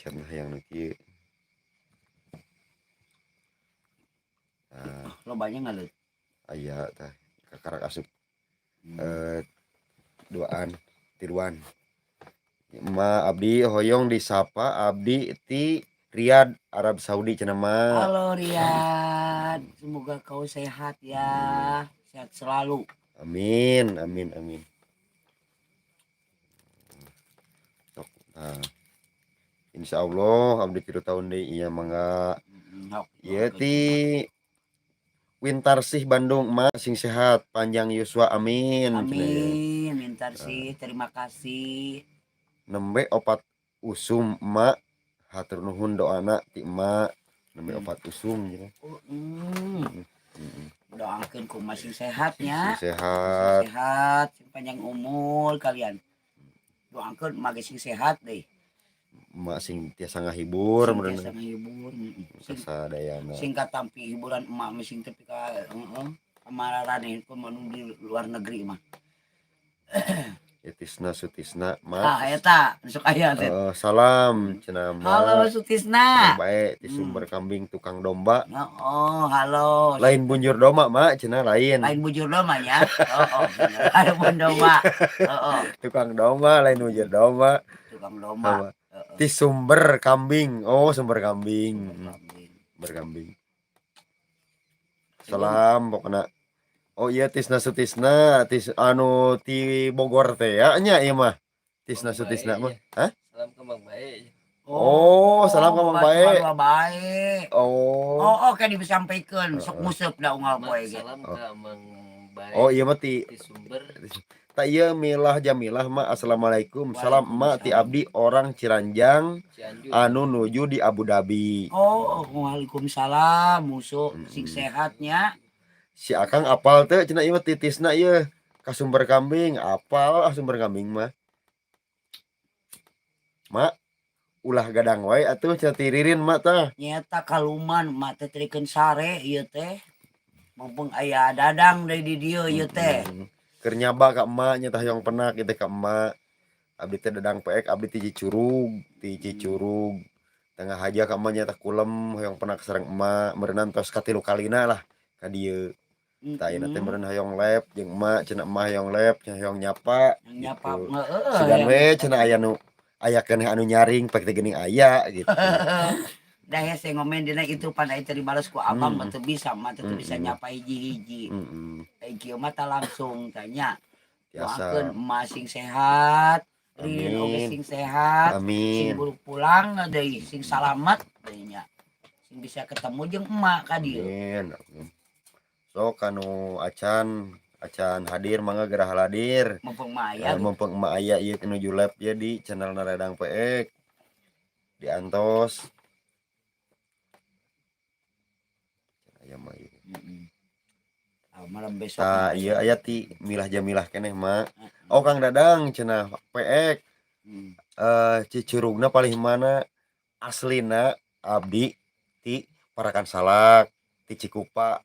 Cenah hayang nu kieu. Nah, Lobanya ngaleut. Aya tah kakarak asup duaan tiluan. Ma, abdi hoyong disapa, abdi ti Riyadh, Arab Saudi cenah mah. Halo Riyad, semoga kau sehat ya, sehat selalu. Amin, amin, amin. Sok, nah. Insya Allah abdi 3 tahun deui iya, mangga. Ieu ti Wintarsih Bandung, emak sing sehat, panjang yuswa, amin. Cenah ya. Amin, Wintarsih, terima kasih. Nembe 4 usum emak, hatur nuhun doana ti emak, nembe 4 usum cenah. Oh. Doakeun ku masing sehatnya. Sing sehat. Sing sehat, sing panjang umur kalian. Doakeun emak ge sing sehat deh. Emak sing tiasa ngahibur Sing meureun. tiasa ngahibur, Sing Sasadayana. Sing katampi hiburan emak mah sing tepi ka heeh kamararaneh kumaha di luar negeri mah. Tisna Sutisna mak. Ah, eta sok aya teh. Salam cenah mak. Halo Sutisna. Bae ti sumber kambing tukang domba. Oh, halo. Lain bunjur domba mak cenah, lain. Lain bujur domba ya. Oh, bener. Lain bujur domba. Oh. Tukang domba lain bujur domba. Tukang domba. Sama. Ti sumber kambing. Oh, sumber kambing. Sumber kambing. Sumber kambing. Salam pokokna. Oh iya, Tisna Sutisna, tis anu ti Bogor teh ya nya ieu mah. Tisna Mang Sutisna Bae, mah. ya. Hah? Salam ke Mang Bae. Oh, salam ka Mang Bae. Bae. Bae. Oh. Oh, oke disampaikan sok nguseup da unggal Mak, poe ge. salam ke Mang Bae. Oh iya mah ti Ti sumber. Tak iya Milah Jamilah mah, assalamualaikum. Salam emak ti abdi orang Ciranjang Cianjur. Anu nuju di Abu Dhabi. Oh, waalaikumsalam musuh sing sehatnya. Si Akang apal teu cenah ieu mah titisna ieu ka sumber kambing, apal ah sumber kambing mah. Mak ulah gadang wae atuh cenah ti Ririn mak tah. Nyeta kaluman mak teh trikeun sare ieu teh. Mumpung aya Dadang deui di dieu ieu teh. Keur nyaba ka emak nya tah, hoyong penak ieu teh ka emak. Abdi teh Dadang Peek, abdi ti Cicurug, ti Cicurug. Tengah aja ka emak nya tah kulem hoyong penak sareng emak, meureunan tos katilu kalina lah ka dieu. Tah ayeuna teh meureun hoyong live jeung emak, cenah emak hoyong live, cenah hoyong nyapa Nyapa gitu. heeh. Sugan we cenah aya nu aya keneh anu nyaring pek teh geuning aya gitu. Dah hese ngomen dina itu pada itu dibales ku abang mah teu bisa, mah teu bisa nyapa hiji-hiji. Ai kieu mah tah langsung tanya. Biasa. Doakeun emak sing sehat, Rin oge Amin. sing sehat, sing Amin. buru pulang deui, sing salamet deui nya. Sing bisa ketemu jeung emak ka dieu. Amin. Amin. Sok anu acan acan hadir mangga gerah hadir. Mumpung emak aya. Eh, mumpung emak aya ieu nuju live ya di channel Dadang Peek. Diantos. Aya mah ieu. Heeh. Ah, malam besok. Tah, ieu aya ti Milah Jamilah keneh mak. Oh, Kang Dadang cenah Peek. Eh, Cicurugna palih mana aslina? Abdi ti Parakan Salak, ti Cikupa.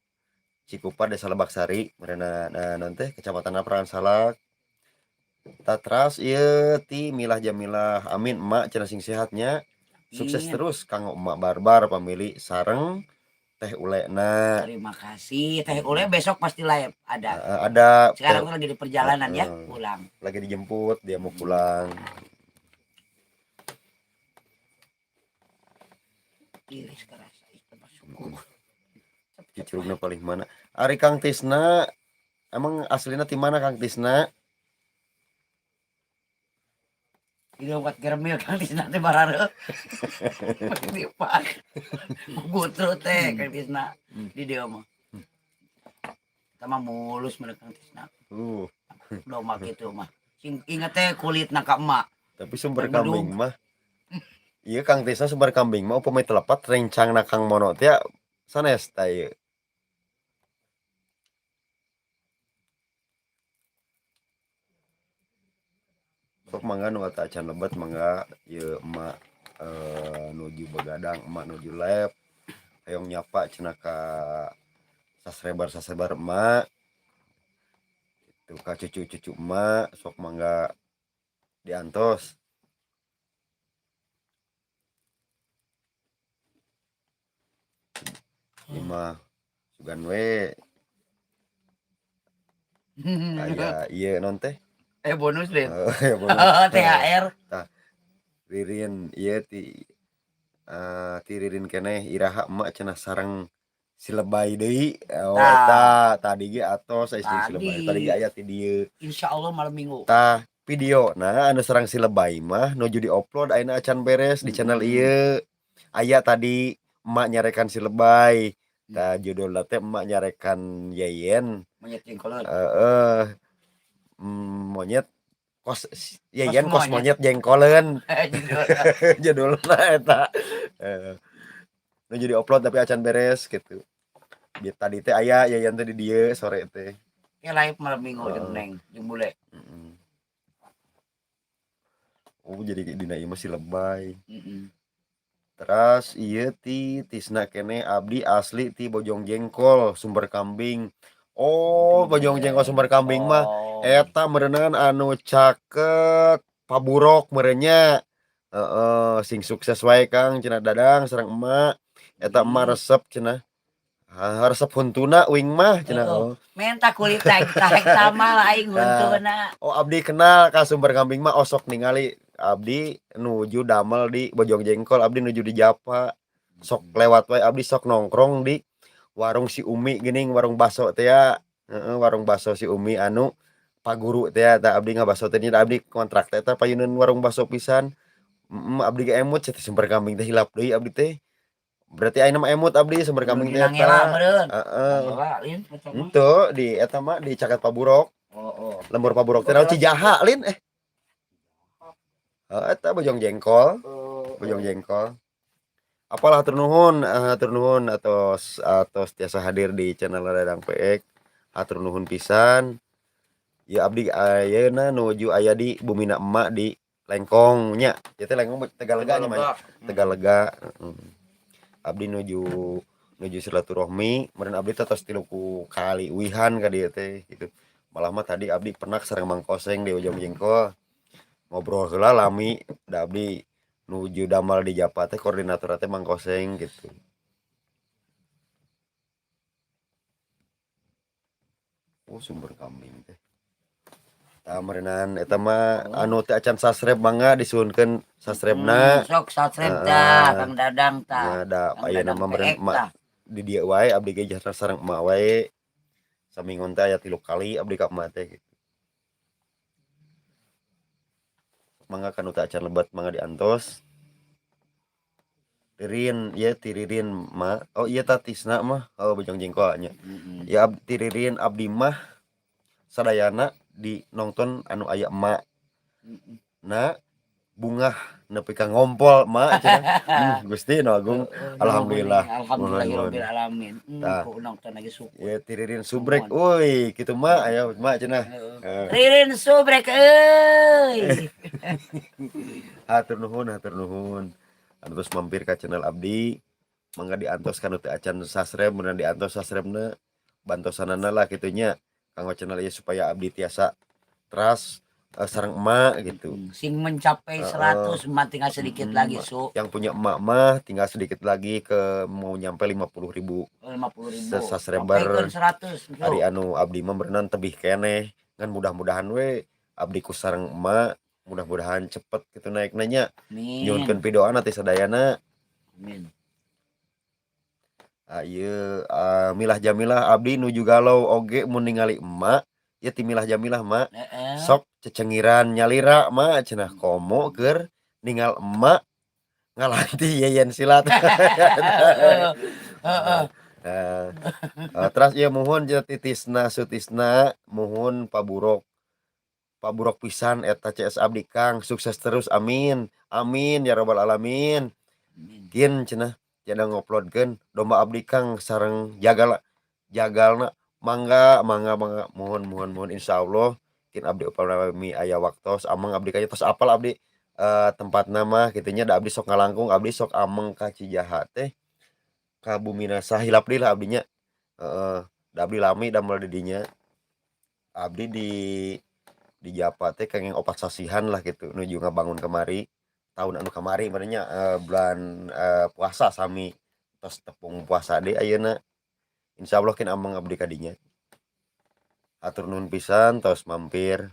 Cikupa Desa Lebaksari meureunan, nah, naon teh Kecamatan Parakan Salak. Tatras ieu ti Milah Jamilah. Amin emak cenah sing sehatnya. Sukses Amin. terus kanggo emak barbar pamili sareng Teh Ulena. Terima kasih. Teh Ule besok pasti live ada. Ada. Sekarang aku lagi di perjalanan ya, pulang. Lagi dijemput, dia mau pulang. Tiris kerasa itu masuk. Cicurugna paling mana? Ari Kang Tisna emang aslinya di mana Kang Tisna? Di lewat germil Kang Tisna teh barareuh. Di depan. Gutru teh Kang Tisna di dieu mah. Kita mah mulus mereka Kang Tisna. Domba kitu mah. Sing inget teh kulitna ka emak. Tapi sumber Bedug. kambing mah. Iya Kang Tisna sumber kambing mah upami telepat rencangna Kang Mono teh sanes tah ieu. Sok mangga nu acan lebet mangga ieu emak nuju begadang, emak nuju live. Hoyong nyapa cenah ka subscriber-subscriber emak. Itu ka cucu-cucu emak sok mangga diantos. Ieu mah sugan we aya ieu naon teh? Eh, bonus deh. Heeh, bonus. THR. Tah, Ririn ieu ti ti Ririn keneh, "Iraha emak," cenah, "sareng si Lebay deui?" Oh, eta Tah. tadi ge atos aya si Lebay, tadi Tadi. ge aya ti dieu. Insyaallah malam Minggu. Tah, videona anu sareng si Lebay mah nuju di-upload ayeuna, acan beres di channel ieu. Aya tadi emak nyarekan si Lebay. Tah, judulna teh Emak Nyarekan Yeyen. Monyet jengkoleun. Heeh. Monyet kos Yeyen kos kos monyet jengkoleun. Judulna. Judulna eta. Heeh. Nuju di-upload tapi acan beres gitu. Di tadi teh aya Yeyen teh di dieu sore teh. Ke live malam Minggu jeung Heeh. Neng, jeung bule. Oh, jadi dina ieu mah si Lebay. Heeh. Teras ieu ti Tisna keneh, "Abdi asli ti Bojong Jengkol, Sumber Kambing." Oh, Bojong Jengkol Sumber Kambing mah eta meureunan anu caket Paburok meureun nya. Heeh, "Sing sukses wae Kang," cenah, "Dadang sareng emak. Eta emak resep," cenah. "Ha, resep huntuna uing mah," cenah. Heeh. Oh. Menta kulit aing tah tamal aing Nah, huntuna. Oh, abdi kenal ka Sumber Kambing mah, osok ningali abdi nuju damel di Bojong Jengkol, abdi nuju di Japa. Sok lewat wae abdi, sok nongkrong di warung si Umi geuning, warung baso teh ya. Heeh, warung baso si Umi anu paguru teh ya, tah abdi ngabaso teh nya, abdi kontrak teh eta payuneun warung baso pisan. Abdi ge emut cenah Sumber Kambing teh, hilap deui abdi teh. Berarti ayeuna mah emut abdi Sumber Kambing teh Dina eta. ngela meureun. Heeh. Ngela lin eta mah. Henteu, di eta mah di caket Paburok. Oh. Lembur Paburok teh naon, Cijaha lin eh. Heeh, eta Bojong Jengkol. Bojong Jengkol. Apalah, hatur nuhun atos atos tiasa hadir di channel Dadang PX. Hatur nuhun pisan. Ya, abdi ayeuna nuju aya di bumina emak di Lengkong nya. Ieu teh Lengkong Tegalega nya mah. Tegalega, heeh. Abdi nuju nuju silaturahmi, meureun abdi teh tos 3 kali uihan ka dieu teh gitu. Malah mah tadi abdi penak sareng Mang Koseng di Bojong Jengkol. Ngobrol heula lami, da abdi nuju damal di Japa teh koordinator teh Mang Koseng gitu. Oh, Sumber Kambing teh. Tah, meureunan eta mah anu teu acan subscribe mangga disuhunkeun subscribe-na. Sok subscribe tah Kang Dadang tah. Nya da Kang ayeuna Dadang mah meureun PX emak tah. di dieu wae, abdi ge jasa sareng emak wae. Saminggon teh aya 3 kali abdi ka emak teh gitu. Mangga kanu teu acan lebet mangga diantos. Ririn, ieu ti Ririn ma. Oh iya, tah Tisna mah, oh Bojong Jengkol nya. Ya, ti Ririn, "Abdi mah sadayana di nongton anu aya emak. Na bungah nepi ka ngompol emak," cenah. Gusti nu agung. Alhamdulillah. Alhamdulillahirabbil alamin. Tah. Ku nonton lagi syukur. Ya, ti Ririn subrek, euy kitu mah aya emak cenah. Heeh. Heeh. Ririn subrek euy. Hatur nuhun, hatur nuhun. Anu terus mampir ka channel abdi, mangga diantos kanu teu acan subscribe, meunang diantos subscribe-na, bantosanana lah kitu nya kanggo channel ieu supaya abdi tiasa teras sareng emak gitu. Sing mencapai 100 mah tinggal sedikit lagi su. Yang punya emak mah tinggal sedikit lagi ke mau nyampe 50.000 50.000. subscriber. Sampaikan 100 su. Ari anu abdi mah berenang tebih keneh. Ngan mudah-mudahan we abdi ku sareng emak mudah-mudahan cepet gitu naik nanya. Amin. Nyuhunkeun pidoana ti sadayana. Amin. Ah, ieu Milah Jamilah, "Abdi nuju galau oge mun ningali emak," ieu ti Milah Jamilah, Mak. "Sok cecengiran nyalira, Mak," cenah, "komo keur ningal emak ngalanti Yeyen silat." Nah, terus ieu muhun ti Tisna Sutisna, "Muhun Paburok. Paburok pisan eta CS abdi Kang, sukses terus, amin. Amin ya rabbal alamin." Amin. "Kin," cenah, "cenah nguploadkeun domba abdi Kang sareng jagal jagalna." Mangga mangga mangga, muhun muhun muhun, insyaallah kin abdi upami aya waktos ameng abdi ka dieu, tos apal abdi tempatna mah kitu nya, da abdi sok ngalangkung, abdi sok ameng ka Cijaha teh ka bumina sahilap deui lah abdi nya. Heeh, da abdi lami damel di dinya. Abdi di Japa teh kenging 4 sasihan lah gitu nuju ngabangun kamari, tahun anu kamari meureun nya, bulan puasa sami Tos tepung puasa deui ayeuna. Insyaallah kin ameng abdi ka dinya. Hatur nuhun pisan tos mampir.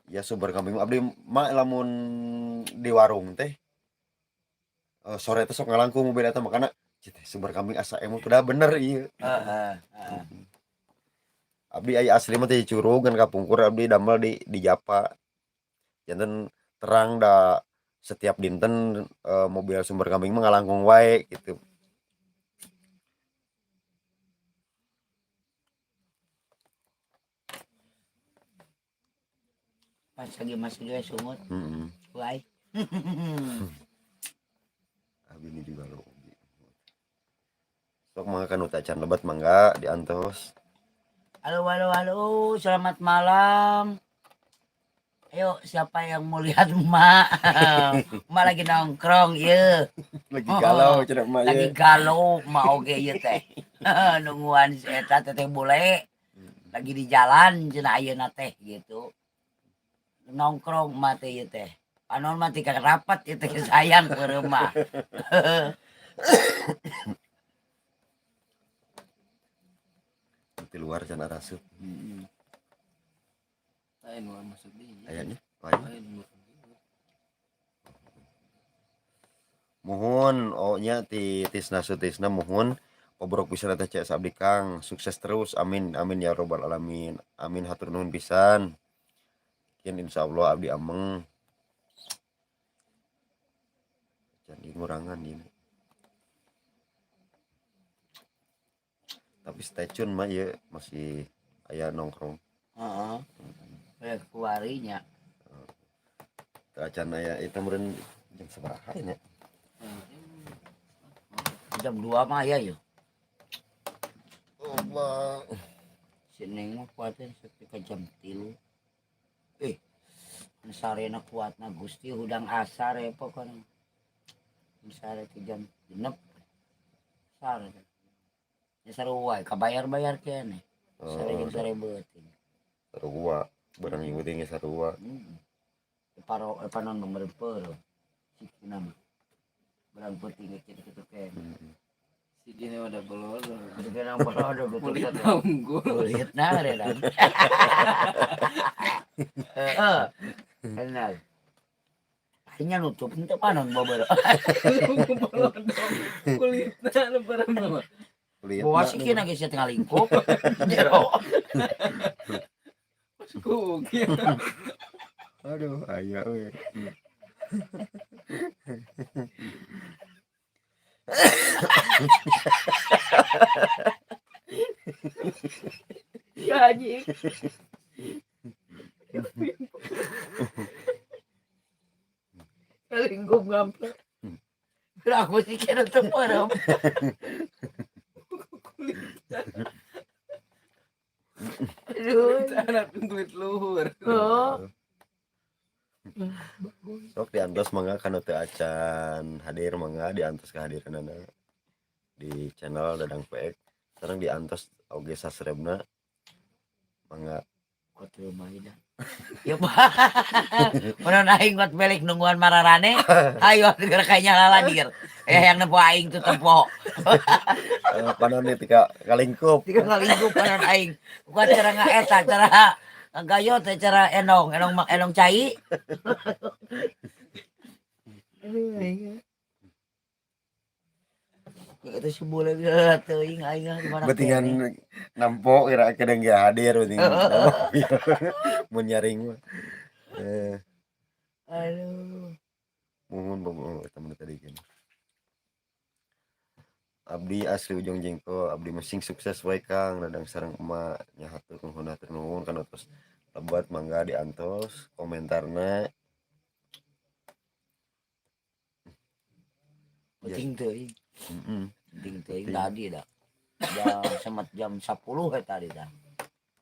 Ya Sumber Kambing abdi mah lamun di warung teh sore teh sok ngalangkung mobil eta, makana cih teh Sumber Kambing asa emut udah bener ieu. Heeh, heeh. Abdi aya asli mah teh Curug, kan kapungkur abdi damel di Japa. Janten terang da setiap dinten mobil Sumber Kambing mah ngalangkung wae gitu. Pas lagi masuk juga sungut. Heeh. Wae. Abdi ini juga lo. Sok mangga kanu teu acan lebat mangga diantos. Halo, halo, halo, selamat malam. Ayo, siapa yang mau lihat emak? Emak lagi nongkrong, ye. Lagi galau cenah emak Lagi ye. galau, emak oge ieu teh. Nungguan si eta teteh bule. Lagi di jalan cenah ayeuna teh gitu. Nongkrong emak teh ieu teh. Panon mah tika rapat ieu teh sayang ke rumah. Di luar cenah rasup. Heeh. Lain luar masuk di. Ayanya lain. Lain masuk di. Muhun oh nya ti Tisna Sutisna muhun obrok pisan teh CS abdi Kang, sukses terus, amin amin ya robbal alamin, amin, hatur nuhun pisan. Kin insyaallah abdi ameng. Jadi ngurangan ini. Tapi stay tune mah ieu masih aya nongkrong. Heeh. Kuarinya. Teu acan aya itu meureun jam sabaraha nya? Jam 2 mah aya yeuh. Allah. Si Neng mah kuatnya sekitar jam 3. Sarena kuatna Gusti hudang asar ya pokoknya. Sare ke jam 6. Sare. Ya sarua kabayar-bayar kene. Sare jeung sare beuting. Sarua, barang ngikutin ge sarua. Heeh. Paro panon nomor peureum. Sikina mah. Barang peuting ge kitu-kitu kene. Si gini udah belum. Kitu kene bolodo Kulit gitu. unggul. Kulit na re. Heeh. Benar. Akhirnya nutup untuk panon boboro. Kulit na barang mah. Kulit. Bawa sih kina geus tengah lingkup. Jero. Ku. Aduh, aya we. Ya anjing. Lingkup ngampel. Aku sih kena nutup panon. Aduh. Anak kulit luhur. Oh. Sok diantos mangga kanu teu acan hadir mangga diantos kehadiranana di channel Dadang PX. Sareng diantos oge subscribe-na mangga. Kuat rumah ida. Ya bah. Mana aing kuat belik nungguan mararane. Ayo geura kayaknya laladir. Yang nempo aing tuh tempo. Panon nih tika kalingkup. Tiga kalingkup panon aing. Kuat cara ngaeta cara ngagayot teh cara enong, enong mak enong cai. Aduh aing. Ya itu sebulan teuing aing ah, gimana Betingan nampo kira kadang ge hadir betingan. Mun nyaring mah. Aduh. Muhun bobo eta mah tadi kan. Abdi asli Ujung Jengkol, abdi masing sukses wae Kang, Dadang sareng emak nya hatur nuhun hatur nuhun kana tos lebat mangga diantos komentarna. Penting teuing. Heeh. Penting teuing tadi dah. Jam semet jam 10 ya tadi dah.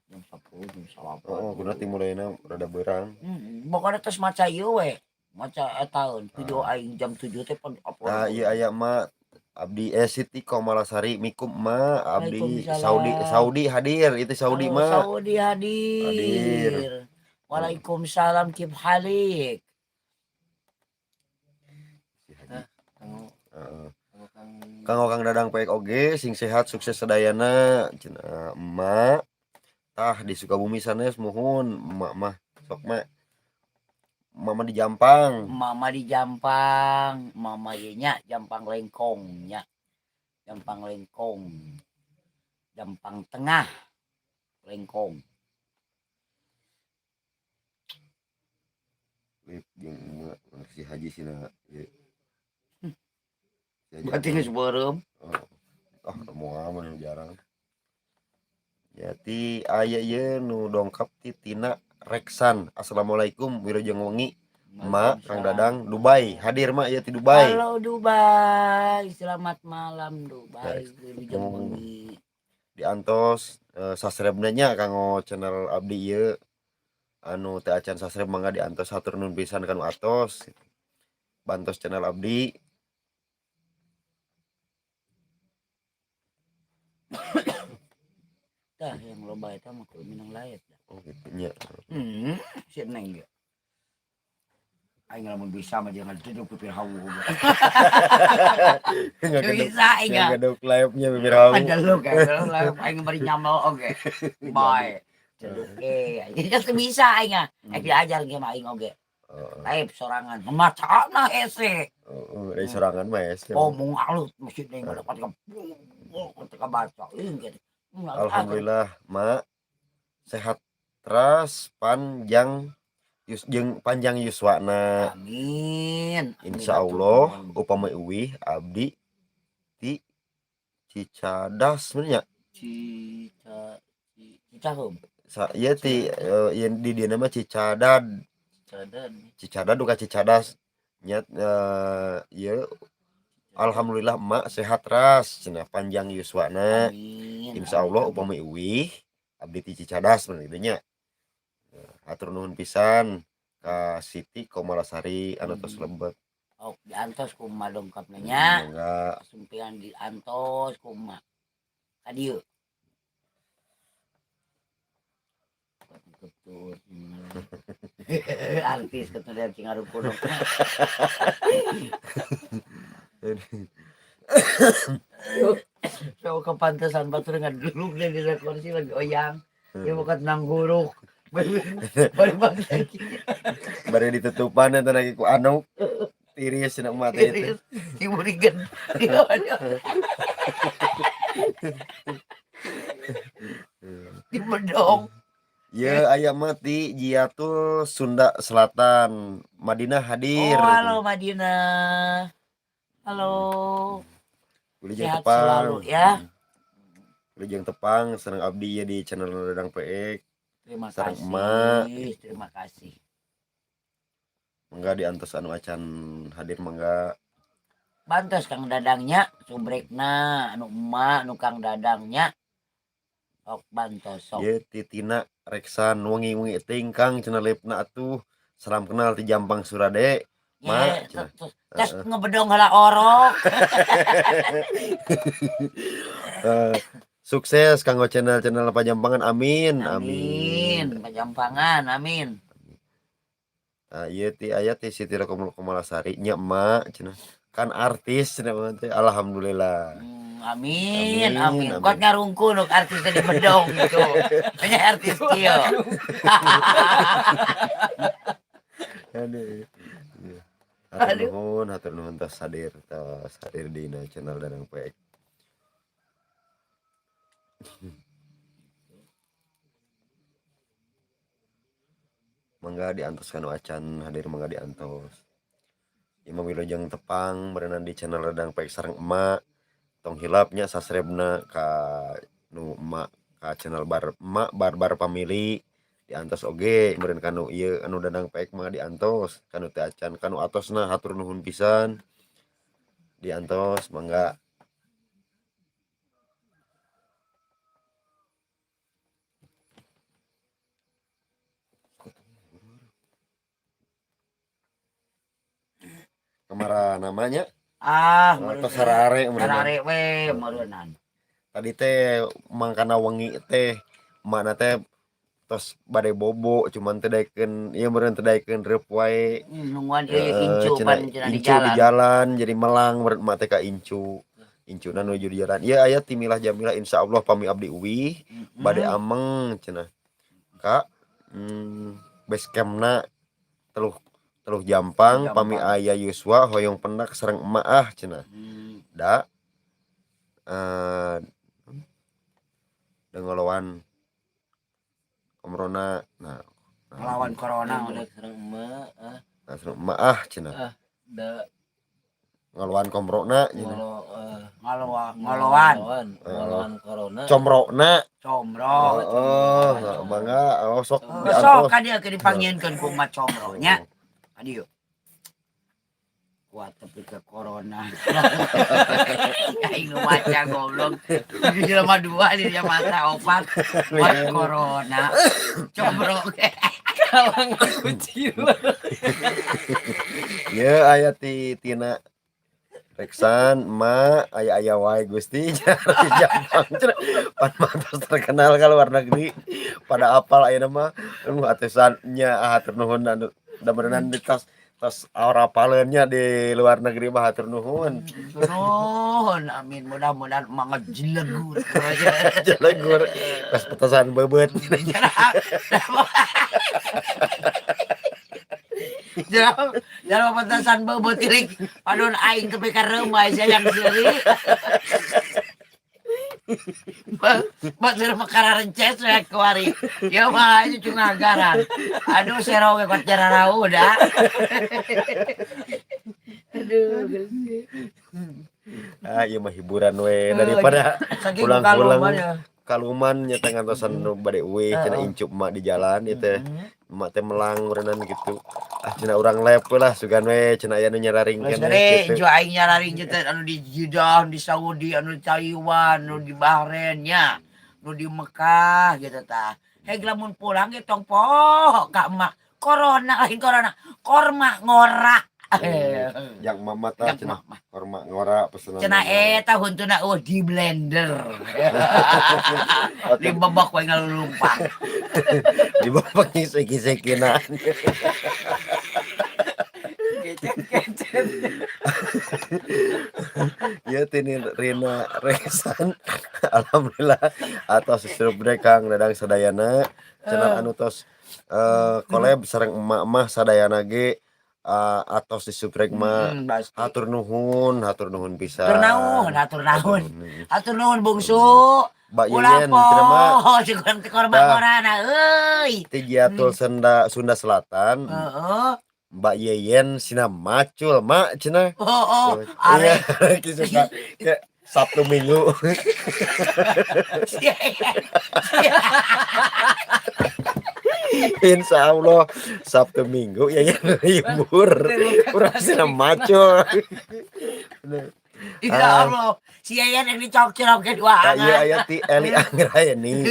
Jam 10 jam 8. Oh, guna timulaina rada beurang. Heeh, pokoknya tos maca ieu we. Maca etaeun video aing jam 7 teh pan upload. Nah, ieu aya emak Abdi Siti Komalasari Mikum ma Abdi Waalaikumsalam. Saudi Saudi hadir itu Saudi Halo, ma Saudi hadir. Hadir. Waalaikumsalam kif halik. Heeh. Kang Kanggo Kang Dadang Pek oge sing sehat sukses sadayana cenah emak. Tah di Sukabumi sanes muhun emak mah sok mak. Mama di Jampang. Mama di Jampang, mama ieu nya Jampang Lengkong nya. Jampang Lengkong. Jampang Tengah. Lengkong. Lip jeung emak si Haji sina ieu. Si Haji Berarti geus beureum. Oh, ah moal mah jarang. Ya ti aya ieu nu dongkap ti Tina Reksan. Assalamualaikum wilujeng wengi. Mak Kang Dadang Dubai hadir mak ya ti Dubai. Halo Dubai, selamat malam Dubai. Wilujeng wengi. Diantos subscribe nya kanggo channel abdi ieu. Anu teu acan subscribe mangga diantos, hatur nuhun pisan kanu atos. Bantos channel abdi. Tah yang loba eta mah kudu minang laet. Oh gitu nya. Si Neng ge. Aing lamun bisa mah jangan duduk pipir hawu. Bisa aing. Ngageduk live-nya pipir hawu. Ada lu kayak live aing bari nyamel oge. Bye. Ceduk ge. Jadi kan bisa aing ah. Aing diajar ge mah aing oge. Live sorangan. Macana hese. Heeh, dari sorangan mah hese. Oh, mung alut masjid neng dapat ke baca. Gitu. Alhamdulillah, Mak. Sehat teras panjang jeung panjang yuswana. Amin. Insya Allah upama uwih abdi ti Cicadas nya. Cicaheum. Sa ieu ti ieu di dieu mah Cicadad. Cicadad. Cicadad duka Cicadas nya ieu alhamdulillah emak sehat ras cenah panjang yuswana. Amin. Insya Allah upama uwih abdi ti Cicadas bener gitu nya. Hatur nuhun pisan ka Siti Komalasari anu tos lebet. Oh, diantos kumaha dongkapna nya. Mangga. Sumpian diantos kumaha. Ka dieu. Betul. Artis keturunan Cingarung. So kepantasan batur ngaduluk deh di kursi lagi oyang. Ya bukan nang guruk. Bari bangsa. Bari ditutupan eta lagi ku anu tiris cenah mah teh itu. Ciburigen. Di bedong. Ya aya mah ti Jiatul Sunda Selatan Madinah hadir. Oh, halo Madinah. Halo. Wilujeng Sehat tepang. selalu ya. Wilujeng tepang sareng abdi ya di channel Dadang PX. Terima Sareng kasih. emak. Terima kasih. Mangga diantos anu acan hadir mangga. Bantos Kang Dadangnya subrekna anu emak anu Kang Dadangnya. Sok bantos sok. Ye Titina Reksan wengi-wengi teuing Kang cenah lipna atuh. Salam kenal ti Jampang Surade. Ma, Ye, terus ngebedong heula orok. Sukses kanggo channel-channel Pajampangan, amin. Amin. Amin. Pajampangan, amin. Nah, ieu ti aya ti Siti Komalasari nya emak cenah. Kan artis cenah mah teh alhamdulillah. Amin, Amin, amin. amin. Kuat ngarungkun nuk artis di bedong gitu. Banyak artis kieu. Aduh. Hatur nuhun, hatur nuhun tos hadir di channel Dadang PX. Mangga diantos kanu acan hadir mangga diantos. Imam Wilujeng tepang meureunan di channel Dadang PX sareng emak. Tong hilapnya subscribe-na ka nu emak ka channel bar emak barbar family diantos oge meureun kanu ieu anu Dadang PX mah diantos kanu teu acan kanu atosna hatur nuhun pisan diantos mangga. Kemana namanya? Ah, atau sarare meureun. Sarare we meureunan. Tadi teh mangkana wengi teh mana teh Tos bade bobo cuman teu daekeun ieu meureun teu daekeun reup wae. Nungguan ieu Heeh, incu cenah pan cenah di incu di jalan. Jalan jadi melang meureun emak teh ka incu. Incuna nuju di jalan. Ieu aya ti Milah Jamilah, insyaallah pami abdi uih bade ameng cenah ka base campna Teluh Teluh Jampang, pami Jampang. Aya yuswa hoyong pendak sareng emak ah cenah. Da ngelawan komrona nah, nah Ngelawan corona udah. Sareng emak ah. Nah, sareng emak ah cenah. Ah, da Ngelawan komrona cenah. Ngolo eh, Ngelawan, ngelawan. Ngelawan, ngelawan corona. Comrona. Comro. Oh, oh, mangga, oh sok Oh, diantos. sok ka dieu ke dipanggieunkeun ku umat comro nya. Ka dieu. Kuat tepi ke corona. Aing nu maca goblok. Di jelema dua di dia mata opat. Kuat corona. Comro. Kalangan kucil. Ya aya ti Tina Reksan, emak, aya aya wae Gusti Jampang cenah. Pan mantos terkenal ka luar negeri. Pada apal ayeuna mah anu atusan nya hatur nuhun anu da beuneunan di tos tos arapaleun nya di luar negeri mah, hatur nuhun. Nuhun, amin. Mudah-mudahan emak ngejelegur. Jelegur pas petasan beubeut. Jangan jangan petasan beubeut tilik. Padun aing tepi ka reumah sia yang seuri. Batur mekara rences we kuari. Ya mah aja cungagaran. Aduh, sero we kuat jararau dah. Aduh, Gusti. Ah, ieu mah hiburan we daripada Saking pulang-pulang kaluman ya. Kaluman nya teh ngantosan nu bade euih cenah incu emak di jalan ieu teh. Emak teh melang meureunan gitu. Ah, cenah urang lep we lah sugan we cenah aya nu nyararing Geus keneh gede, gitu. incu aing nyararing teh anu di Jeddah, di Saudi, anu di Taiwan, anu di Bahrain nya, anu di Mekah gitu tah. Heg lamun pulang ge tong poho ka emak. Corona lain corona, korma ngora. Yang mama tah Yang cenah mama. Korma ngora pesenan. Cenah eta huntuna eueuh di blender. Di bebek we ngalulumpang. Di bawah seki-sekina. Kecet-kecet. Ya tini Rina Resan. Alhamdulillah atas subscribe Kang Dadang sadayana channel anu tos collab sareng emak-emak sadayana ge atos di subscribe mah. Pasti. Hatur nuhun pisan. Hatur nuhun, hatur nuhun. Hatur nuhun bungsu. Mbak Ulah Yeyen cenah mah. poho si kurang teh korma Tah. ngorana euy. Ti Jiatul Sunda Sunda Selatan. Mbak Yeyen sina macul mak cenah. Oh, Iya, are. ki suka kayak Sabtu Minggu. Si Yeyen. Insya Allah Sabtu Minggu ya ya libur. Urang sina macul. Ya Allah, si Yeyen yang dicok-cok ke dua Tak iya aya ti Eli Anggraeni.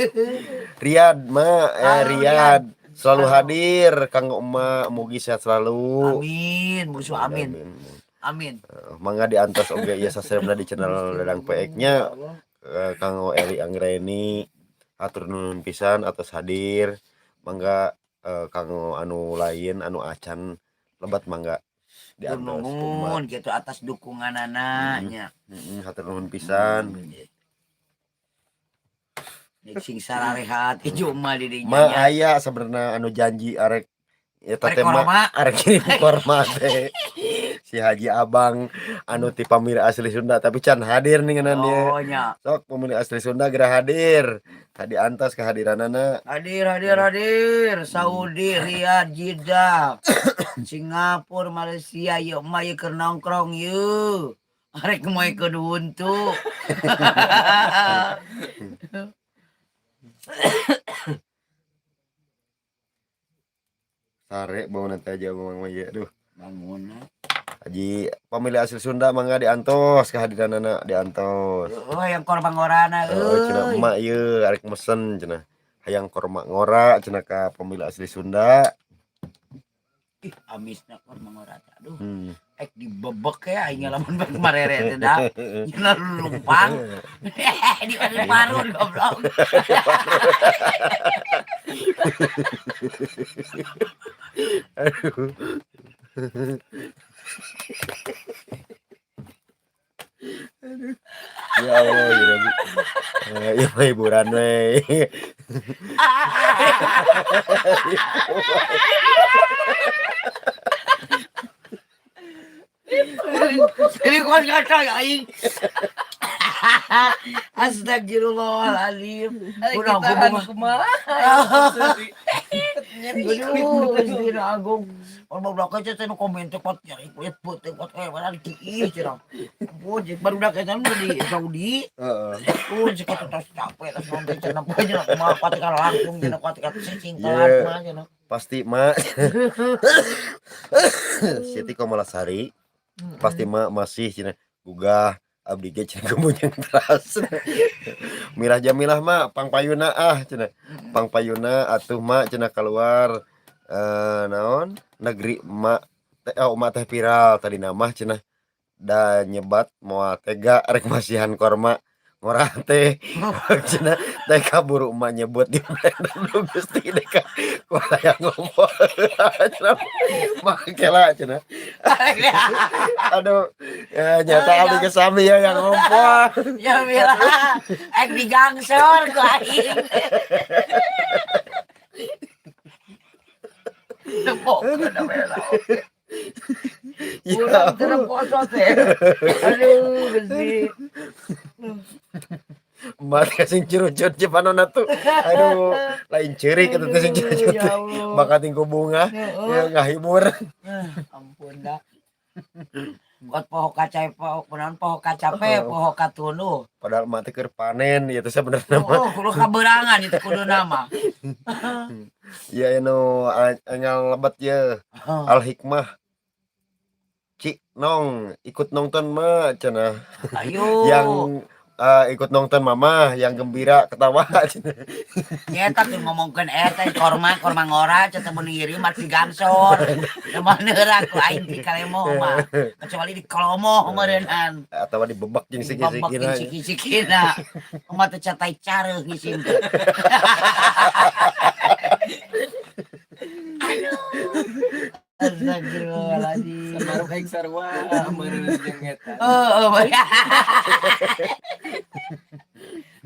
Riyad ma Halo, Riyad selalu Halo. Hadir Kang Emak, mugi sehat selalu. Amin, musuh amin. Amin. Mangga diantos oge ieu subscribe di channel Dadang PX nya Kang Eli Anggraeni, hatur nuhun pisan atas hadir. Mangga kanggo anu lain anu acan lebat mangga diantos kumaha. Nuhun gitu atas dukungan anaknya. Heeh, hatur nuhun pisan. Nek sing sararehat ieu mah di dinya. Ma aya sebenarnya anu janji arek eta Arek teh ma korma. Arek kirim korma teh. Si Haji Abang anu ti pamilih asli Sunda tapi can hadir nih ngeunaan dia. Oh nya. Sok pemilih asli Sunda geura hadir. Tadi antos kehadiranana. Hadir, hadir, hadir. Saudi, Riyadh, Jeddah, Singapura, Malaysia, yuk mah yuk keur nongkrong yuk. Arek moe ke huntu. Sare bangunan teh aja bang mah ieu aduh. Bangun. Haji pemilih asli Sunda mangga diantos kehadiranana diantos. Oh, yang korban ngorana Heeh, cenah euy. emak ieu arek mesen cenah. Hayang korma ngora cenah ka pemilih asli Sunda. Ih, amisna korma ngora teh. Aduh, ek dibebek ya aing lamun bek marere teh da. Nya lumpang. Di parun goblok. Aduh. Aduh. Ya Allah, ya Rabbi. Eh, ieu mah hiburan we. Ini kuat kata aing. Astagfirullahaladzim. Kurang Tahan kumaha. kumaha. Aduh, Gusti Agung. Orang barudak aja teh nu komen teh kuat nyari kulit putih kuat kayak mana diih cenah. Ampun, jeung barudak eta nu di Saudi. Heeh. Cek tos capek tos nonton cenah poe cenah kumaha kuat ka langsung cenah kuat ka cicing telat Iya. mah cenah. Pasti mak. Siti Komalasari pasti mak masih cenah gugah abdi ge cenah gemunyeng teras. Mirah Jamilah mah pangpayuna ah cenah. Pangpayuna atuh mak cenah keluar naon negeri mak teh oh, mak teh viral tadi nama cenah da nyebat moal tega rek masihan korma ngorah teh cenah teh kaburu emak nyebut di mana Gusti deka kuala yang ngomong cenah makela cenah aduh ya nyata abdi ke sami ya yang ngompol. Ya mila, ek digangsor ku aing. Tepok kana mela. Ya Urang teu poso teh. Aduh, Gusti. Emak teh sing cirucut cipanona tuh. Aduh, lain ceurik eta teh sing cirucut Ya teh. Allah. Bakat ku bunga Heeh. ya ngahibur. Ampun dah. Buat poho kaca poho kunaon poho kacape poho katunuh. Padahal emak teh keur panen ieu teh sebenarnya mah. Oh, kudu kaberangan itu kudu nama. Ya anu anggal lebat ye. Al Hikmah. Cik Nong ikut nonton mah cenah. Ayo. Yang ikut nonton mama yang gembira ketawa cenah. Nyeta tuh ngomongkeun eta korma korma ngora cenah mun ngirim mah digangsor. Teu meurah ku aing di kalemo mah. Kecuali di kolomo meureunnan. Atawa dibebek jeung Dibebek siki-sikina. jeung siki-sikina. Mah teu catai careuh ngising teh. Aduh. Astagfirullahaladzim. Samaruk aing sarua meureun jeung eta. Oh, oh,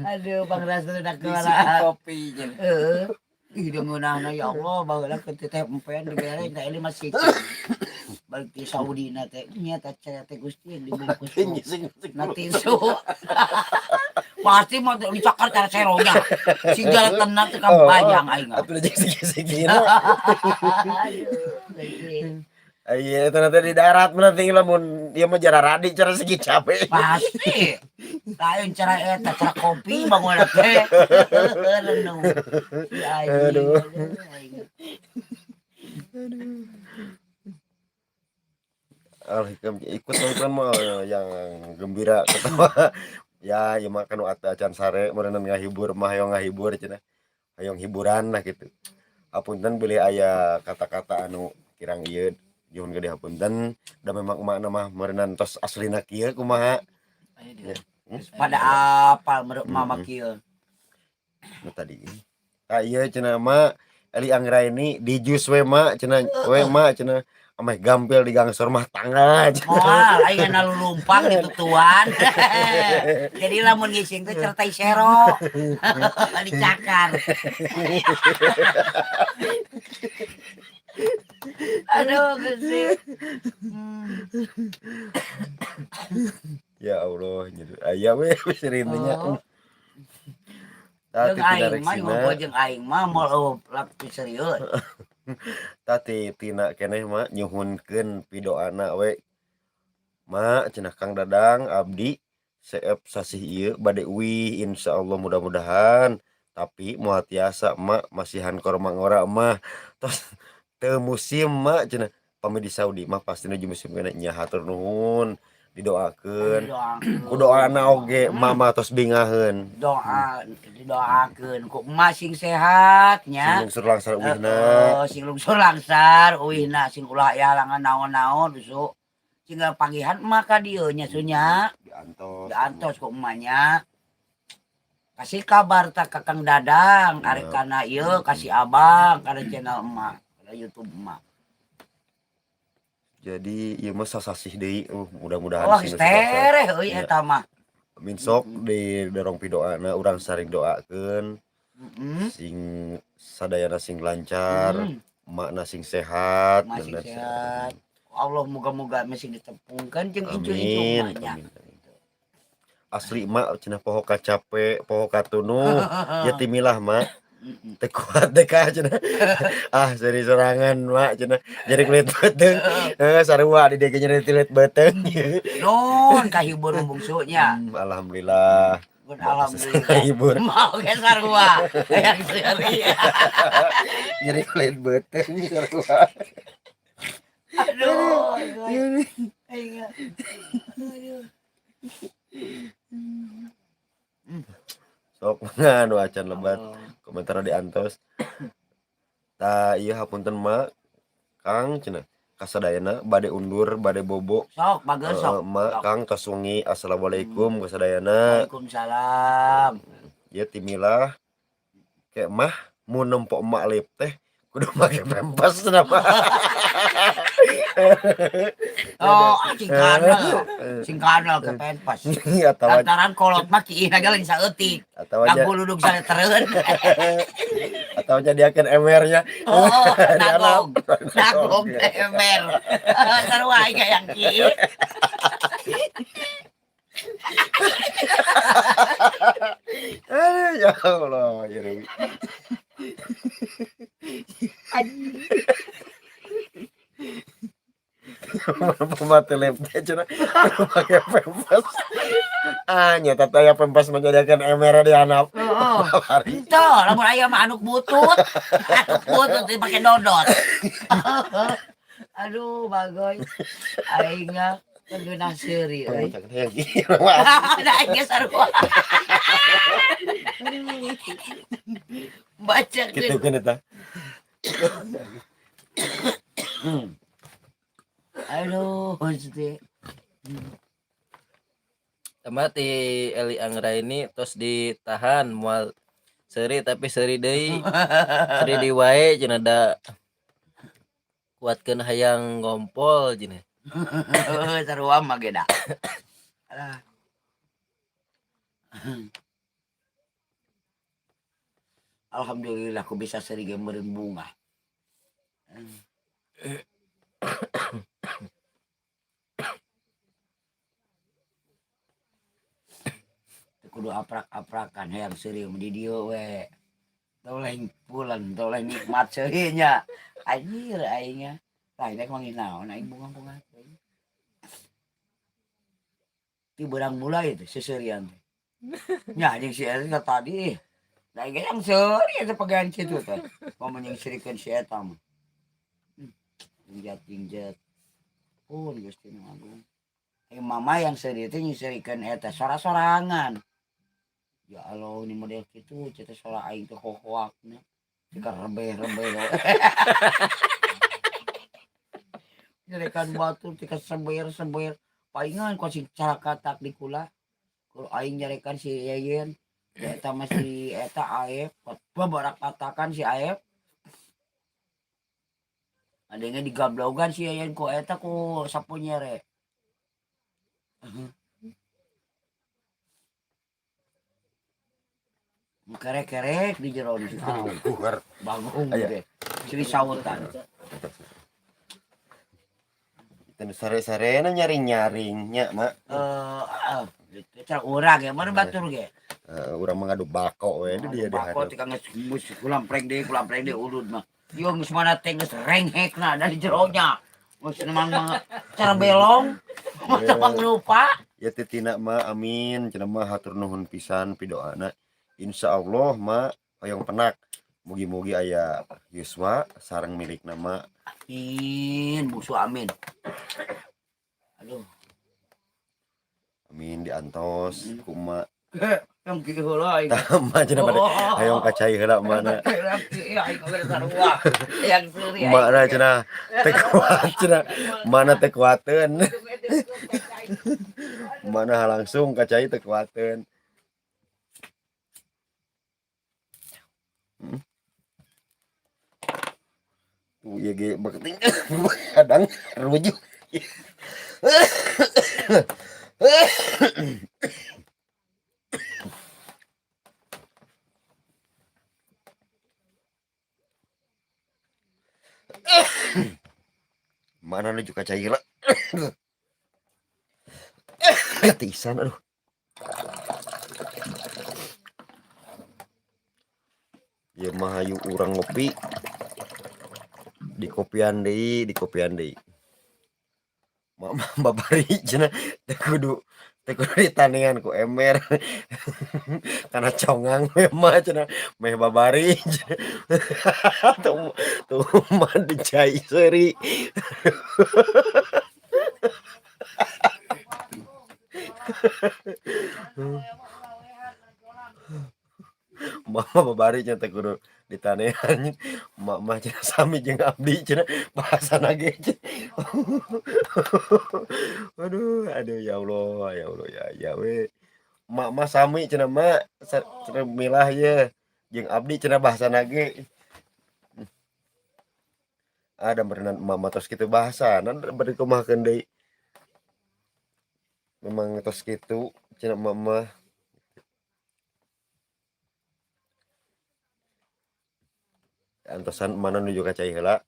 aduh, Bang Rasul udah Diisi keluar. kopi jeung. Heeh. Ih, udah ngeunahna ya Allah, baheula ke teh empen dibere teh ini masih balik di Saudi na teh nya teh cenah teh Gusti yang dibungkus ku na tisu. Pasti mah teh dicakar cara seronya. Sigala tenang teh kabayang aing. Atuh jeung siki-sikina. Aduh, Gusti. Iya, itu nanti di darat berarti lamun dia mah jararadi cara segi capek. Pasti. Lain cara eta cara kopi bangun teh. Renung. Ya, anjing. Aduh. Aduh, aing. Al Hikam ikut nonton mah yang gembira ketawa. Ya, ieu mah kan atuh acan sare meureunna ngahibur mah hoyong ngahibur cenah. Hoyong hiburan lah gitu. Hapunten bilih aya kata-kata anu kirang ieu nyuhun gede hapunten da memang emakna mah meureunna tos aslina kieu kumaha. Aya di. Ya. Pada apal menurut mama kieu. Nu tadi. Tah ieu cenah mah Eli Anggraini di jus we mak cenah we mak cenah ameh gampil di gangsor mah tangga cenah. Moal aing nalulumpang ditutuan. Jadi lamun ngising teh certai sero. Dicakar. Aduh, Gusti. Ya Allah, jadi aya we seurinnya. Oh. Tah Jeung ti tina aing mah reksina. ngobrol jeung aing mah moal eueuh laku serius. Tah ti tina keneh mah nyuhunkeun pidoana we. Mak cenah Kang Dadang abdi seep sasih ieu bade uih insyaallah mudah-mudahan tapi moal tiasa mak masihan korma ngora mah tos teu musim mak cenah pami di Saudi mah pasti nuju musim keneh nya hatur nuhun Didoakeun. Didoakeun. Ku doana oge mama tos bingaheun. Doa didoakeun ku emak sing sehat Sing nya. lungsur langsar uihna. Heeh, sing lungsur langsar uihna, sing ulah aya halangan naon-naon Su. Sing panggihan emak ka dieu nya Su nya. Diantos. Diantos ku emaknya. Kasih kabar tak ka Kang Dadang, arek kana ieu kasih abang kana channel emak, kana YouTube emak. Jadi ieu mah sasasih deui, mudah-mudahan Wah, sing geus lungsur langsar. tereh euy Nya. eta mah. Amin, sok didorong pidoana urang saring doakeun. Sing sadayana sing lancar, emakna sing sehat, Emak sing dan sehat. Allah moga-moga masih ditepungkeun jeung incu-incu Amin, emaknya. amin, amin. Asli mak cenah poho kacape, poho katunuh, ya timilah mak. Teu kuat deh ka cenah. Ah, seuri sorangan mak cenah. Nyeri kulit beuteung. Heuh, sarua di dieu ge nyeri kulit beuteung. Nun kahibur bungsu nya. Alhamdulillah. Pun alhamdulillah. Kahibur. Mau ge sarua. Hayang seuri. Nyeri kulit beuteung sarua. Aduh, aduh. Aing. Aduh. Sok mangga nu acan lebat komentar diantos. Tah ieu hapunten mak, Kang cenah kasadayana bade undur, bade bobo. Sok bageus sok. Heeh, mak, Sok. Kang tos wengi. Assalamualaikum kasadayana. Waalaikumsalam. Ieu timilah ke mah mun nempo emak lip teh kudu make pempes cenah mah. Oh, sing kanal. Sing kanal ke pempes. Atawa Lantaran kolot mah kieu ge lain saeutik. atawa nya Ngaguludug saletereun. atau nyadiakeun emernya. Oh, nagog. Nagog ember. Sarua aing hayang kieu. Aduh, ya Allah, ya Rabbi. Pemate lip teh cenah kudu make pempes. Ah, nyata teh aya pempes menyediakan ember di handap. Heeh. Henteu, lamun aya mah anuk butut. Anuk butut dipake dodot. Aduh, bagoy. Aing mah geunah seuri euy. Da aing ge sarua. Bacakeun. Kitu kan eta. Aduh, Gusti. Sama ti Eli Anggraini tos ditahan moal seuri tapi seuri deui. Seuri deui wae cenah da kuatkeun hayang ngompol cenah. Sarua mah ge da. Alah. Alhamdulillah aku bisa seuri ge meureun bunga. Kudu aprak-aprakan hayang seuri mah di dieu we. Teu lain pulen, teu lain nikmat seuri nya. Anjir aing nya. Lain rek manggih naon aing bunga-bunga teuing. Ti beurang mulai teh seuseurian teh. Nya jeung si eta tadi. Da aing ge yang seuri eta pegaean kitu teh. Momen jeung sirikeun si eta mah. Jingjat-jingjat. Pun Gusti Nu Agung. Aing mama yang seuri teh nyeuseurikeun eta sora-sorangan. Ya Allah, ini model kitu cenah sora aing teh hohoakna. Jika rebeh-rebeh. Nyerekan batur tika seber-seber. Palingan ku si carakatak di kula. Kalau aing nyarekan si Yeyen, eta mah si eta Aep, babarakatakan si Aep. Adanya digablogan si Yeyen ku eta ku sapu nyere. Kerek-kerek di jero di situ. Bangung Aya. deh. Sri sautan. Teu sare-sarena nyaring-nyaringnya, Mak. Cara urang ya, mana batur ge. Urang mah ngadu bako we di dia di Bako hadap. tika geus geus kulampreng deui, kulampreng deui udud mah. Ieu geus mana teh geus renghekna dari jeronya. Geus memang mah cara belong, mah mang lupa. Ya titina mah amin, cenah mah hatur nuhun pisan pidoana. Insyaallah mah hoyong penak. Mugi-mugi aya yuswa sareng milik nama. Amin, bungsu amin. Aduh. Amin diantos ku emak. Yang kieu heula aing. Tah emak cenah bade hayang ka cai heula mana. Aing oge sarua. Yang seuri aing. Emakna cenah teu kuat cenah. Mana teu kuateun. Mana langsung ka cai teu kuateun. Tuh ieu ge beuting kadang rujuk. Mana nuju ka cai heula. Katisan aduh. Ieu mah hayu urang ngopi. Di kopian deui, di kopian deui. Mama babari cenah teu kudu ditanean ku ember. Kana congang we mah cenah meh babari cenah. Tuh tuh mah di cai seuri. Mama babari cenah teu kudu ditanean. Emak mah cenah sami jeung abdi cenah bahasana ge cenah. Aduh aduh ya Allah ya Allah ya ya we. Emak mah sami cenah mak cenah milah ye jeung abdi cenah bahasana ge. Ada berenang emak mah tos kitu bahasana bari kumahakeun deui. Memang tos kitu cenah emak mah. Antosan emakna nuju ka cai heula.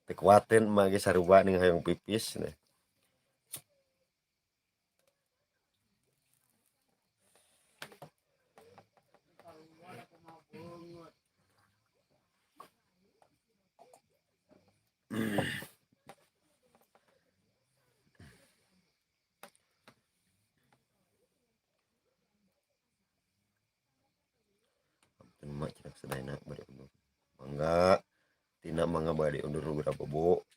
Teu kuateun emak ge sarua ning hayang pipis cenah. Emak cenah sadayana bade undur. Mangga tina mangga bade undur geura bobo.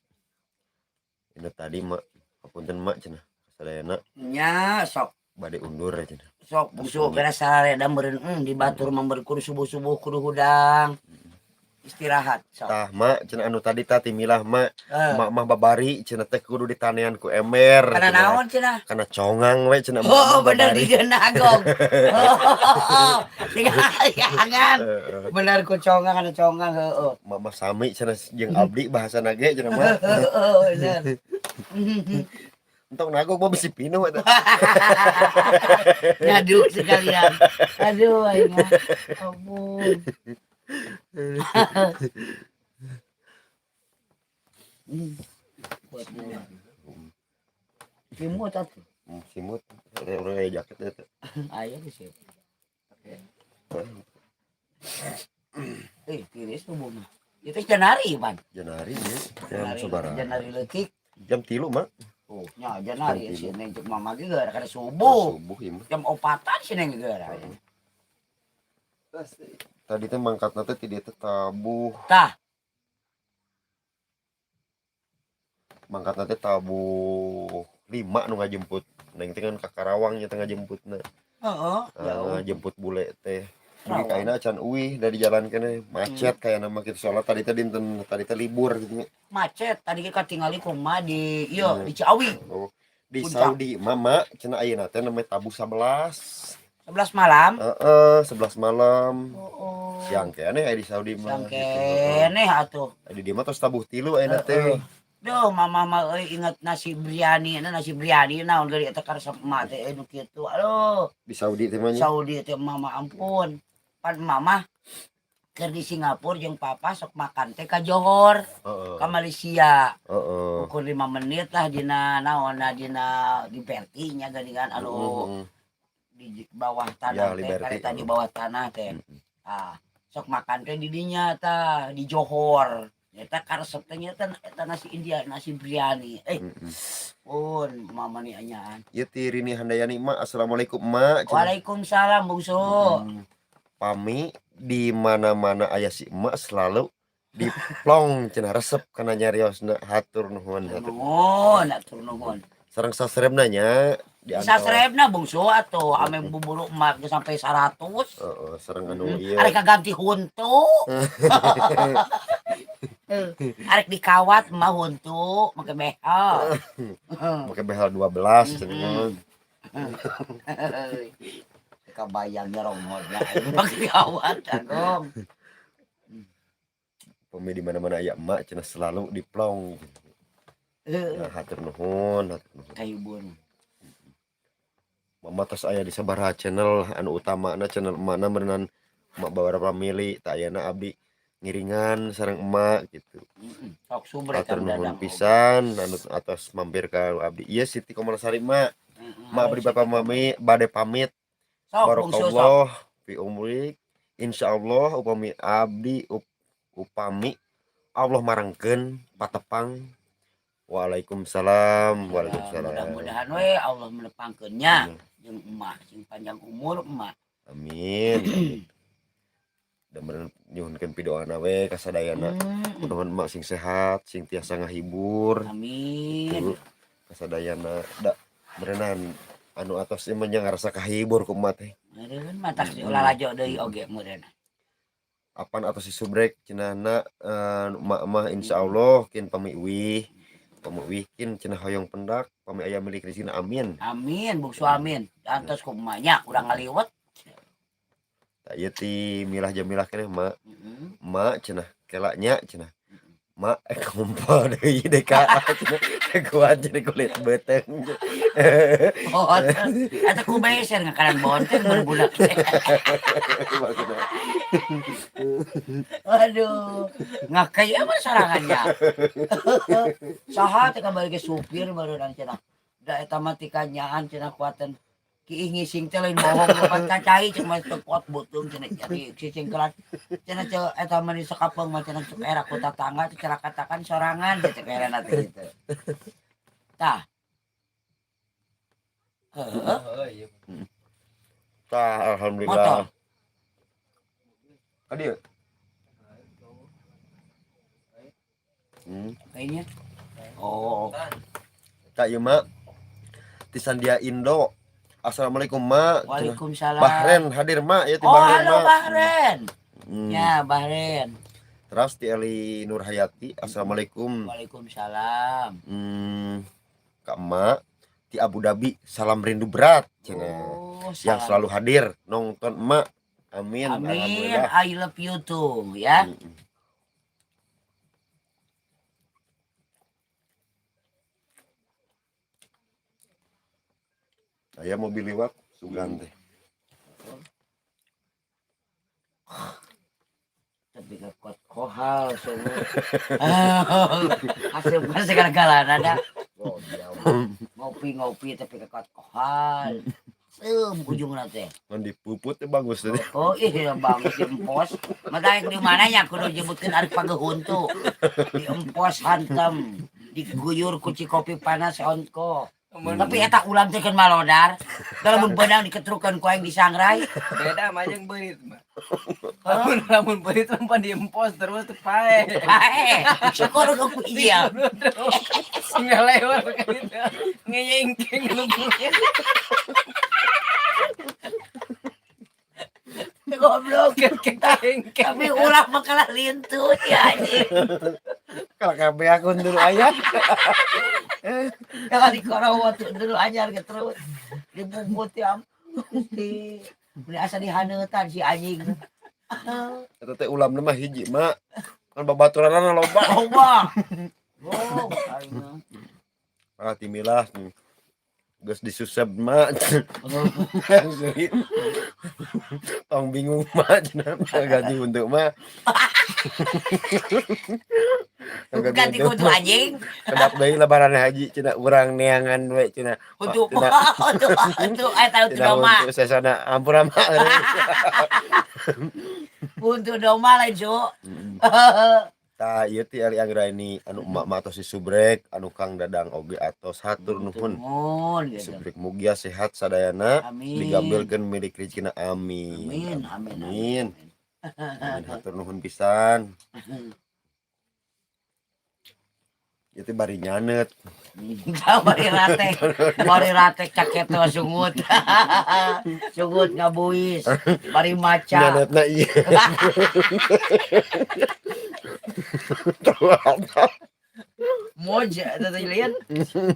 Ini tadi mak hapunten mak cenah sadayana. Nya sok. Bade undur cenah. Sok bungsu beres sareda meureun di batur mah meureun kudu subuh-subuh kudu hudang. Istirahat sok. Tah mak cenah anu tadi tah timilah mak. Eh. Mak mah babari cenah teh kudu ditanean ku ember. Kana naon cenah? Kana congang we cenah. Oh bener di nagog. Oh, tinggal. Bener ku congang kana congang heueuh. Mak mah sami cenah jeung abdi bahasana ge cenah mah. Heeh bener. Entong nagog mah bisi pinuh eta. Ngadu sekalian. Aduh aing mah. Ampun. Buat simut atuh. Simut. Urang aya jaket eta. Aya geus. Oke. Eh, tiris subuh mah. Itu Janari, Pan. Janari ya. Jam sabaraha? Janari leutik. Jam 3, Mak. Oh, nya Janari si Neng cek mama ge geura kana subuh. Subuh ieu mah. Jam 4-an si Neng geura. Tadi teh mangkatna teh ti dieu teh tabuh. Tah. Mangkatna teh tabuh 5 nu ngajemput. Neng teh kan ka Karawang nya teh ngajemputna. Heeh, jauh. Ngajemput bule teh. Dugi ka ayeuna can uih da di jalan keneh macet kayana mah kitu soalna tadi teh dinten tadi teh libur kitu nya. Macet tadi ge katingali kumaha di ieu di Ciawi. Oh, di Puncak. Saudi mama cenah ayeuna teh namanya tabuh 11. 11 malam? Heeh, 11 malam. Oh. Siang keneh aya di Saudi mah. Siang keneh atuh. Aya di dieu mah tos tabuh 3 ayeuna teh. Duh, mama mah euy inget nasi biryani, nasi biryani naon geuri eta karesep emak teh nu kitu. Aduh. Di Saudi teh mah nya. Saudi teh mama ampun. Pan mama keur di Singapura jeung papa sok makan teh ka Johor, ka Malaysia. Ukur 5 menit lah dina naonna dina Liberty nya geuningan anu di bawah tanah Ya, teh, Liberty. kareta di bawah tanah teh. Ah, sok makan teh di dinya tah di Johor. Eta karesep teh nya eta nasi India, nasi biryani. Eh, pun mama ni anyaan. Ieu ti Rini Handayani mak, assalamualaikum mak. Waalaikumsalam bungsu. Pami di mana-mana aya si emak selalu diplong cenah resep kana nyariosna hatur nuhun hatur. Nuhun, hatur nuhun. Sareng subscribe nya di Subscribe-na bungsu atuh ame buburu emak geus sampai 100. Heeh, sareng anu ieu. Arek kaganti huntu. Arek dikawat mah huntu make behel. Make behel 12 cenah. Kabayang nyerongotnya make dikawat Agung. Pemi di mana-mana aya emak cenah selalu diplong. Nah, hatur nuhun, hatur nuhun. Kahibur. Mama tos aya di sabaraha channel anu utamana channel emakna meureunan emak beberapa mili tah ayeuna abdi ngiringan sareng emak gitu. Sok subrek Hatur Kang nuhun Dadang. Pisan anu atos mampir ka abdi. Ieu Siti Komalasari mak. Mak abdi bapak mami bade pamit. Sok bungsu sok. Barakallah fi umrik. Insyaallah upami abdi upami Allah marangkeun patepang. Waalaikumsalam. Waalaikumsalam. Mudah-mudahan we Allah menepangkeun nya jeung emak sing panjang umur emak. Amin. Amin. Dan bener nyuhunkeun pidoana we ka sadayana. Mudah-mudahan emak sing sehat, sing tiasa ngahibur. Amin. Gitu. Kasadayana da berenang anu atos ieu mah nya ngarasa kahibur ku emak teh. Meureun matak si ulah lajo deui oge meureun. Apan atos si subrek cenahna emak mah insyaallah kin pami uih. Pami uih kin cenah hoyong pendak pami aya milik rezekina amin. Amin bungsu amin. Antos ku emaknya urang ngaliwet. Tah ieu ti milah jamilah keneh mak. Heeh. Mak cenah kelanya cenah. Mak kumpul deui DKA cenah kuat jadi kulit beuteung. Oh, eta ku beser ngakaran bonteng berbudak teh. Maksudna. Aduh, ngakaya mah sorangannya. Saha teh kabalik ke supir barudan cenah. Da eta mah tikanyaan cenah kuatan. Kiih ngising teh lain bohong lupa cacai cek mah teu kuat beuteung cenah jadi sisingkelan. Cenah ceu eta mah di sekapeung mah cenah cek era ku tatangga teh cenah katakan sorangan teh cek era teh gitu. Tah. Heeh. Oh, iya. Tah alhamdulillah. Motor. Adi. Kayaknya. Oh. Tak ieu mak. Ti Sandia Indo. Assalamualaikum mak. Waalaikumsalam. Bahren hadir mak ya ti Oh, Bahren halo mak. Bahren. Hmm. Ya, Bahren. Terus ti Eli Nur Hayati. Assalamualaikum. Waalaikumsalam. Kak Emak di Abu Dhabi salam rindu berat cenah. Oh, Yang salam. selalu hadir nonton emak. Amin. Amin. Alhamdulillah. I love you too, ya. Saya mobil lewat sugan teh. Tapi kekuat kohal semua. Hasil bukan segala-galana ada. Oh, ngopi-ngopi tapi kekuat kohal. Sem ujungna teh. Mun dipuput teh bagus teh. Oh iya bagus diempos. Mata di mana ya kudu jebutkeun arek pagehuntu. Diempos hantem, diguyur ku kopi panas onko. Tapi eta ulam teh keun malodar. Lamun beunang diketrukeun ku aing disangrai. Beda mah jeung beurit mah. Lamun lamun beurit mah pan diempos terus teu pae. Pae, syukur ku iya. Ngalewar gitu. Ngeyengkeng lumpurnya. Goblok. Kekengkeng. Tapi ulah mah kalah lintut ya anjing. Kalau kabeh akun dulu aya. Kalau di korowat dulu anyar ke terus dibungkut ya. Gusti. Beli asa dihaneutan si anjing. Eta teh ulamna mah hiji mak. Kan babaturanna loba. Loba. Oh, aing mah. Ah timilah. Geus disusep mak. Tong bingung mak cenah gaji untuk mah. Ganti kudu anjing. Kedap deui lebaran haji cenah urang neangan we cenah. Untuk Cenah untuk eta untuk cenah doma. untuk sesana ampura mak. Untuk doma lain su. Tah ieu ti Ari Anggraini anu emak-emak atos si Subrek, anu Kang Dadang oge atos hatur nuhun. Nuhun gitu. Subrek mugia sehat sadayana, Amin. digambilkeun milik rezekina amin. Amin, amin, Amin. Amin hatur nuhun pisan. Itu bari nyanet. Bari ratek, bari ratek caketo sungut. Sungut ngabuis, bari maca. Nyanetna iya. Tahu apa? Moj eta teh lian.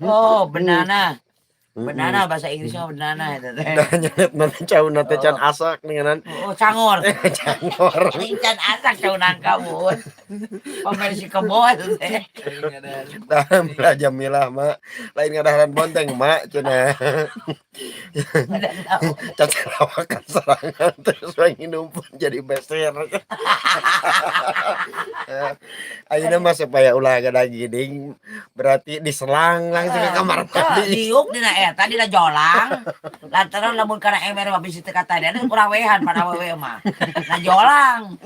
Oh, banana. Banana bahasa Inggrisnya banana eta teh. Dah nyanet nanti cauna teh can asak ninganan. Oh, cangor. Cangor. Can asak cau nangka mun. Pamer si kebo eta teh. Dah milah jamilah mak. Lain ngadaharan bonteng mak cenah. Cacarawakan serangan terus we nginum pun jadi beser. Ayeuna mah supaya ulah gada giding berarti diselang langsung ke kamar mandi. Diuk dina eta dina jolang. Lantaran lamun kana ember mah bisi teu katadean kurang wehan pada awewe mah. Na jolang.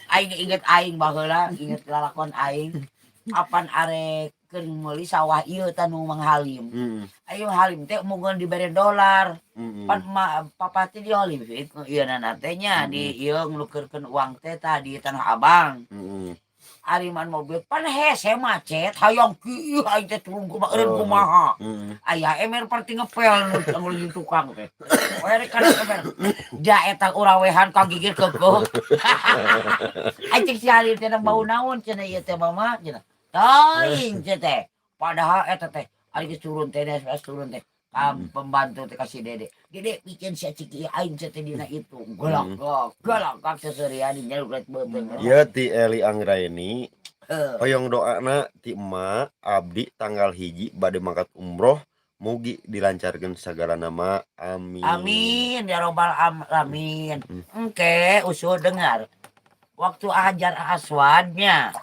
Aing inget aing baheula, inget lalakon aing. Apan arek keur meuli sawah ieu tah nu Mang Halim. Ayo Halim teh moga dibere dolar. Pan ma papa teh di Halim ieu na teh nya di ieu nglukeurkeun uang teh tah di Tanah Abang. Ari man mobil pan hese macet hayang kieu aing teh turun kumaha eureun kumaha. Aya ember parti ngepel nu nu tukang teh. We rek kana ember. Da eta urawehan kagigir keukeuh. Aing cek si Halim teh bau naon cenah ieu teh mama cenah. Teuing cenah teh. Padahal eta teh ari geus turun teh geus turun teh. Ka pembantu teh kasih Dede. Dede pikeun si ciki aing cenah teh dina itu. Galak galak galak seserian nyeluk beuteung. Ieu ti Eli Anggraeni. Hoyong doana ti emak abdi tanggal 1 bade mangkat umroh mugi dilancarkeun sagala nama amin. Amin ya robbal alamin. Engke usul dengar. Waktu Hajar Aswadnya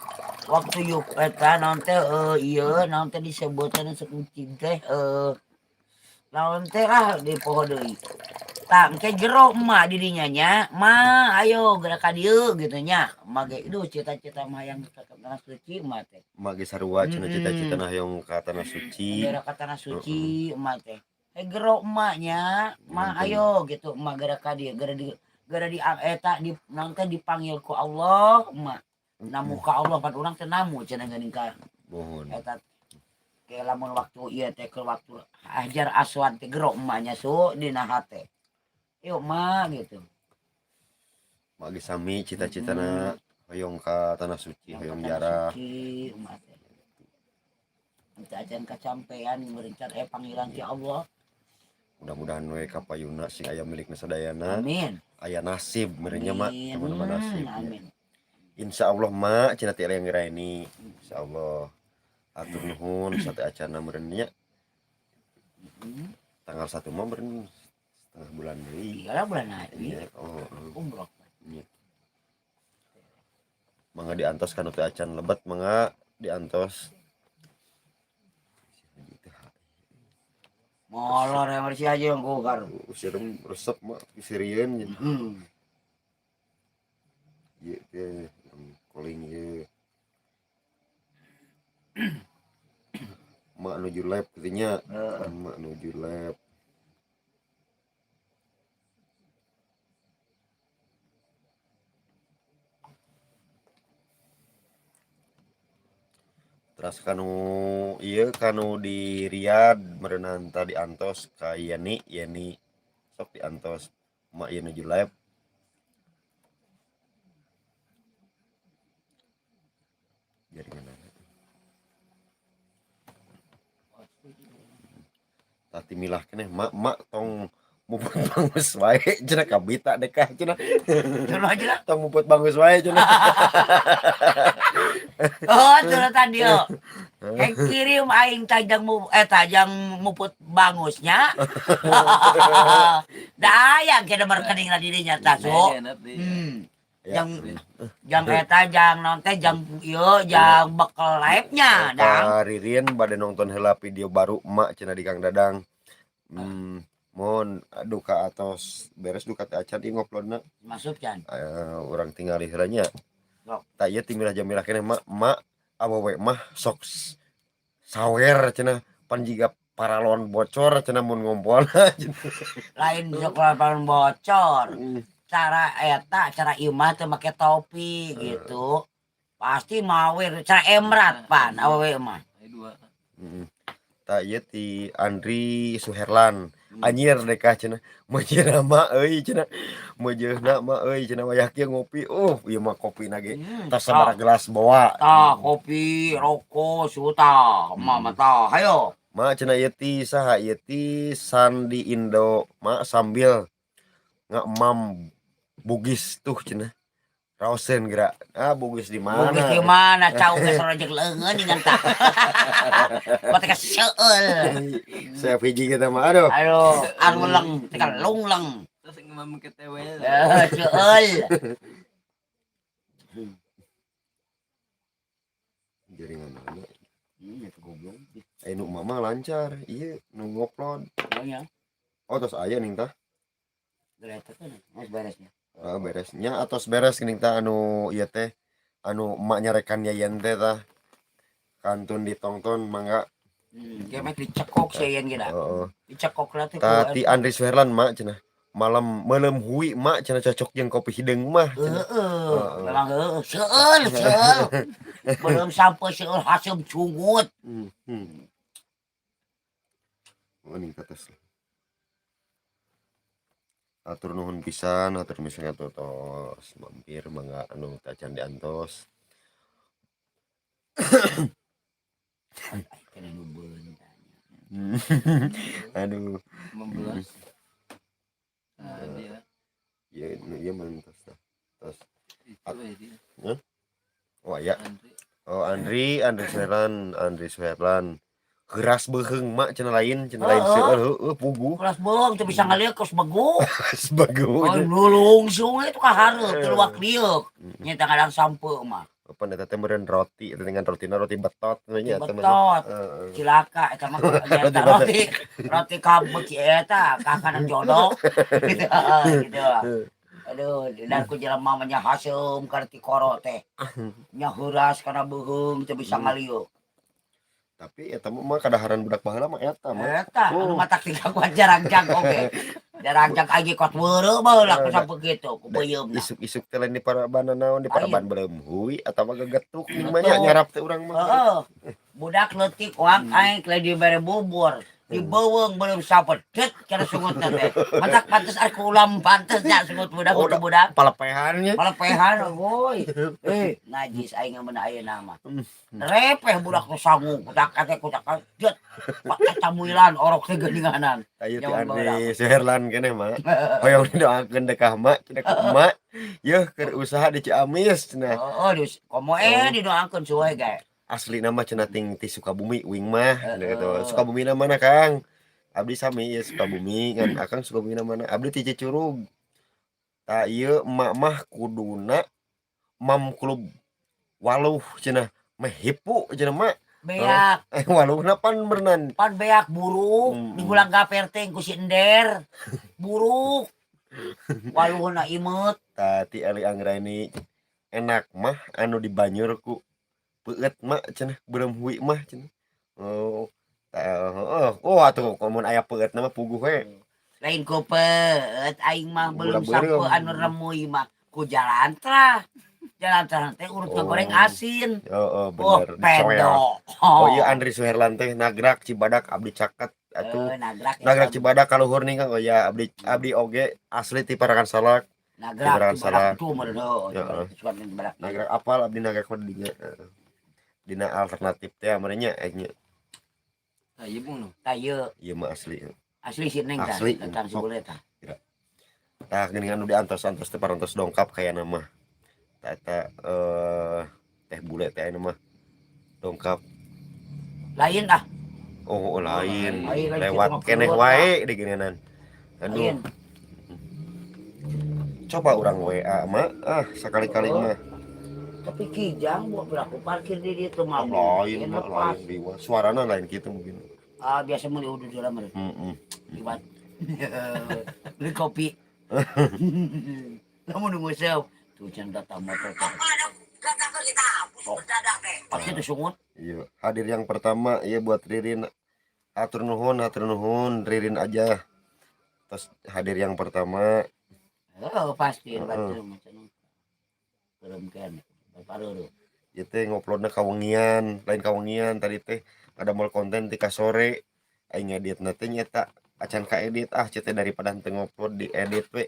waktu yuk eta naon teh ieu naon teh disebutna sekuncing teh naon teh lah di poho deui. Tah engke jero emak di dinya nya, ma ayo geura ka dieu gitu nya. Emak ge duh cita-cita mah hayang ka tanah suci emak teh. Emak ge sarua cenah cita-citana hayang ka tanah suci. Geura ka tanah suci emak teh. Gero emak nya, ma ayo gitu emak geura ka dieu geura di eta di naon teh dipanggil ku Allah emak. Namu ka Allah pan urang teh namu cenah geuning ka. Mohon. Eta ke lamun waktu ieu teh ke waktu Hajar Aswad teh gero emaknya su dina hate. Yuk mak gitu. Mak ge sami cita-citana hoyong ka tanah suci, hoyong jarah. Suci emak teh. Teu acan kacampean merencan panggilan ti Allah. Mudah-mudahan we kapayuna sing aya milikna sadayana. Amin. Aya nasib meureun nya mak, teman-teman nasib. Amin. Insyaallah mak cenah ti Eli Anggraeni. Insyaallah. Atur nuhun sate acana meureun nya. Tanggal 1 mah meureun setengah bulan deui. Iyalah bulan haji. Iya, oh. Umroh. Iya. Mangga diantos kana teu acan lebet mangga diantos. Molor yang bersih aja yang gogar. Sireum resep mah sirieun. Ieu teh koling ieu. Mak nuju lab kitu nya. Mak nuju lab. Terus kanu ieu kanu di Riyadh meureunan tadi antos ka Yeni, Yeni sok diantos mak ieu nuju live. Jaringan tati milah keneh mak mak tong muput bangus wae cenah kabita dekah cenah. Cenah cenah. Tong muput bangus wae cenah. Oh, cenah tadi yo. Kirim aing tajang mu tajang muput bangusnya. Da aya ke nomor rekening di dinya tah so. Jang eta jang naon teh jang ieu jang bekel live-nya dang. Ririn bade nonton heula video baru emak cenah di Kang Dadang. Mohon duka atos beres duka teh acan ieu nguploadna. Masuk can. Urang tingali heula nya. Tah ieu ti milah jamilah keneh mak mak awewe mah sok sawer cenah pan jiga paralon bocor cenah mun ngompol. Lain sok paralon bocor. Cara eta cara imah teh make topi gitu. Pasti mawer cara emrat pan awewe mah. Dua. Heeh. Tah, ieu ti Andri Suherlan. Anjir dekah cenah. Meujeuhna mah euy cenah. Meujeuhna mah euy cenah, wayah kieu ngopi. Ieu mah kopina ge tas sabaraha gelas bawa. Tah, kopi, rokok, suhu tah, emak mah tah. Hayo. Ma cenah, ieu ti saha ieu, ti Sandi Indo, mak sambil ngeemam Bugis tuh cenah. Raoseun geura. Ah, Bugis di mana? Bugis di mana? Cau geus rojek leungeun dengan tah. Mata seueul. Saya hiji kita mah, aduh. Aduh, aruleng, teka lungleng. Terus ngemam ke TW. Eh, seueul. Jaringan mana? Itu goblok. Eh, nu mama lancar, ieu nu ngupload. Oh ya, Oh, tos aya ning tah. geretek kan, geus beresnya. Ah, beresnya atos beres geuning tah, anu ieu teh anu emak nyarekan Yayan teh tah. Kantun ditongton mangga. Gemek dicekok sih yen kita. Heeh. Dicekok lah tuh. Tah, ti Andri Suherlan, mak cenah. Malam meuleum hui mak cenah, cocok jeung kopi hideung mah cenah. Heeh, memang heeh, seueul, seueul. Belum sampai seueul haseum cungut. Oh, ning tos. Atur nuhun pisan, atur misalnya tos mampir, mangga anu tacan diantos. Kena nu beun. Aduh. 15. Nah, dia. Ieu nu ieu mah tos tah. Tos. Itu eh, dia. Oh, aya. Andri. Oh, Andri, Andri Suherlan, Andri Suherlan. Heuras beuheung mak cenah, lain cenah, lain Heeh. seueur, heueuh, puguh. Kelas beung teu bisa ngalieu kos begu. Sebagu. Oh, nulungsung itu ka hareup teu luak lieuk. Nya kadang sampe mah. Apa eta teh meureun roti eta dengan rotina roti betot nya eta mah. Betot. Heeh. Cilaka eta mah Roti eta roti roti kabek eta kakanan jodoh gitu gitu. Aduh, dan ku jelema mah nya haseum kana tikoro teh. Nya heuras kana beuheung teu bisa ngalieu. Tapi eta mah kadaharan budak baheula mah eta mah. Eta anu matak tiga jarang jag oge. Jarang jag aing kot weureu baheula ku sampe kitu ku peuyeumna. Isuk-isuk teh lain di paraban naon, di paraban beuleum hui atawa gegetuk ning mah nya Betul. nyarap teh urang mah. Heeh. Budak leutik wang aing lain dibere bubur. Dibeuweung belum sampe det kana sungutna teh. Matak pantes ari ku ulam pantes nya sungut budak Oh, oh, budak. Palepehan nya. Palepehan woi. Eh, najis aing mah ayeuna mah. Repeh budak nu sangu kutak teh kutak det. Pak tamuilan orok teh geuninganan. Ayo ti Nyaman Andri Suherlan keneh mah. Hoyong didoakeun dekah mak cenah ku emak. Yeuh keur usaha di Ciamis cenah. Oh, di komo eh didoakeun suwe ge. Asli nama cenah ting ti Sukabumi uing mah cenah gitu. Heeh. Sukabumi na mana, Kang? Abdi sami ya Sukabumi kan, Akang Sukabumi na mana? Abdi ti Cicurug. Tah, ieu emak mah kuduna mam klub waluh cenah, meh hipu cenah mak. Beak. Eh, waluhna pan berenang. Pan beak buruk, digulang gaper teh ku si Ender. Buruk. Waluhna imeut. Tah, ti Eli Anggraini, enak mah anu dibanyur ku peueut mak cenah, beureum hui mah cenah. Oh, tah heeh. Oh, atuh mun aya peueutna mah puguh we. Lain ku peueut aing mah belum Gula beureum. sampe anu remuy mah ku jalantrah. Jalantrah teh urut goreng asin. Heeh, Oh, bener dicoel. pedo. Oh iya, Andri Suherlan teh Nagrak Cibadak, abdi caket atuh. Eh, Nagrak ya, Nagrak Bang. Cibadak kaluhur nih Kang. Oh iya, abdi abdi oge asli ti Parakan Salak. Nagrak Parakan Cibadak Salak. itu meureun heuh. Heeh. Cibadak Cibadak. Nagrak apal abdi Nagrak mah dinya. Heeh. Dina alternatif teh meureun nya eh, nya. Tah, ieu bung nu. Tah ieu Ieu mah asli. Asli si Neng tah, Asli. tentang si Sok. bule tah. Tah, geuningan nu diantos-antos teh parantos dongkap kayana mah. Tah eta eh teh bule teh aya mah dongkap. Lain ah. Oh, lain. Lain, lain Lewat kitu mah keneh keluar, wae di geuningan. Aduh, Lain. Coba urang WA mah ah sakali-kali Oh. mah. Tapi kijang buat berapa parkir di ditu mah. Oh, lain Mungkin mah lepas. lain deui. Suarana lain kitu mungkin. Ah, biasa meuli udah dalam meureun. Heeh. Liwat. Beli kopi. Kamu nunggu sel. Tuh can datang motor. Oh, pasti tuh sungut. Iya, hadir yang pertama iya buat Ririn. Atur nuhun Ririn aja. Terus hadir yang pertama. Oh, pasti Heeh. batu macam belum kan. Baru. Ieu teh nguploadna kawengian, lain kawengian tadi teh. Ngadamel konten ti ka sore, aing ngeditna teh nyaeta acan kaedit, ah ceu teh daripada henteu ngupload diedit we.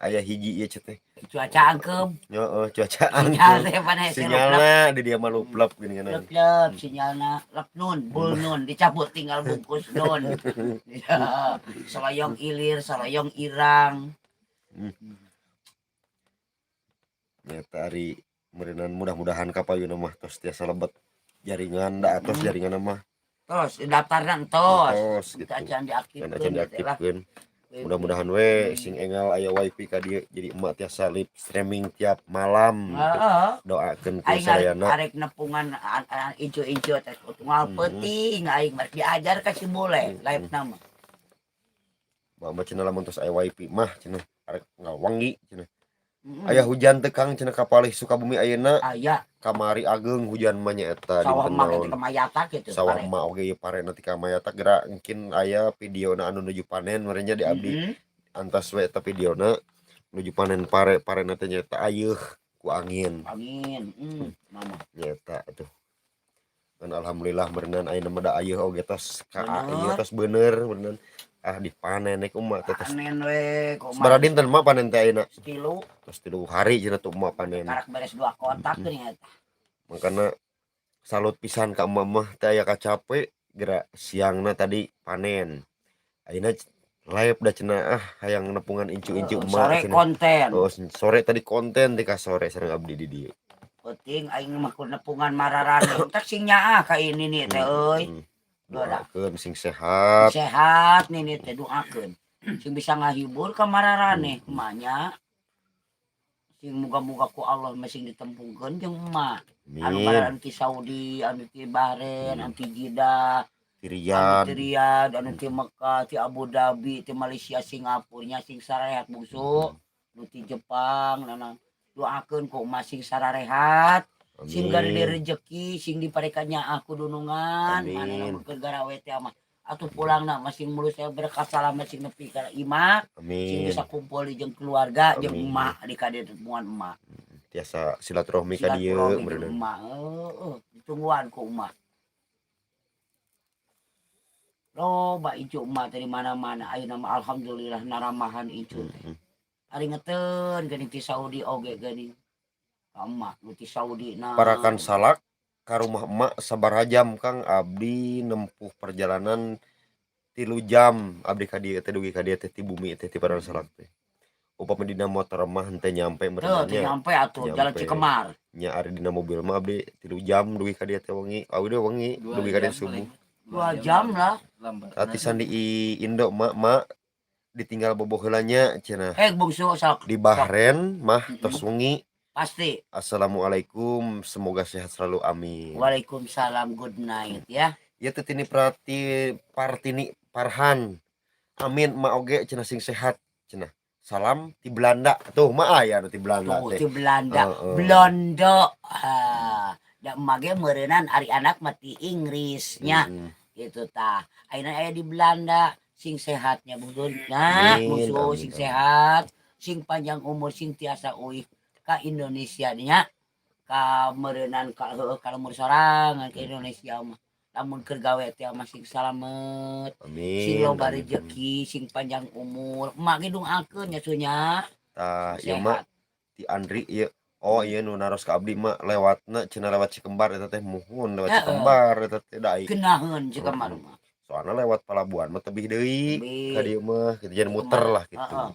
Aya hiji ieu ceu teh. Cuaca angkeub. Heeh, cuaca Sinyal angkeub. teh pan hese. Sinyalna di dieu mah luplep geuningan. Lep-lep sinyalna, lep nun, bul nun, dicabut tinggal bungkus nun. Ya, saloyong ilir, saloyong irang. Nyata ari meureunan mudah-mudahan kapayunna mah tos tiasa lebet jaringan da atos jaringanna mah. Tos, daftarna entos. Tos gitu. Acan Kan diaktifkeun acan teh lah. diaktifkeun. Mudah-mudahan we sing enggal aya wifi ka dieu, jadi emak tiasa live streaming tiap malam gitu. Doakeun ku Aing arek, sadayana. Arek nepungan incu-incu teh unggal peuting aing mah diajar ka si bule live nama. Mak mah cenah lamun tos aya wifi mah cenah arek ngawangi cenah. Aya hujan teu, Kang, cenah ka palih Sukabumi ayeuna? Aya. Kamari ageung hujan mah nya eta Sawah dinten mah naon. ge kamayatak gitu. Sawah Pare. emak oge ieu pare ti kamayatak geura engkin aya videona anu nuju panen meureun nya di abdi. Antos we eta videona nuju panen pare, parena teh nyaeta ayeuh ku angin. Angin, mama. Nyaeta atuh. Dan alhamdulillah meureunan ayeuna mah da ayeuh oge tos ka ieu Bener. Tos bener meureunan. Ah, dipanen we ku emak teh tos. Panen we kumaha. Sabaraha dinten mah panen teh ayeuna? 3. Tos 3 hari cenah tuh emak panen. Karak beres dua kotak geuning eta. Makana salut pisan ka emak mah teh aya kacape geura siangna tadi panen. Ayeuna live da cenah, ah hayang nepungan incu-incu Heeh, emak sore cenah. konten. Oh, sore tadi konten ti ka sore sareng abdi di dieu. Penting aing mah kur nepungan mararane. Teh sing nyaah ka ini nih teh euy. Doakeun sing sehat. Sehat nini teh, doakeun. Sing bisa ngahibur ka mararane kumanya. Sing muga-muga ku Allah mah sing ditempungkeun jeung emak. Anu Amin. mararane ti Saudi, anu ti Bahrain, anu ti Jeddah, Ti anu Riyadh. ti Riyadh, anu ti Mekah, ti Abu Dhabi, ti Malaysia, Singapura nya sing sarehat bungsu. Nu ti Jepang, nana doakeun ku emak sing sararehat, sing garede Amin. rejeki, sing dipareka nyaah ku dunungan, Amin. manehna mun keur garawe teh mah. Atuh pulangna masing mulus aya berkah salamet sing nepi ka imah, sing Amin. bisa kumpul jeung keluarga jeung Amin. emak di kadieu temuan emak. Tiasa silaturahmi ka dieu Silaturahmi jeung meureunna. emak, heeh, ditungguan ku emak. Loba incu emak teh di mana-mana ayeuna mah alhamdulillah naramahan incu teh. Ari ngeteun geuning ti Saudi oge geuning. Ka emak nu ti Saudi na. Parakan Salak ka rumah emak sabaraha jam, Kang? Abdi nempuh perjalanan 3 jam abdi ka dieu teh, dugi ka dieu teh ti bumi teh ti Parakan Salak teh. Upami dina motor mah henteu nyampe Teu, meureun teu nya. nyampe atuh jalan Nyampe. Cikemar. Nya ari dina mobil mah abdi 3 jam dugi ka dieu teh wengi. Awi deui wengi Dua dugi ka dieu jam subuh. paling. 2 jam lah. Lambat. Atisan di Indo mak mak ditinggal bobo heula nya cenah. Eh, bungsu sok. Di Bahrain mah tos wengi. Pasti. Assalamualaikum, semoga sehat selalu, amin. Waalaikumsalam, good night ya. Ieu teh tini Prati Partini Parhan. Amin emak oge cenah sing sehat cenah. Salam ti Belanda. Tuh mak aya nu ti Belanda Tuh teh. ti Belanda. Heeh. Blondo. Ah, da emak ge meureunan ari anak mah ti Inggris nya. Gitu tah. Ayeuna aya di Belanda sing sehatnya bungsu. Nah, Amin, bungsu amin, sing amin. sehat, sing panjang umur, sing tiasa uih ka Indonesia nya. Ka meureunan ka heueuh ka lembur sorangan ke Indonesia mah. Lamun keur gawe teh mah sing salamet, sing Amin. loba Amin. rejeki, sing panjang umur. Emak ge doakeun nya sunya. Tah Sing ieu mah sehat. ti Andri ieu. Oh ieu nu naros ka abdi mah lewatna cenah lewat Cikembar eta teh, muhun lewat Cikembar eta teh da ai. Geunaheun Cikembar mah. Soalna lewat pelabuhan mah tebih deui ka Tebih. dieu mah gitu jadi muter lah gitu. Heeh.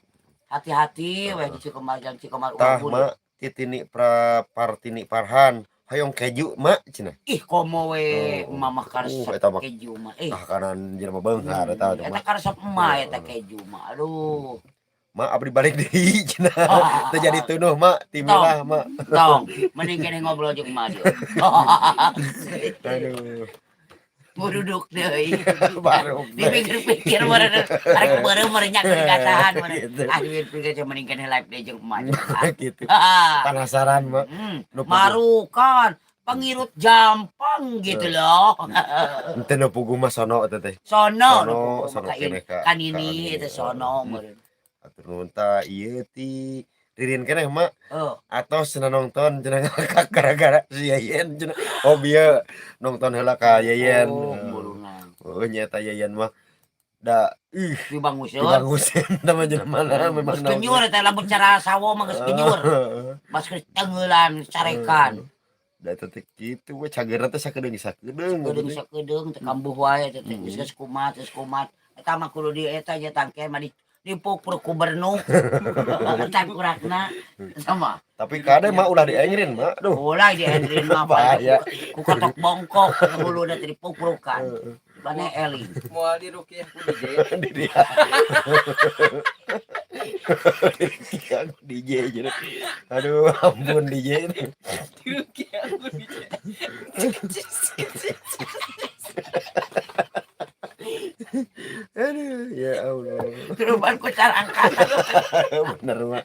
Hati-hati we di Cikembar, jalan Cikembar Tah ulah burik. mak ti Tini pra Partini Parhan hoyong keju mak cenah. Ih, komo we Oh. emak mah karesep Eta mah keju mah. Eh. Tah kanan jelema beunghar eta Eta mah. karesep emak eta keju mah. Aduh. Mak abdi balik deui cenah. Teu jadi tunuh mak, timilah mak. Tong, mending kene ngobrol jeung emak dieu. Aduh. Mau duduk deui. Baru. Dipikir-pikir meureun arek beureum meureun nya keur dikatahan meureun. Gitu. Ah, dipikir-pikir teh mending kene live deui jeung emak. Gitu. Penasaran mak. Nu puguh. Marukan pengirut jampang gitu loh. Henteu nu puguh mah sono eta teh. Sono, Sono, nu puguh sono mah ka keneh ka kan ini ka itu sono meureun. Atur nuhun tah ieu ti Ririn keneh mak. Oh, Atos cenah nonton cenah ngakak gara-gara si Yeyen cenah. Oh bieu nonton heula ka Yeyen. Oh, Heeh. Oh, nyata Yayan mah da ih Dibanguseun. Dibangusin sama jelema memang. Geus kenyur eta, lamun cara sawo mah geus kenyur. Mas geus tengeulan carekan. Da eta teh kitu we, cageurna teh sakedeung sakedeung. Kedeung sakedeung teh kambuh wae teh teh geus geus kumat, geus kumat. Eta mah kudu di eta nya tangke mah di dipuk ku bernuk. Tangkurakna sama. Tapi kade mah ulah diengrin mah. Aduh. Ulah diengrin mah. Bahaya. Ku kotok bongkok huluna teh dipukrukan. Mana eling. Moal dirukiah ku DJ. Di dia. Dirukiah ku DJ jadi. Aduh, ampun DJ. Dirukiah ku DJ. Aduh, ya Allah. Tiruban ku carangka. Bener mah.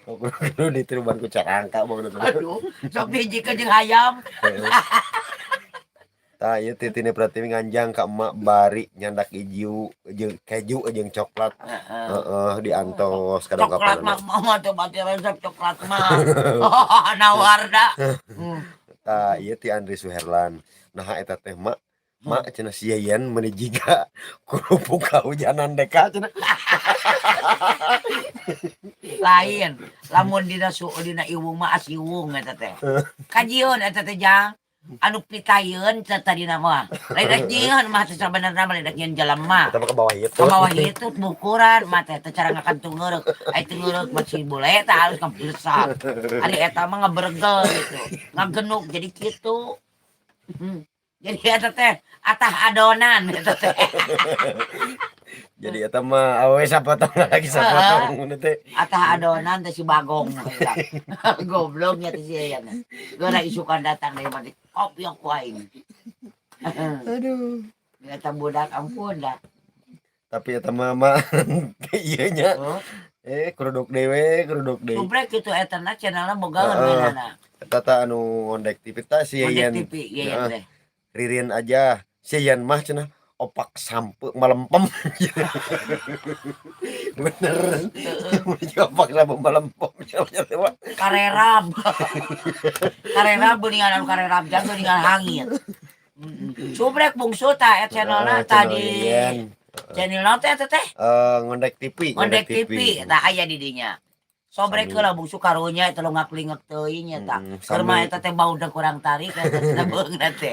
Kudu ditiruban ku carangka bang. Aduh, sok dihijikeun jeung hayam. Tah ieu Titine Pratiwi nganjang ka emak bari nyandak iju jeung keju jeung coklat. Heeh. Heeh, diantos Coklat kadang-kadang. mah mama tuh mati resep coklat mah. Nawar da. Tah ieu ti Andri Suherlan. Nah eta teh mak mak cenah si Yayan meuni jiga kerupuk kahujanan deka cenah. Lain, lamun dina su dina iwung mah asiwung eta teh. Kajieun eta teh jang anu pitayeun teh tadina mah. Lain rek nyieun mah teh sabenerna mah lain rek nyieun jelema. Eta mah ke bawah itu. Ka bawah itu bukuran mah teh teh cara ngakan tungeureuh. Ai tungeureuh mah si bule teh halus ngablesak. Ari eta mah ngaberegel gitu. Ngagenuk jadi kitu. Jadi eta teh atah adonan eta teh. Jadi eta mah awe sapotong lagi sapotong ngono teh. Atah adonan teh si Bagong. Gobloknya teh si Yayan. Geura isukan datang deui mah kopiok ku aing. Aduh. Eta budak ampun dah. Tapi eta mah mah ieu nya. Eh keruduk dewe, keruduk deui. Subrek kitu eta na channelna bogaeun mainana. Eta tah anu ngondek TV tah si Ngondek Yayan. TV Yayan teh. Ririn aja. Si Yayan mah cenah opak sampe malempem. Bener. Opak sampe malempem. Karerab. Karerab geuningan anu karerab jang geuningan hangit. Subrek bungsu tah eta channelna tadi. Channel naon teh eta teh? Ngondek TV, Ngondek TV tah aya di dinya. Sobrek heula bungsu karunya eta longak-lingek teuing eta. Keur mah eta teh bau kurang tarik eta teh beungna teh.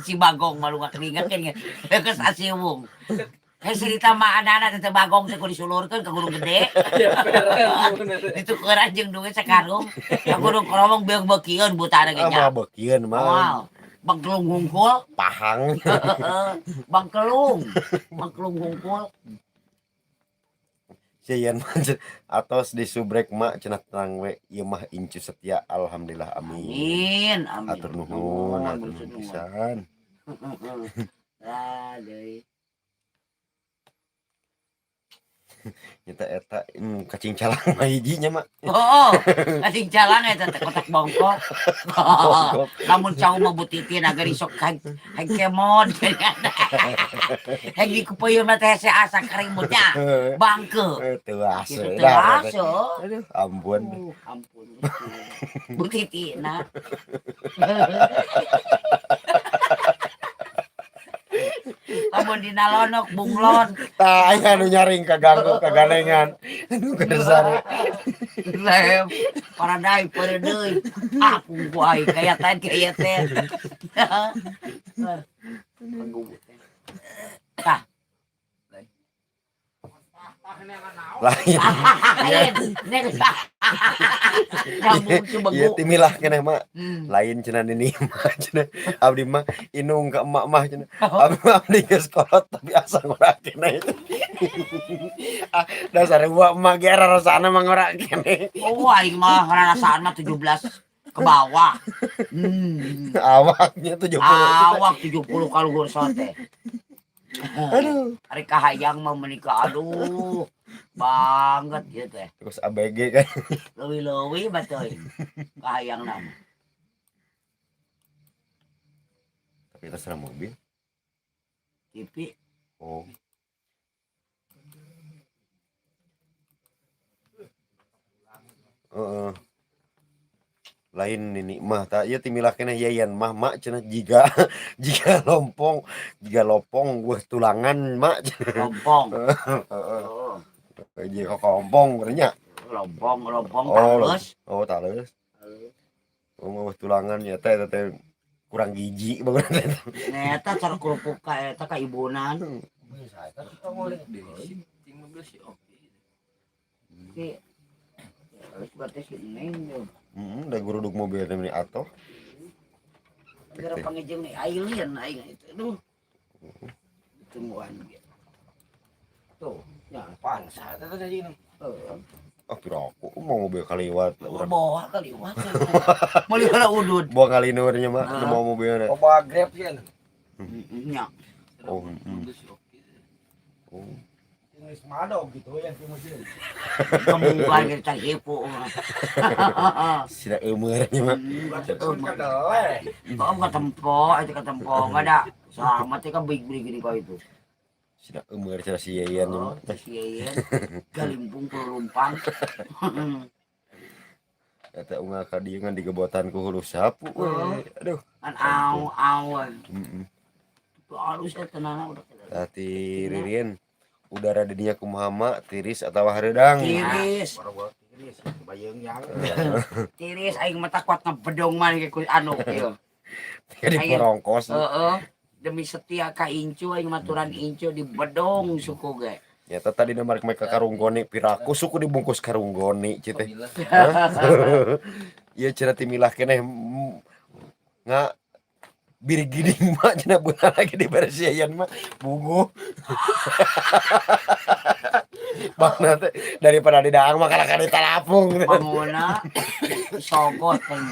Si Bagong mah lungak-lingek kan geus asiwung. Hei cerita mah anak-anak teh Bagong teh kudu disulurkeun ka Gunung Gede. Ditukeran jeung duit sakarung. Ka Gunung Koromong beung-beukieun butana ge nya. Ah, beukieun mah. Moal. Bangkelung hungkul. Pahang. Bangkelung. Bangkelung hungkul. Si Yan mah atos di subrek mak cenah tenang we ieu mah incu setia alhamdulillah amin. Amin amin. Atur nuhun, atur nuhun pisan. Lah deui. Nyata eta kacing calang mah hiji nya mak. Oh, kacing calang eta teh kotak bongkok. Lamun cau mah butitin agar isok hang kemon. Hang dikupeun mah teh hese asa karimutnya. Bangke. Teu asa. Teu asa. Aduh, ampun. Ampun. Butitina. Lamun dina lonok bunglon. Tah aya nu nyaring kaganggu kagalengan. Anu keur sare. Lem paradai paradai. Ah pungku aing kaya teh kaya teh. Tah. Lain. Lain. Iya timilah keneh mak. Lain cenah nini mah cenah. Abdi mah inung ka emak mah cenah. Abdi mah abdi geus kolot tapi asa ngora keneh. Ah dasar emak mah ge rarasana mah ngora keneh. Oh aing mah rarasaan mah 17 ke bawah. Awaknya 70. Awak 70 kaluhur sote. Aduh. Ari kahayang mah menikah aduh banget gitu teh. Terus ABG kan. Leuwih-leuwih batoy. Kahayang nama. Tapi itu serang mobil. TV. Oh. Heeh. Lain nini mah tah ieu timilah keneh Yeyen mah, Mak, cenah jiga jiga lompong, jiga lopong euweuh tulangan, Mak, cenah. Lompong. Heeh. Oh. Jiga kokompong meureun nya. Lompong, lompong Oh, taleus. Oh, taleus. Oh, euweuh tulangan nya teh eta teh kurang gizi bangunan teh. Eta cara kerupuk ka eta ka ibunan. Ting mobil si Oki. Si Terus berarti si Neng tuh. Heeh, da gurudug mobil teh meuni atoh. Gara pangejeng nih alien aing itu. Aduh. Tungguan gitu. Tuh, ya Pansa eta teh jadi. Heeh. Ah, piraku mau mobil kaliwat urang. Bawa kaliwat. Meuli heula udud. Bawa ngalinur nya mah, Ah. nu mau mobilna. Bawa Grab sih. Nya. Oh, heeh. Mobil si Oki. Oh. Geus madog gitu yang di museum. Kemukan kita hipu. Sida eumeur nya mah. Kedelai. Oh, bukan tempo, itu ke tempo enggak ada. Selamat ya kan beli gini kau itu. Sida eumeur cenah si Yeyen nya Oh, mah. si Yeyen galimpung pelumpang. Eta unggal ka dieu ngan digebotan ku hulu sapu we. Oh. Aduh. Kan au awan. Heeh. Halus ya tenana udah. Tah ti Ririn udara di dinya kumaha, Mak? Tiris atawa hareudang? Tiris, Tiris, bayeng yang. Tiris aing mata kuat ngebedong mah ku anu kieu. Di porongkos. Heeh. Demi setia ka incu aing maturan incu di bedong suku ge. Nyata tadi nomor ka karunggoni piraku suku dibungkus karunggoni citeh. Pamilah. Ieu cenah timilah keneh nga birgining mah cenah beunang lagi dibersihan mah buguh. Bangna teh daripada di daang mah kana ditalapung. Panguna sogot kan.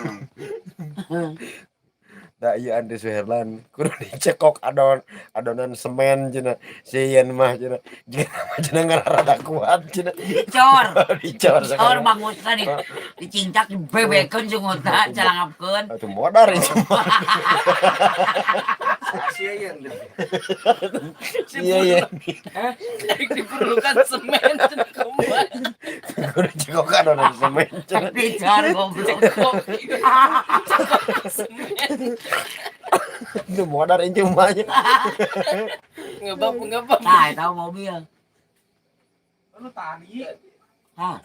Da ieu Andri Suherlan kudu dicekok adonan semen cenah si Yen mah cenah. Jika mah cenah ngarada kuat cenah. Dicor. Dicor Dicor sekarang. bangusna di dicincak dibebekeun sungutna calangapkeun. Atuh modar itu mah. Sia yang. Iya iya. Diperlukan semen cenah kumaha. Kudu cekok adonan semen cenah. Dicor goblok. Cekok. Cekok semen. Itu modar itu mah. Ngebab ngebab. Nah, eta mobil. Anu tadi. Hah,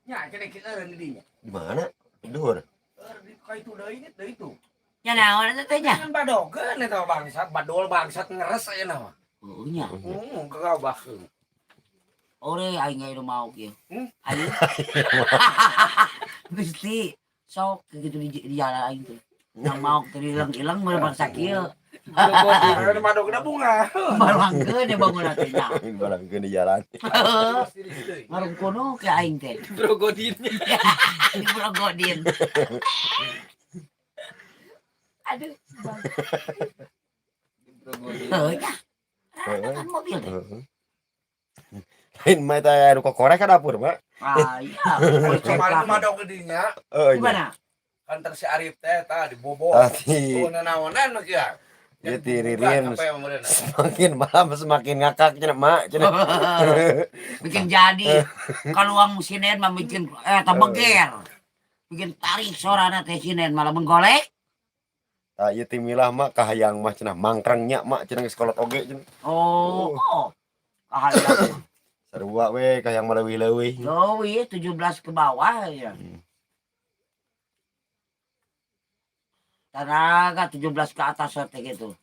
Nya cenah kita eureun di dinya. Di mana? Di luhur. Eureun di ka itu deui nya deui itu. Nya naon eta teh nya? Kan badogeun eta bangsat, badol bangsat ngeres ayeuna mah. Oh nya. Heeh, kagabahkeun. Ore aing ge mau kieu. Hmm? Aing. Gusti, sok gitu di jalan aing tuh. Yang mau teh ilang-ilang meureun bangsa kieu. Anu madogna bunga. Balangkeun ya bangun teh nya. Balangkeun di jalan. Ngarungkuno ke aing teh. Brogodin. Di Brogodin. Aduh. Brogodin. Heuh nya. Rata kan mobil teh. Heeh. Lain mah eta anu kokoreh ka dapur mah. Ah iya. Kemarin madog di dinya. Heeh nya. Gimana? Kan ter si Arif teh tah dibobo. Tadi Oh, nanaonan mah kieu. Ieu ti Ririn semakin malam semakin ngakak cenah mak cenah. Bikin jadi. Kalau uang sinen mah bikin eh beger. Bikin tarik sorana teh sinen malah menggolek. Tah ieu timilah mak kahayang mah cenah mangkrang nya mak cenah geus kolot oge cenah. Oh, oh. Kahayang. Sarua we kahayang mah leuwih-leuwih. Leuwih 17 ke bawah ya. Tenaga 17 ke atas teh gitu.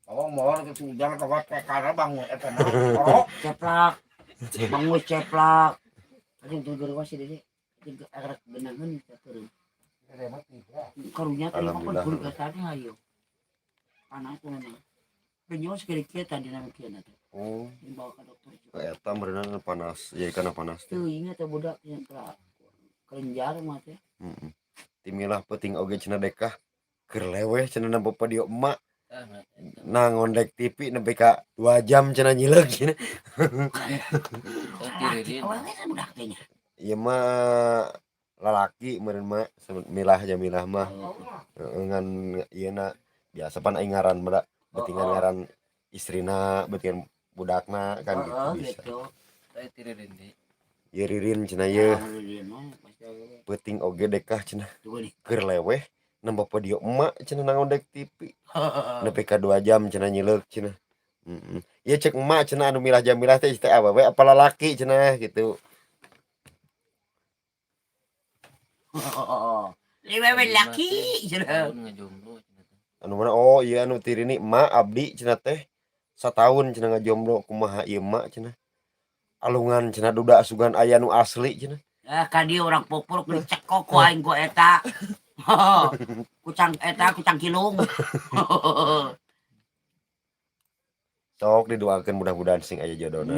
Oh, mau ke sujang ke karena bangun eta mah. Oh, Ceplak. Bangus ceplak. Aduh tuh guru sih dede. Tiga arek genangan turun. Karunya teh mah Alhamdulillah. kudu kasarnya ayo. Panas memang. Benyo sekali kieu tadi nama kieu teh. Oh, Dibawa ke dokter juga. eta meureunan panas, ya kana panas teh. Tuh ingat ya budak yang kelenjar mah teh. Heeh. Timilah peuting oge cenah dekah keur leweh cenah nempo video emak. Nah ngondek TV nepi ka 2 jam cenah nyileuk cenah. Laki awewe teh budak teh nya. Ieu mah lalaki meureun mah milah jamilah mah. Heeh, ngan ieu na biasa pan aing ngaran mah da beutingan Oh, oh. ngaran istrina, beutingan budakna kan gitu Heeh, bisa. gitu. Saya tidur ini. Ieu Ririn cenah ieu. Ah, Ririn mah pasti awewe. Peuting oge dekah cenah. Tunggu nih. Keur leweh nempo video emak cenah nangondek TV. Nepi ka 2 jam cenah nyileuk cenah. Heeh. Ieu cek emak cenah anu milah jamilah teh teh awewe apa lalaki cenah gitu. Liwewe laki cenah. Tahun ngejomblo cenah teh. Anu mana, oh iya, anu tirini emak abdi cenah teh sataun cenah ngajomblo, kumaha ieu emak cenah. Alungan cenah duda sugan aya nu asli cenah. Ah, ka dieu urang pupuruk dicekok ku aing ku eta. Kucang eta, kucang kilung. Sok didoakeun mudah-mudahan sing aya jodona.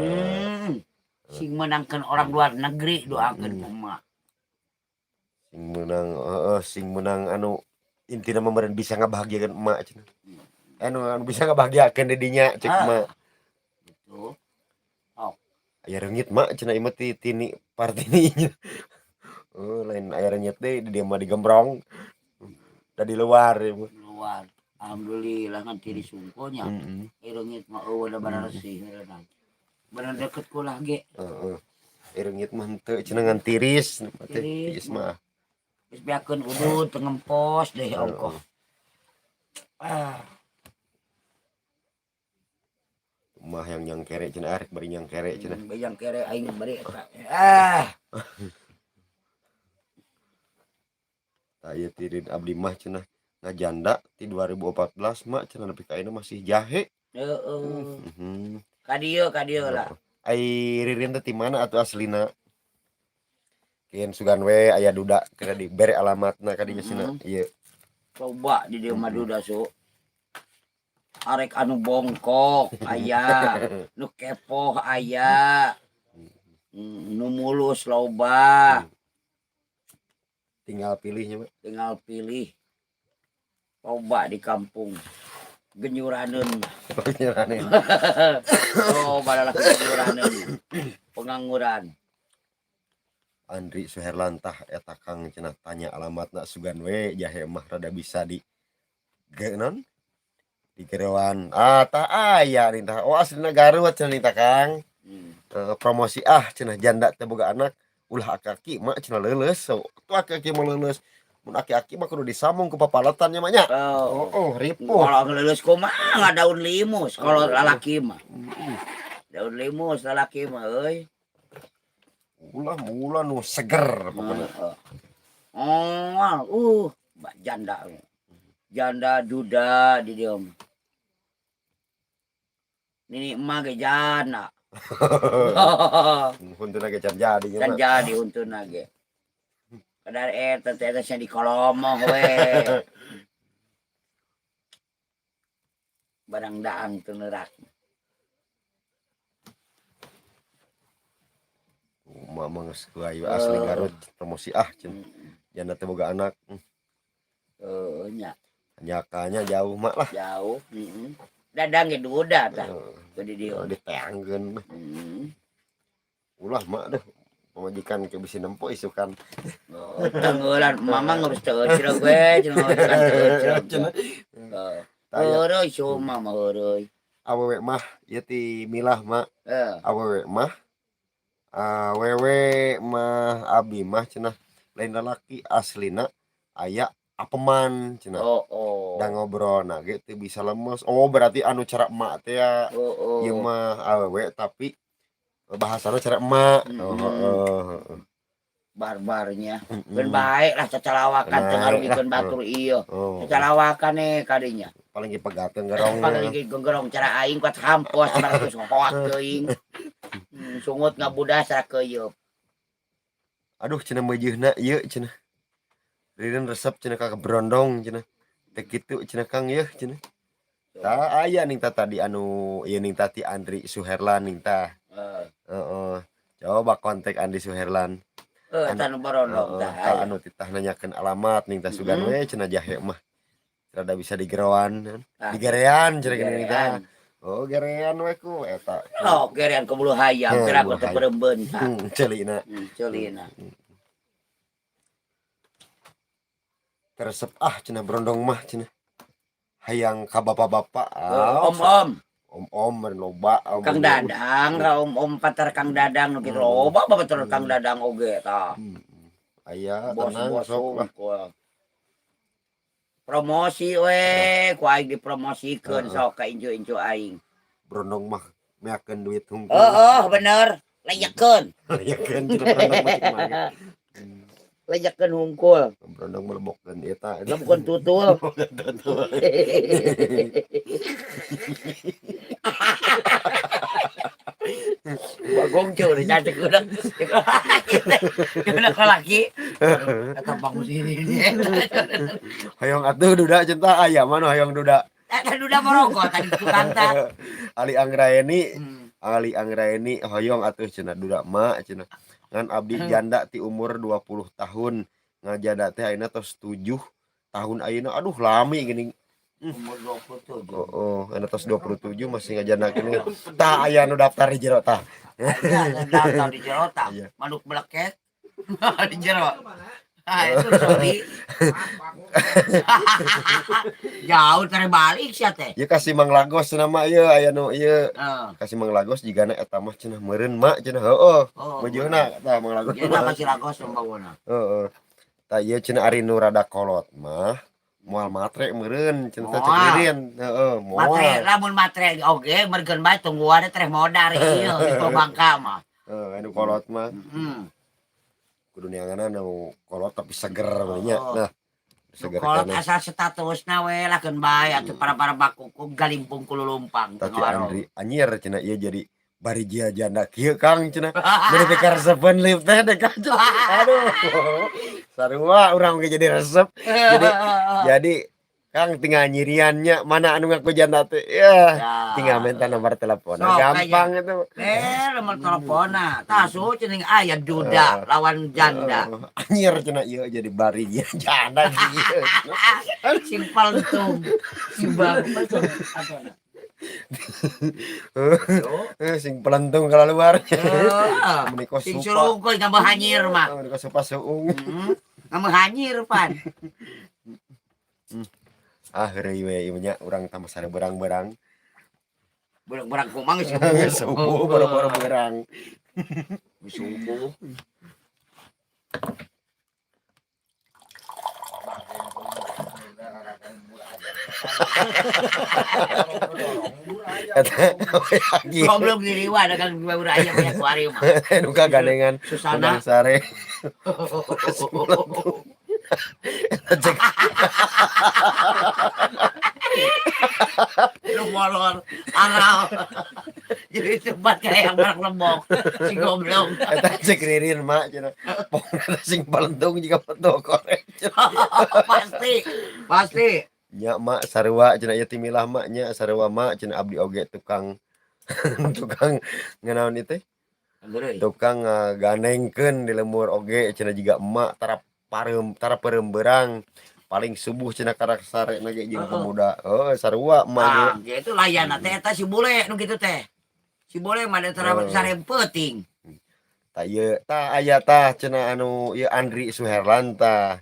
Sing menangkeun orang luar negeri doakeun ku emak. Sing meunang, heeh, sing meunang anu intina mah meureun bisa ngabahagiakeun emak cenah. Anu anu bisa ngabahagiakeun di dinya cek emak. Gitu. Aya reungit mak cenah ieu mah ti tini Partini nya. Oh, lain aya reungit deui di dieu mah digembrong. Da di luar ieu mah. Di luar. Alhamdulillah ngan tiris sungkonya. Reungit mah eueuh da bararesih beunang. Bener deket kula ge. Heeh. Reungit mah henteu cenah ngan tiris teh Tiris tiis mah. Geus beakeun udud teu ngempos deh ongkoh. Ah. Mah yang nyangkere cenah arek bari nyangkere cenah. Bari nyangkere aing bari eta. Ah. Tah ieu tirin abdi mah cenah ngajanda ti 2014 mak cenah nepi ka ayeuna masih jahe. Heeh. Heeh. Ka dieu lah. Ai Ririn teh ti mana atuh aslina? Kieu sugan we aya duda kena dibere alamatna ka dinya cenah. Ieu. Coba di dieu mah duda su. Arek anu bongkok aya, nu kepoh aya, nu mulus loba. Tinggal pilihnya, Pak. Tinggal pilih. Loba di kampung. Genyuraneun. Genyuraneun. Oh, badalah genyuraneun. Pengangguran. Andri Suherlantah eta Kang cenah tanya alamatna sugan we jahe mah rada bisa di ge non di geroan. Ah, tah aya nih tah. Oh, aslina Garut cenah nih tah Kang. Promosi ah cenah janda teh boga anak ulah aki-aki mak cenah leuleus. So, tuh aki-aki mah leuleus. Mun aki-aki mah kudu disambung ku papalatan nya mah nya. Oh, oh, ripuh. Kalau leuleus kumaha daun limus kalau lalaki mah. Daun limus lalaki mah euy. Ulah mula nu seger pokoknya. Heeh. Oh, janda. Janda duda di dieu mah. Nini emak ge janda. Huntuna ge can jadi nya Can mah. jadi huntuna ge. Kadar eta teh eta sia di kolomoh we. Barang daang teu neurak. Mama geus ayu asli Garut promosi ah cenah. Janda teh boga anak. Heeh nya. Nyakalnya jauh mak lah. Jauh, heeh. Dadang ge duda tah. Teu di dieu. Diteangkeun mah. Ulah mak deh. Pamajikan ke bisi nempo isukan. Oh, tenggelan mama ngurus teu eucreug we cenah pamajikan teu eucreug. Heeh. Heureuy cuma mah heureuy. Awewe mah ieu ti milah mak. Heeh. Awewe mah awewe mah abdi mah cenah lain lalaki aslina aya apeman cenah. Oh, oh. Da ngobrolna ge teu bisa lemes. Oh, berarti anu cara emak teh ya. Oh, oh. Ieu mah awewe tapi bahasana cara emak. Oh, heeh. Barbarnya. Keun bae lah cacalawakan teu ngarugikeun batur ieu. Oh. Cacalawakan eh kadinya. Paling dipegatkeun gerong. Paling gerong cara aing kuat hampos baratus hoak teuing. Sungut ngabudas cara keuyeup. Aduh cenah meujeunna ieu cenah. Ririn resep cenah ka brondong cenah. Teu kitu cenah Kang yeuh cenah. Tah aya ning tah tadi anu ieu ning tah ti Andri Suherlan ning tah. Heeh. Coba kontak Andri Suherlan. Eta nu barondong tah. Ka anu titah nanyakeun alamat ning tah sugan we cenah jahe mah. Rada bisa digeroan, digerean cenah geuning tah. Oh, gerean we ku eta. Oh, gerean ku bulu hayam, kira ku teu perembeun tah. Ceulina. Ceulina. Teresep ah cenah brondong mah cenah. Hayang ka bapak-bapak. Om-om. Om Om-om meureun loba om. Kang Dadang, ra om-om patar Kang Dadang nu kitu loba batur Kang Dadang oge tah. Aya tenang Bos-bos sok lah. hungkul. Promosi we, ku aing dipromosikeun sok ka incu-incu aing. Brondong mah meakeun duit hungkul. Heeh, bener. Layakeun. Layakeun cenah brondong mah cek mah. Layakeun hungkul. Brondong melebokkeun eta. Bukan tutul. Tutul. Bagong cuy, udah cantik udah. Udah laki. Eta bangun sini. Hoyong atuh duda cinta aya mana hoyong duda. Eta duda moroko tadi tukang ta. Ali Anggraeni, Ali Anggraeni hoyong atuh cenah duda ma cenah. Ngan abdi janda ti umur 20 tahun. Ngajanda teh ayeuna tos 7 tahun ayeuna. Aduh lami geuning. Umur 27. Oh, ayeuna tos 27 masih ngajanda keneh. Tah aya nu daftar di jero tah. Aya daftar di jero tah. Iya. Manuk meleket. Di jero. Ah, itu sorry. Jauh terbalik sia teh. Ieu kasih Mang Lagos cenah mah ieu aya nu ieu. Heeh. Kasih Mang Lagos jigana eta mah cenah meureun mak cenah heueuh. Oh. Meujeuhna tah Mang Lagos. Ieu mah kasih Lagos pembangunan. Heeh. Tah ieu cenah ari nu rada kolot mah moal matre meureun cenah teh cek Moal. Ririn. Heeh, moal. Matre lamun matre oge mergen bae tungguan teh modar ieu di Bangka mah. Heeh, anu kolot mah Heeh. kudu neanganna nu kolot tapi seger mah nya. Oh. Nah, seger Kolot keneh. asal statusna we lah keun bae atuh para-para bakuku galimpung kululumpang Tati Andri anjir cenah ieu jadi bari jia janda kieu Kang cenah. Meuni teh karesepeun lift teh deh Kang cenah. Aduh. Sarua urang ge jadi resep. Jadi Kang tinggal nyiriannya mana anu ngaku janda teh. Ya, tinggal minta nomor telepon. Sok, Gampang itu. Nomor teleponna. Tah su cenah aya duda lawan janda. Anjir cenah ieu jadi bari jia janda kieu. Sing paltung. Si bagus. Sing pelentung keluar. Heeh. Meuni kos Sing supa. surungkul ngambah hanyir mah. Meuni kos supa suung. Heeh. Ngambah hanyir pan. Ah heureuy we ieu nya urang tambah sare berang-berang. Berang-berang kumang geus Subuh boro-boro berang. Subuh. Eta lagi. Goblok diriwa ada kang dua urang aya banyak kuari mah. Nu kagandengan Susana. udang sare. Cek Lu molor aral. Jadi tempat kayak yang barang lembok si goblok. Eta cek Ririn mak cenah. Pokona sing palentung jiga peto korek. Pasti, pasti. Nya mak sarua cenah ieu timilah mak nya sarua mak cenah abdi oge tukang tukang ngeunaon ieu teh? Tukang ngaganengkeun di lembur oge cenah jiga emak tara pareum tara peureum beurang. Paling subuh cenah karak sare na ge jeung pemuda. Heuh sarua emak ge. Ah, gitu layan teh eta si bule nu kitu teh. Si bule mah da tara sare peuting. Tah ieu tah aya tah cenah anu ieu Andri Suherlan tah.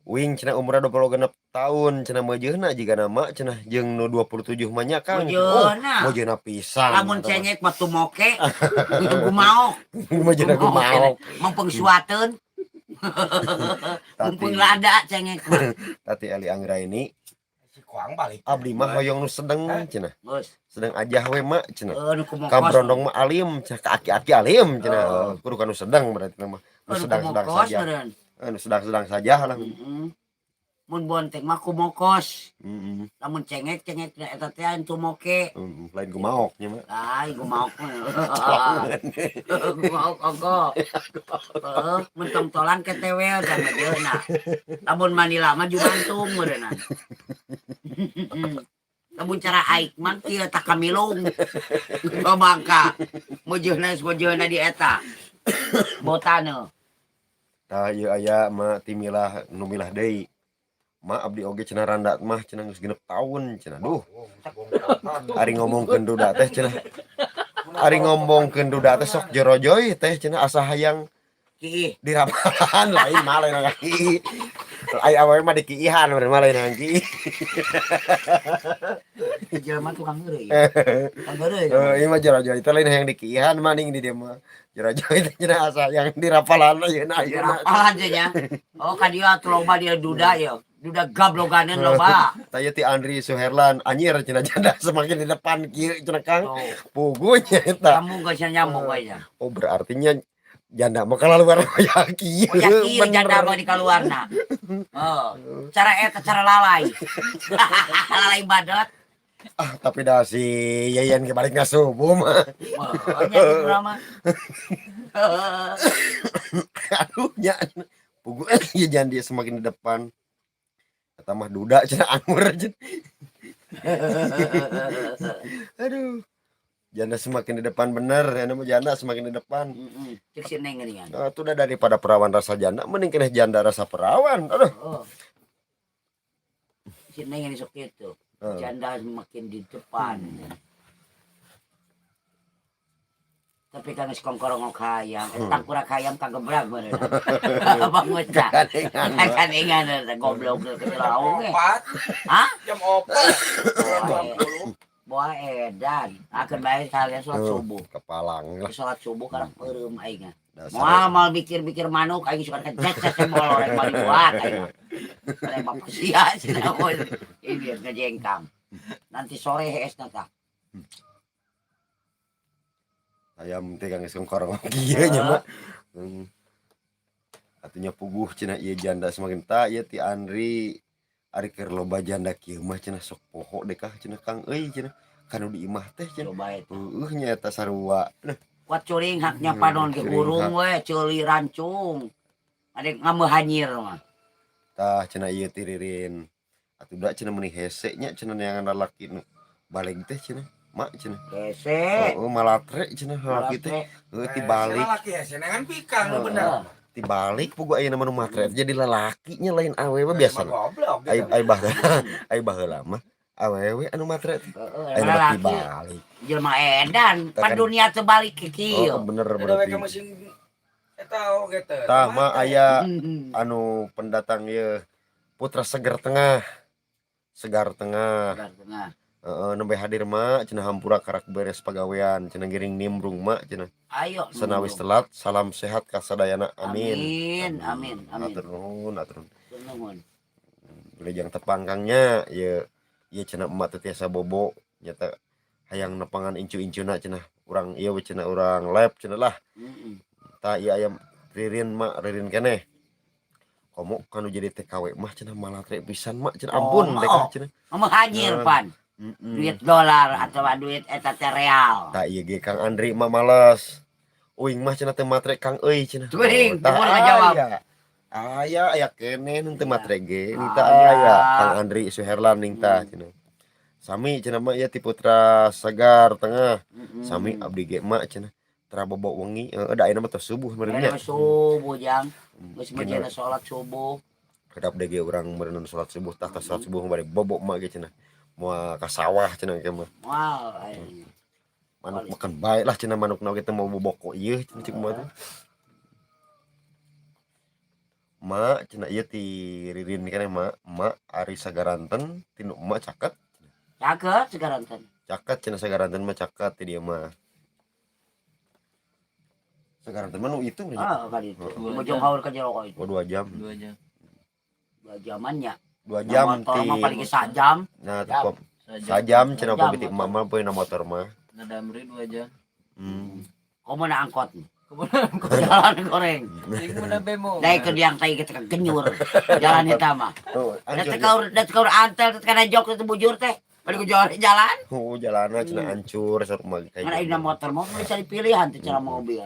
Wing cenah umurna 26 tahun cenah meujeuhna jigana mak cenah jeung nu 27 mah nya Kang. Meujeuhna. Oh, meujeuhna pisan. Lamun cengek mah tumoke, gumaok. Meujeuhna gumaok. Mempeng suateun. Mumpung lada cengek mah. Tati Ali Anggraeni Si Kuang balik. abdi mah hoyong nu sedeng cenah. Geus. Sedeng aja we mak cenah. Heuh nu kumokos. Ka brondong mah alim cenah ka aki-aki alim cenah. Oh. Kudu ka nu sedeng berarti mah. Nu Nu sedang-sedang kumokos saja. meureun. Nu sedang-sedang saja lah. Heeh. Mun bonteng mah kumokos. Heeh. Lamun cengek cengek eta teh anu tumoke. Heeh, lain gumaok nya mah. Lain gumaok mah. Gumaok ongko. Heeh, mun tongtolan ketewel sama jeuna. Lamun Manila mah jumantung meureunna. Lamun cara aik mah kieu tak kamilung. Babangka. Meujeuhna meujeuhna di eta. Botane. Tah ieu aya mah timilah nu milah deui. Mak abdi oge cenah randa mah cenah geus 6 tahun cenah. Duh, ari ngomongkeun duda teh cenah. Ari ngomongkeun duda teh sok jorojoy teh cenah asa hayang Kiih. dirapalan lain mah lain kaki. Ai awewe mah dikiihan meureun mah lain kaki. Jelema tukang heureuy. Tukang heureuy. Eh, ieu mah jero-jero itu lain yang dikihan maning di dieu mah. Jero-jero itu cenah asa yang dirapalan ayeuna ayeuna. Apalan teh nya. Oh, ka dieu atuh loba dia duda ya. Duda gabloganeun loba. Taya ti Andri Suherlan anjir cenah janda semakin di depan kieu cenah Kang. Oh, Pugunya eta. nyambung geus nyambung we nya. Oh, berartinya janda mah keluar ya kieu. Oh, ya kieu janda mah di kaluarna. Oh, cara eta cara lalai. Lalai badot. Ah, tapi dah si Yayan ke balik subuh mah. Oh, nya gitu mah. Aduh, nya. Pugu ya jangan dia semakin di depan. Eta mah duda cenah anggur cenah. Aduh. Janda semakin di depan bener, ya nama janda semakin di depan. Heeh, cek si Neng geuningan. Nah, itu udah daripada perawan rasa janda, mending kena janda rasa perawan. Aduh. Oh. Si Neng ini sok kitu. Heeh. Janda makin di depan. Tapi kang geus kongkorongok hayam, eta kurang hayam kagebrag bener. Bangun ta. Kadengan. Kadengan eta goblok ke laung ge. 4. Hah? Jam 4. Boa edan, akan bae kalian sholat Oh. subuh. Kepalang lah. Sholat subuh karena peureum aing mah. Dasar. Moal mal mikir-mikir manuk aing suka kecet cecet molor rek balik buat aing mah. Rek bapak sia cenah ini ngejengkang. Nanti sore hees na tah. Ayam teh kang geus kongkorong kieu nya mah. Atunya puguh cenah ieu janda semakin ta ieu ti Andri ari keur loba janda kieu mah cenah sok poho deh kah cenah Kang euy cenah kanu di imah teh cenah. Coba eta. Heueuh nya eta sarua. Nah, Kuat curing haknya panon ge Curing burung we ceuli rancung. Ada ngameu hanyir mah. Tah cenah ieu ti Ririn. Atuh da cenah meuni hese nya cenah neangan lalaki nu baleg teh cenah. Mak cenah. Hese. Heeh, malatre cenah lalaki teh. Heueuh ti balik. Laki hese kan pikang lu bener. Ti balik puguh ayeuna mah nu matre jadi lalakinya lain awewe biasa. Goblok. Ai ai bah ai baheula mah awewe anu matre teh. Heeh, Ayeuna mah ti lalaki balik. jelema edan, pan dunia terbalik ke kieu. Oh, bener Ada we berarti. ka mesin eta oge teh. Tah mah aya anu pendatang ieu Putra Seger Tengah. Segar Tengah. Segar Tengah. Heeh, nembe hadir mak cenah hampura karak beres pagawean cenah giring nimbrung mak cenah. Ayo. Senawis telat, salam sehat kasadayana. Amin. Amin, amin, amin. Hatur nuhun, hatur Nuhun. Wilujeng tepang Kang nya ieu ieu cenah emak teh tiasa bobo nyata hayang nepangan incu-incuna cenah urang ieu we cenah urang lab cenah lah. Tah ieu aya Ririn mak Ririn keneh. Komo kanu jadi TKW mah cenah malatre pisan mak cenah ampun Oh, teh oh. cenah. Ngomong hanyir pan. Duit dolar atau duit eta teh real. Tah ieu ge Kang Andri mah males. Uing mah cenah teu matre Kang euy cenah. Cuing, Oh, tah teu ngajawab. aya. Aya aya keneh nu teu matre ge ning tah Aya. aya Kang Andri Suherlan ning tah cenah. Sami cenah mah ieu ti Putra Segar Tengah. Sami abdi ge mak cenah. Tara bobo wengi heeh da ayeuna mah tos subuh meureun nya. Ayeuna subuh jang. Geus mah salat subuh. Kedap deui ge urang meureun salat subuh tah tos salat subuh bari bobo mak ge cenah. Moal ka sawah cenah ge mah. Moal ayeuna. Manuk makan bae lah cenah manukna oge teh mau boboko ieu cenah cek mah teh. Mak cenah ieu ti Ririn keneh mak, mak ari Sagaranten tinu emak caket. Caket Sagaranten. Caket cenah Sagaranten mah caket ti dieu mah. Sagaranten mah nu itu nya. Ah, kan itu. Dua Bojong jam. haur ka jero itu. Oh, 2 jam. 2 jam. 2 jamannya. 2 jam motor ti mah paling ge sajam. Nah, Jam. pom Sajam. sajam cenah Sajam, pom ti emak mah poe na motor mah. Na Damri 2 jam. Komo na angkot. Kemana Jalan goreng. Jeung mana bemo. Dai ke diang tai ke genyur. Jalan eta mah. Oh, Da hancur. teh kaur da teh kaur antel teh kana jok teh bujur teh. Balik ku jalan jalan. Oh, jalanna cenah hancur sarua kayak Ngan ayeuna gitu. motor mah bisa dipilihan teh cara mobil.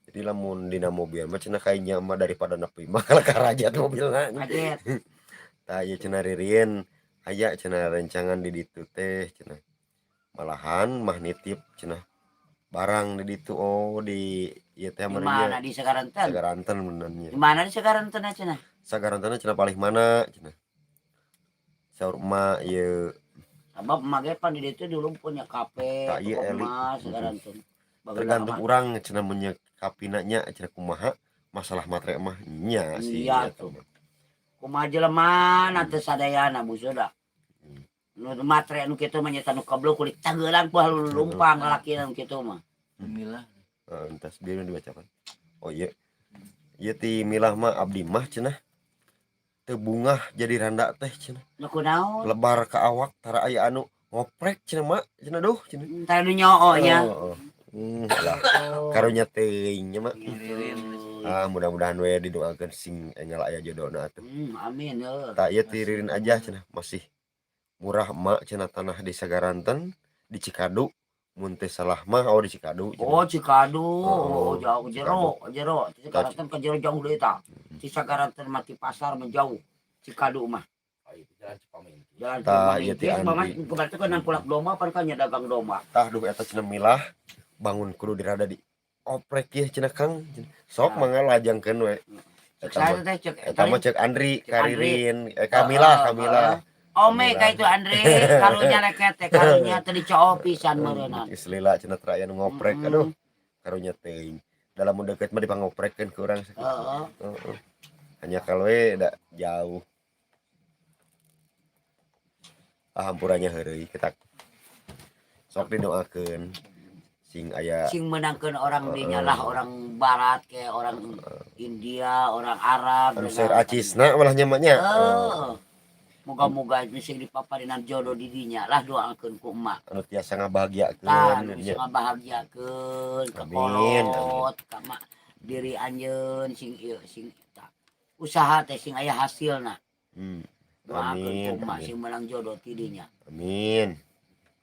Jadi lamun dina mobil mah cenah kayaknya mah daripada nepi mah kalah karajat mobilna. Kaget. Tah ieu cenah Ririn aya cenah rencangan di ditu teh cenah. Malahan mah nitip cenah barang di ditu oh di ieu teh Di mana meureun nya. di Sagaranten? Sagaranten bener nya. Di mana di Sagaranten cenah? Sagaranten cenah palih mana cenah. Saur emak ieu Sabab emak ge pan di ditu dulu punya kafe, Tah ieu toko Eli. emas Sagaranten. Bageula Tergantung mah. urang cenah menyekapina nya cenah kumaha masalah matre mah nya sih Iya eta tuh. mah. Kumaha jelema na teu sadayana busuda. Nu matre nu kitu mah nyata nu kablok kulit tangeulan ku lumpang lalaki nu kitu mah. Milah. Heeh, entas bieu dibacakan. Oh iya. Ieu ti milah mah, abdi mah cenah teu bungah jadi randa teh cenah. Nu kunaon? Lebar ka awak, tara aya anu ngoprek cenah, mak cenah, duh cenah. Tara nu nyoo nya. Heeh. Lah karunya teuing nya, mak. Ah, mudah-mudahan we didoakeun sing enggal aya jodona atuh. Amin heuh. Tah, ieu ti Ririn aja cenah, masih murah emak cenah tanah di Sagaranten, di Cikadu mun teu salah mah, oh, di Cikadu cenah. Oh, Cikadu, Oh, oh, jauh jero, jero. Sagaranten ke jero jauh deui tah. Ci Sagaranten mah ti pasar mah jauh. Cikadu mah. Jalan Cipaminti. Jalan Tah, ieu ti Cipaminti, mah Andri. Berarti kan nang kulak domba pan kan nya dagang domba. Tah, duh, eta cenah milah bangun kudu dirada di oprek ieu cenah, Kang. Sok Nah. mangga lajangkeun we. Cek Eta saya mah teh cek eta mah cek Andri Cek Andri. ka Ririn, eh, Kamila, Kamila. Ome ka itu Andre, karunya leket teh, karunya teh dicoo pisan meureunna. Geus lila cenah teh aya nu ngoprek, aduh, karunya teuing. Dalam mun deukeut mah dipangoprekkeun ku urang sakitu. Heeh. Heeh. Hanya kalau we da jauh. Ah, hampurannya heureuy kita. Sok didoakeun sing aya Sing menangkeun orang dinya lah, orang barat kayak orang India, orang Arab. Anu seur acisna malah nya, mak nya. Heeh. Moga-moga sing dipaparinan jodoh di dinya lah, doakeun ku emak. Anu tiasa ngabahagiakeun Tah, nu nya. bisa ngabahagiakeun ka Amin, kolot, ka mak diri anjeun sing ieu sing tah. Usaha teh sing aya hasilna. Doakeun ku Amin, emak amin. sing menang jodoh ti dinya. Amin.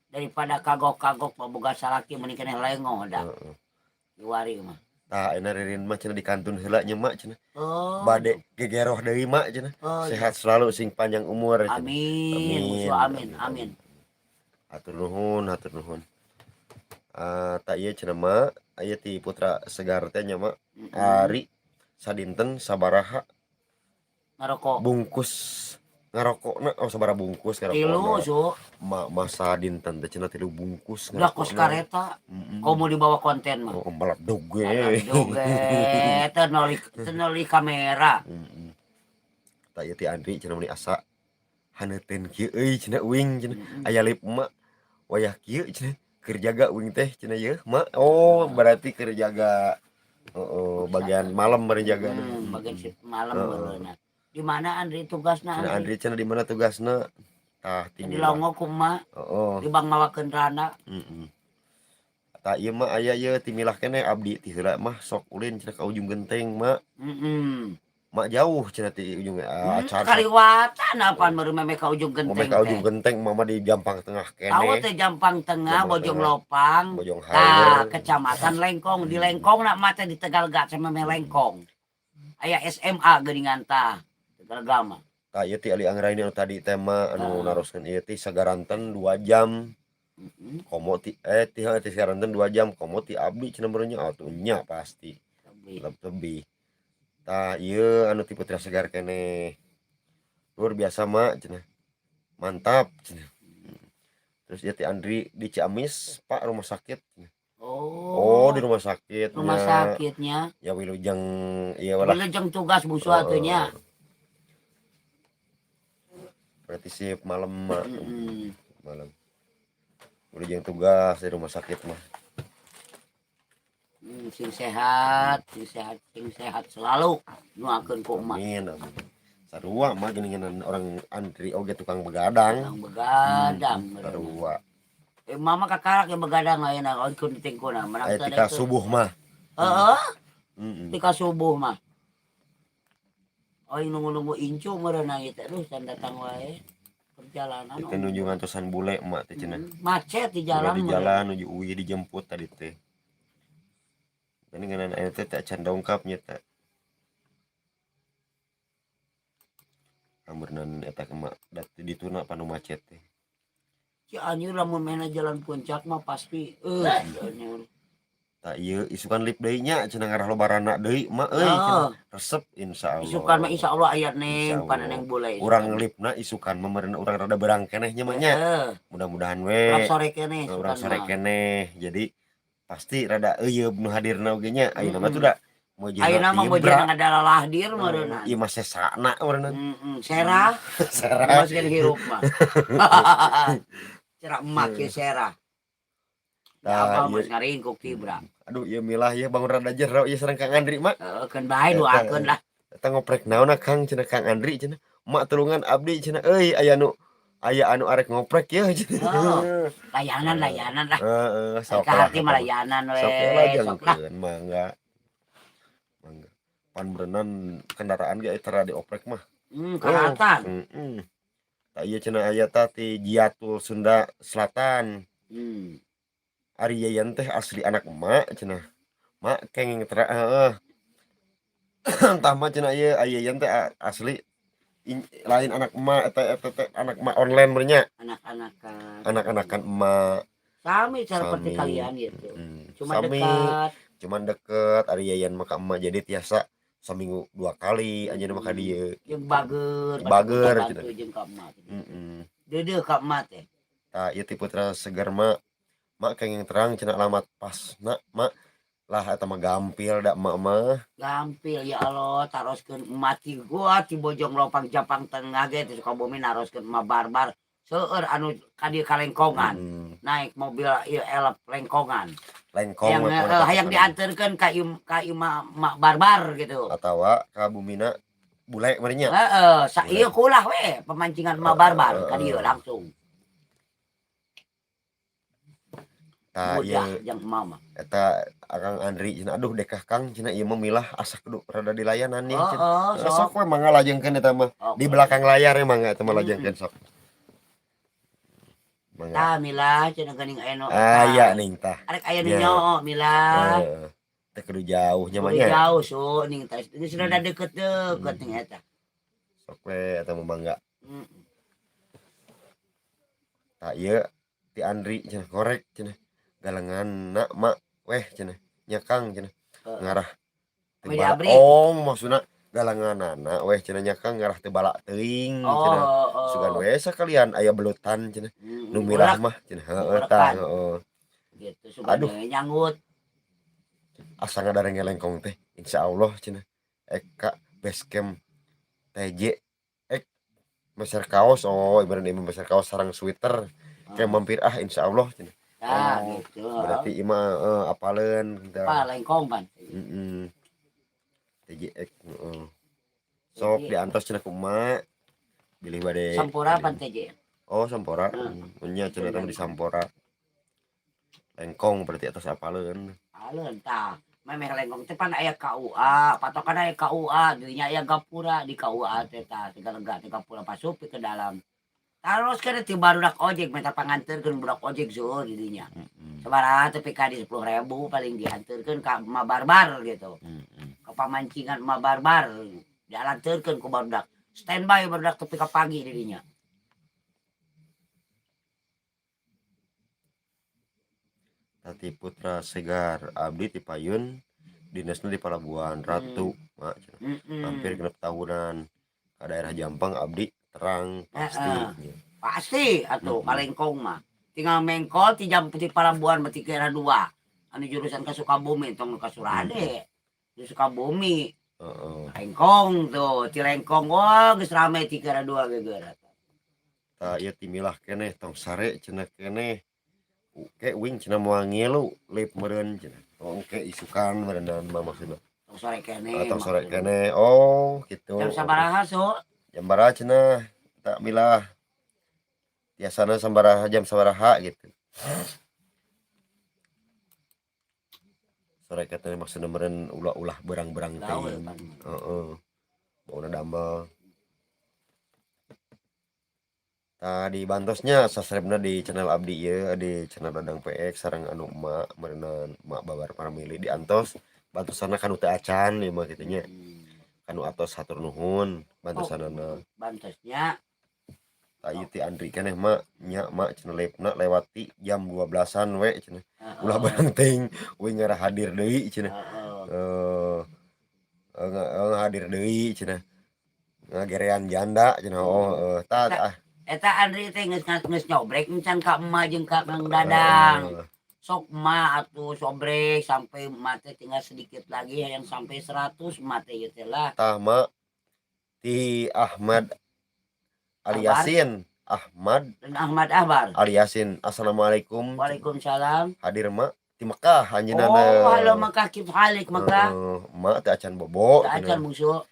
Daripada kagok-kagok boga salaki mending keneh lengoh da. Heeh. Kiwari mah. Tah, ayeuna Ririn mah cenah di kantun heula nya, mak cenah. Oh. Bade gegeroh deui, mak cenah. Oh, Sehat selalu, sing panjang umur cenah. Amin. Musuh, amin, amin. Hatur nuhun, hatur nuhun. Ah, tah, ieu cenah, mak, aya ti Putra Segar teh nya, mak. Ari sadinten sabaraha Ngarokok. Bungkus ngarokokna? Oh, sabaraha bungkus 3 ngarokokna? Su. Mak masa dinten teh cenah 3 bungkus Udah kos ngarokokna. kareta. Komo dibawa konten mah. Oh, meledug ge. Aduh, ge teu noli kamera. Heeh. Tah, ieu ti Andri cenah, meuni asa haneuteun kieu euy cenah uing cenah. Aya lip emak wayah kieu cenah keur jaga uing teh cenah yeuh, mak. Oh, berarti keur jaga, heeh, bagian malam bari jaga. Bagian shift malam Heeh. meureunna. Di mana Andri tugasna Cenah Andri? Andri cenah di mana tugasna? Tah, Di tinggi. Longo kumaha? Heeh. Di bang mawakeun rana. Heeh. Tah, ieu mah aya ieu ti milah keneh, abdi ti heula mah sok ulin cenah ka Ujung Genteng, mak. Mak jauh cenah ti ujung acan. Kaliwatan apaan meureun meme ka Ujung Meme Genteng ka Ujung teh. Genteng, mama di Jampang Tengah Tahu keneh. teh Jampang Tengah, Jampang Bojong Tengah. Lopang. Bojong Tah, Haur. Kecamatan Lengkong, di Lengkong nak mah teh di Tegalga sama meme Lengkong. Aya SMA geuningan tah, Tegalga mah. Tah, ieu ti Ali Anggraini anu tadi tema anu Heeh. naroskeun ieu ti Sagaranten 2 jam. Komo ti eh ti heuh ti Sagaranten 2 jam, komo ti abdi cenah meureun nya, atuh nya pasti. Lebih. Lebih. Tah, ieu anu ti Putra Segar keneh. Luar biasa, mak cenah. Mantap cenah. Terus ieu ti Andri, di Ciamis, Pak, rumah sakit. Oh. Oh, di rumah sakit. Rumah nya. sakitnya. Ya wilujeng ieu lah. Wilujeng tugas bungsu atuh nya. Berarti sip malam, mak. Malam. Wilujeng tugas di rumah sakit mah. Sing sehat, sing sehat, sing sehat selalu. Nuakeun ku emak. Amin, amin. Sarua mah geuningan orang Andri oge tukang begadang. Tukang begadang. Sarua. Eh, mama kakarak yang begadang ayeuna kun ditingkuna. Menang Aya teu tika ada itu. subuh mah. Heeh, Heeh. tika subuh mah. Oh, nunggu-nunggu incu meureun ieu teh. Aduh, can datang wae. Perjalanan. Itu nuju ngantosan bule emak teh cenah. Macet di Udah jalan. di Meureun. jalan nuju uwi dijemput tadi teh. Ini ngeunaan aya teh teh acan dongkap nya teh. Ambeurnan eta ke mak dat dituna panu macet teh. Cianjur lamun mehna jalan Puncak mah pasti Cianjur. Tah, ieu isukan lip deui nya cenah ngarah lobarana deui, mak euy cenah. Oh, Resep insyaallah. Isukan mah insyaallah aya neng Insyaallah. pan neng boleh. Urang lipna isukan mah meureun urang rada berang keneh nya mah nya. Heeh, Mudah-mudahan we. urang sore keneh Urang isukan sore mah. keneh. Jadi pasti rada euyeub nu hadirna oge nya. Ayeuna mah Mm-mm. tuh da Mojena Ayeuna mah tibra. mojena ngadalalah dir meureunna. Ieu mah sesana meureunna. Heeh, serah. Serah. Maskeun hirup mah. Cerah emak ye serah. Tah, Apa ieu. geus ngaringkuk tibra. Aduh, ieu milah ieu bangun rada jero ieu sareng Kang Andri mah. Heeh, keun bae doakeun lah. Eta ngoprek naon Kang cenah Kang Andri cenah. Mak tulungan abdi cenah euy aya anu arek ngoprek yeuh cenah. Oh, layanan layanan lah. Heeh, sok Ka lah. hati mah layanan we. Sok lah Sok lah. jangkeun mangga. Mangga. Pan berenang kendaraan ge tara dioprek mah. Karatan. Heeh. Tah ieu cenah aya ta ti Jiatul Sunda Selatan. Ari Yayan teh asli anak emak cenah. Mak kenging tera heeh. Tah mah cenah ieu ari Yayan teh asli lain anak emak eta eta teh anak emak online meureun nya. Anak-anakan. Anak-anakan emak. Sami seperti Sami. kalian gitu. Cuma Sami. dekat. Cuman deket ari Yayan mah ka emak jadi tiasa saminggu 2 kali anjeunna mah ka dieu. Jeung bager. Bager, Bantu cenah. jeung ka emak. Heeh. Deudeuh ka emak teh. Tah ieu ti Putra Seger mah mak kenging terang cenah alamat pasna mak lah eta mah gampil da emak mah. Gampil ya Allah taroskeun emak ti gua ti Bojong Lopang Japang Tengah ge ti Sukabumi naroskeun emak barbar seueur anu ka dieu kalengkongan. Naik mobil ieu elep lengkongan. Lengkong Yang we pokona hayang patokan. dianterkeun ka imah emak barbar gitu. Atawa ka bumina bule meureun nya. Heeh, sa Bule. ieu kulah we pemancingan emak barbar ka dieu langsung. Tah Mudah ieu jeung emak mah. eta Akang Andri cenah aduh dekah Kang cenah ieu mah milah asa kudu rada dilayanan nih cenah. Heeh, Sok sok. we mangga lajengkeun eta mah. Di belakang layar emang eta mah lajengkeun sok. Mangga. Tah milah cenah geuning aya nu. Aya ning tah. Arek aya nu Ya. nyoo milah. Heeh. Teh kudu jauh nya mah Kudu nya. jauh su ning teh. Ini sudah ada deket-deket ning eta. Sok we eta mah mangga. Heeh. Tah ieu ti Andri cenah korek cenah. Galengan na mak weh cenah. Nya Kang cenah. Ngarah teu Media balak. abrik. Oh, maksudna galenganana weh cenah nya Kang ngarah teu balak teuing cenah. Oh, Sugan we sakalian aya belutan cenah. Nu mirah mah cenah heeh tah heeh. Gitu sugan Aduh. we nyanggut. Asa ngadarenge lengkong teh insyaallah cenah. Eka basecamp TJ ek meser kaos oh ibarat ieu meser kaos sareng sweater kayak mampir ah insyaallah cenah. Tah Oh, gitu. Berarti ieu mah apaleun Apa tah. lengkong pan. Heeh. TJX heeh. Sok diantos cenah ku emak. Bilih bade. Sampora pan TJ. Oh, Sampora. Heeh. Nya cenah teh di Sampora. Lengkong berarti atas apaleun. Aleun tah. Memeh lengkong teh pan aya KUA, patokan aya KUA, dirinya aya gapura di KUA teh tah Tegalega teh gapura pasup ke dalam. Terus kan ti barudak ojek minta panganterkeun budak ojek seueur di dinya. Heeh. Sabaraha teh ka di 10.000 paling dianterkeun ka emak barbar gitu. Heeh. Ke pamancingan emak barbar dialanterkeun ku barudak. Standby barudak tepi ka pagi di dinya. Tati Putra Segar abdi ti payun dinasna di Palabuhan Ratu mak cenah. Hampir 6 tahunan ka daerah Jampang abdi terang pasti nya. Pasti atuh kalengkong mah. Tinggal mengkol ti jam ti Palabuhan mah ti kira 2. Anu jurusan ka Sukabumi tong ka Surade. Di Sukabumi. Heeh. Lengkong tuh, ti Lengkong wah geus rame ti kira 2 geger. Tah ieu ti milah keneh tong sare cenah keneh. Ke uing cenah moal ngilu lip meureun cenah. Oh engke isukan meureun mah maksudna. Tong sore keneh. Tong sore keneh. Oh gitu. Jam sabaraha su? Jam baraha cenah? Tak milah. Biasana sabaraha jam sabaraha gitu. Sore keneh maksudna meureun ulah-ulah berang-berang Gawe teuing. pan. Heeh. Bauna damel. Tah di bantosnya subscribe-na di channel abdi ieu di channel Dadang PX sareng anu emak meureunna emak babar paramili diantos bantosana kanu teu acan ieu mah kitu nya. Kanu atos hatur nuhun bantosanana. Bantosnya Tah ieu ti Andri keneh mak nya mak cenah live-na lewat ti jam 12-an we cenah. Ulah barang teuing uing ngarah hadir deui cenah. Heeh. Hadir deui cenah. Ngagerean janda cenah oh tah ah. Eta Andri teh geus nyobrek encan ka emak jeung ka Kang Dadang. Sok ma atuh sobrek sampai mate tinggal sedikit lagi yang sampai 100 mate ieu teh lah. Tah, mak, ti Ahmad Ali Ahmad. Yasin. Ahmad Dan Ahmad Ahbar. Ali Yasin. Assalamualaikum. Waalaikumsalam. Hadir, mak, di Mekah anjeunna. Oh, halo Mekah, kif halik Mekah? Heeh, mak teh acan bobo. Teu acan, bungsu.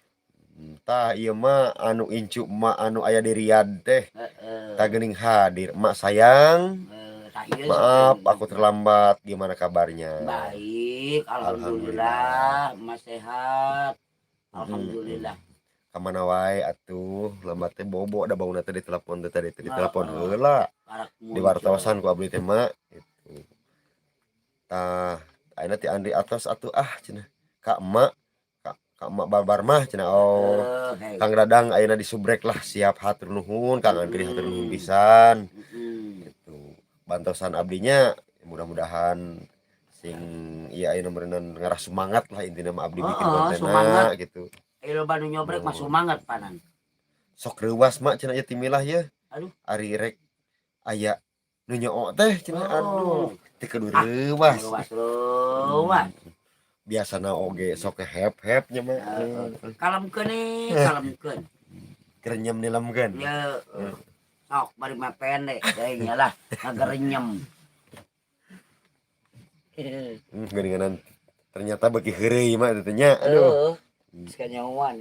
Tah, ieu mah anu incu mak anu aya di Riyadh teh. Tah, geuning hadir. Mak sayang. Tah ieu. Maaf aku terlambat. Gimana kabarnya? Baik, alhamdulillah, Mas sehat. Alhamdulillah. Kamana wae atuh, lambat teh bobo da bauna teh ditelepon teh tadi teh ditelepon heula. Karak Di muncul. wartosan ku abdi teh, mak, gitu. Tah, ayeuna ti Andri atos atuh ah cenah. Ka emak, ka emak barbar mah cenah. Oh. Hei. Kang Dadang ayeuna disubrek lah, siap, hatur nuhun Kang Andri, hatur nuhun pisan. Gitu. Bantosan abdinya mudah-mudahan sing ieu ayeuna meureunnan ngarah semangat lah intina mah abdi bikin kontenna semangat. Gitu. Eh, loba nu nyobrek mah Oh. semangat panan. Sok reuwas, mak, cenah ieu timilah ye. Aduh. Ari rek aya nu nyoo teh cenah, aduh teu kudu Ah, reuwas. Reuwas reuwas. Biasana oge sok hep-hep nya mah. Heeh. Kalemkeun nih, kalemkeun. Kerenyem nilemkeun. Ya, sok bari mah pendek kayaknya lah, ngagerenyem. Geuninganan ternyata beuki heureuy mah teh nya. Aduh. Heeh. Sakanyahoan.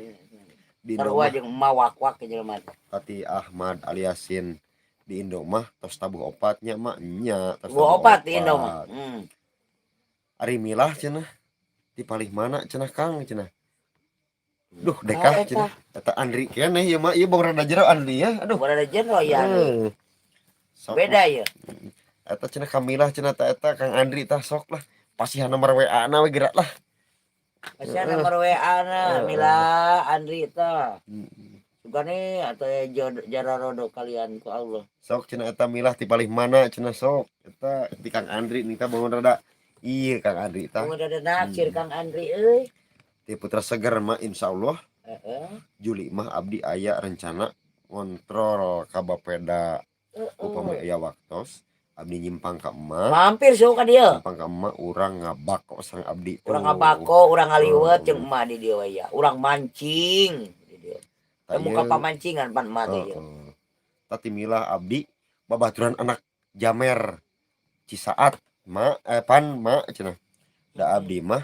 Di Indo Sarua mah jeung emak wak-wak ke jelema teh. Tati Ahmad Aliasin di Indo mah tos tabuh opat nya, mak, nya tos. Tabuh opat di Indo mah. Ari milah cenah di palih mana cenah, Kang, cenah. Duh, dekah Ah, eta. cenah. Eta Andri keneh ieu mah, ieu bang rada jero Andri ya. Aduh. Berada jero ya. Sok. Beda ya. Eta cenah kamilah cenah ta eta Kang Andri tah, sok lah. Pasihan nomor WA na we gerak lah. Pasihan nomor WA na Mila Andri tah. Sugane atau jararodo kalian ku Allah. Sok cenah eta milah ti palih mana cenah, sok. Eta ti Kang Andri nih tah, bangun rada. Iya, Kang Andri tah. Mun ada naksir Kang Andri euy. Ti Putra Seger mah insyaallah Juli mah abdi aya rencana ngontrol ka Bapeda, upami aya waktos abdi nyimpang ka emak. Mampir sok ka dieu. Nyimpang ka emak, urang ngabako sareng abdi tuh. Urang ngabako, urang ngaliwet jeung emak di dieu we ya. Urang mancing di dieu. Tah, Temu ka ieu. pamancingan pan emak teh ieu. Heeh. Tati milah abdi babaturan anak Jamer Cisaat ma pan ma cenah da abdi mah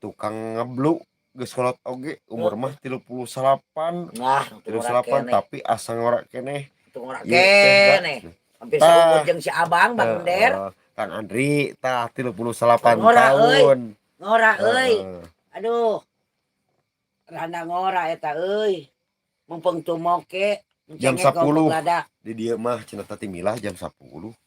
tukang ngeblu geus kolot oge, umur mah 38. Nah, 38 tapi asa ngora keneh. Teu ngora Ieu teh, da. keneh. Hampir Tah. saumur jeung si Abang Bang Der. Heeh, Kang Andri tah 38 Ngora, euy. tahun. Ngora euy. Aduh. Randa ngora eta euy. Mumpung tumoke. Jam Mencengek 10. goblok lada. Di dieu mah cenah tati milah jam 10.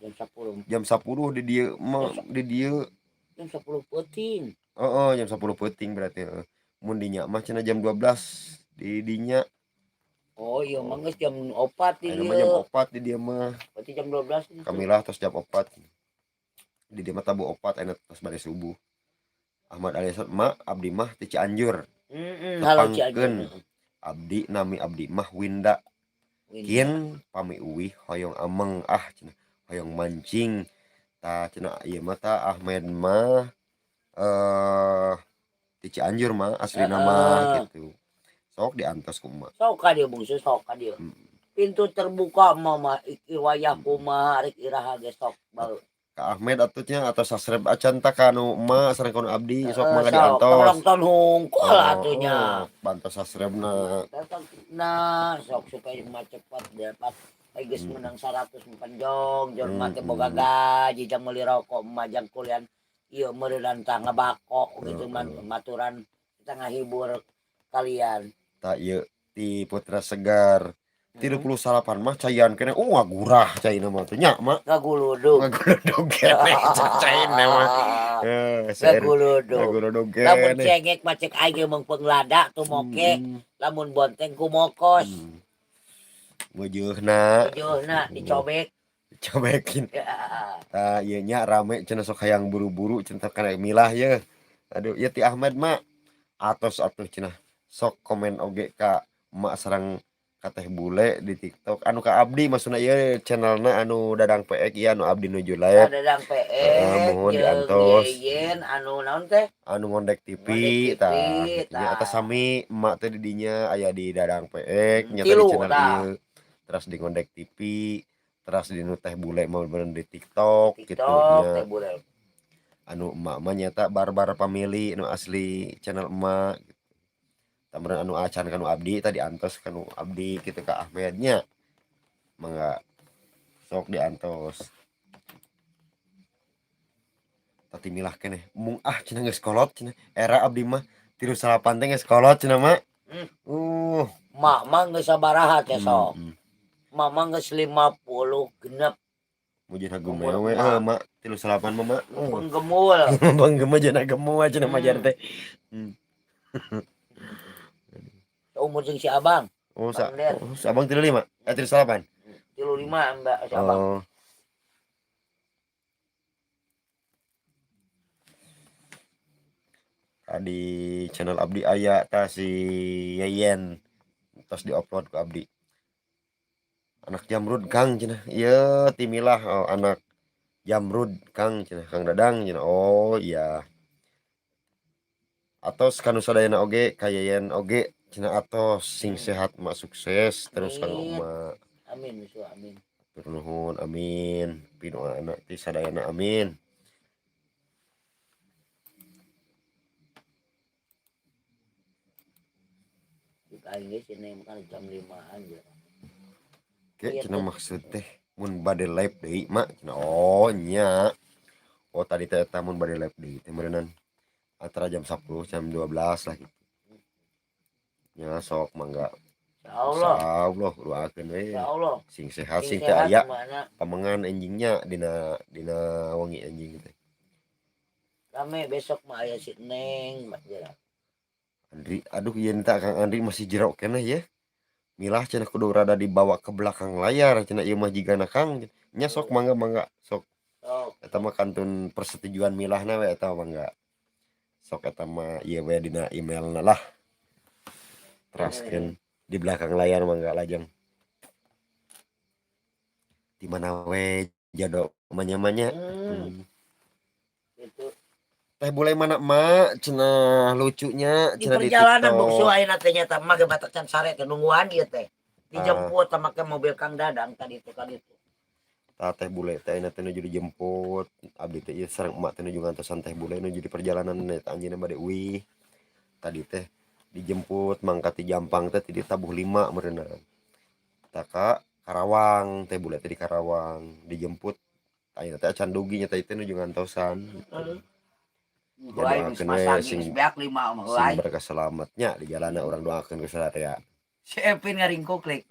Jam 10. Jam 10 di dieu mah, di dieu. Jam 10 peuting. Heeh, jam 10 peuting berarti, heeh. Mun dinya mah cenah jam 12 di dinya. Oh iya mah geus jam 4 di Ayeuna mah jam dieu. 4 di dieu mah. Berarti jam 12 nih. Kamilah tos jam 4. Di dieu mah tabuh 4, ayeuna tos bade subuh. Ahmad Aliasat mak abdi mah ti Cianjur. Heeh, halo Cianjur. Tepangkeun. Abdi nami abdi mah Winda. Winda. Kin pami uwih hoyong ameng ah cenah, hoyong mancing. Tah cenah ieu mah tah Ahmed mah ti Cianjur mah aslina mah gitu. Sok diantos ku emak. Sok ka dieu, bungsu, sok ka dieu. Pintu terbuka mah iki wayah kumaha rek iraha ge sok bau. Ka Ahmed atuh nya atau subscribe acan tah ka nu emak sareng ka nu abdi, sok mangga Sok diantos. tong hungkul atuh nya. Oh, bantos subscribe-na. Nah, sok supaya mah cepat dapat. Ai geus menang 100 panjong, jor mah teh boga gaji jang meuli rokok mah jang kuliah ieu meureunan tah ngabako gitu mah maturan kita ngahibur kalian. Tah, ieu ti Putra Segar. 38 mah caian keneh, oh ngagurah caina mah teh nya mak. Ngaguludug. Ngaguludug keneh caina mah. Seueur. Ngaguludug. Ngaguludug Lamun keneh. cengek mah cek aing ge meungpeung lada tumoke, lamun bonteng kumokos. Meujeuna. Meujeuna dicobek. Cobekin. Ya. Tah ieu nya rame cenah, sok hayang buru-buru cenah kana milah ye. Aduh, ieu ti Ahmed mak. Atos atuh cenah. Sok komen oge ka emak sareng Ka Teh Bule di TikTok anu ka abdi, maksudna ieu channelna anu Dadang PX ieu anu abdi nuju live. Dadang Heeh, PX mohon jeung diantos. Yeyen anu naon teh? Anu Ngondek TV. Ngondek TV. Tah nya. Tah. Eta sami emak teh di dinya aya di Dadang PX nya teh di Tilu channel tah. ieu. Terus di Ngondek TV, terus di nu Teh Bule mah bener di TikTok gitu TikTok nya. Teh Bule. Anu emak mah nyata Barbar Family nu asli channel emak. Tah meureun anu acan kanu abdi tadi antos kanu abdi kitu ka Ahmed nya. Mangga sok diantos. Tadi milah keneh mung ah cenah geus kolot cenah, era abdi mah 38 teh geus kolot cenah mah. Mak mah geus sabaraha teh sok? Mak mah geus 50 genep. Mujur Umur gemewe emak. heuh mak 38 mah mak. Penggemul. Penggemul jeung gemul cenah majar teh. Umur jeung si Abang. Oh, sa Bang Der. oh, si Abang 35? Eh, 38. 35 Mbak si Abang. Oh. Tadi channel abdi aya tah si Yeyen tos diupload ku abdi. Anak Jamrud Kang cenah. Ieu timilah, oh, anak Jamrud Kang cenah, Kang Dadang cenah. Oh iya. Atos kanu sadayana oge ka Yeyen oge cenah, atos sing sehat mak, sukses terus kang Amin. emak. Amin musuh amin. Hatur nuhun, amin. Pidoana ti sadayana, amin. Aing ge sini makan jam 5-an ya. Ke Iya, cenah teh. maksud teh mun bade live deui mak cenah. Oh nya. Oh tadi teh eta mun bade live deui teh meureunan antara jam 10 jam 12 lah gitu. Nya sok mangga. Insyaallah. Insyaallah doakeun we. Insyaallah. Sing sehat sing Sing teu sehat aya mana pamengan enjingnya dina dina wengi enjing teh. Rame besok mah aya si Neng Mas Jera. Andri, aduh ieu teh Kang Andri masih jero keneh ya. Milah cenah kudu rada dibawa ke belakang layar cenah ieu mah jigana Kang. Nya sok mangga mangga sok. Sok. Eta mah kantun persetujuan milahna we eta mangga. Sok eta mah ieu we dina emailna lah. Teraskeun di belakang layar mangga lajeng. Di mana we jado manya-manya. Gitu. Teh Bule mana emak cenah lucunya Di cenah di perjalanan TikTok. bungsu ayeuna teh nyata mah ge batak can sare teh nungguan ieu teh. Dijemput sama ke mobil Kang Dadang tadi itu kali itu. Tah Teh Bule teh ayeuna teh nuju dijemput. Abdi teh ieu sareng emak teh nuju ngantosan Teh Bule nuju di perjalanan eta anjeunna bade uih. Tadi teh dijemput mangkat ti Jampang teh ti Tabuh 5 meureunna. Tah ka Karawang, Teh Bule teh di Karawang dijemput. Ayeuna teh acan dugi nya teh nuju ngantosan gitu. Ya Heuay geus doakeun we masak sing geus beak 5 mah sing heuay. berkah selamatnya di jalanna, urang doakeun ku sadaya. Si Evin ngaringkuk klik.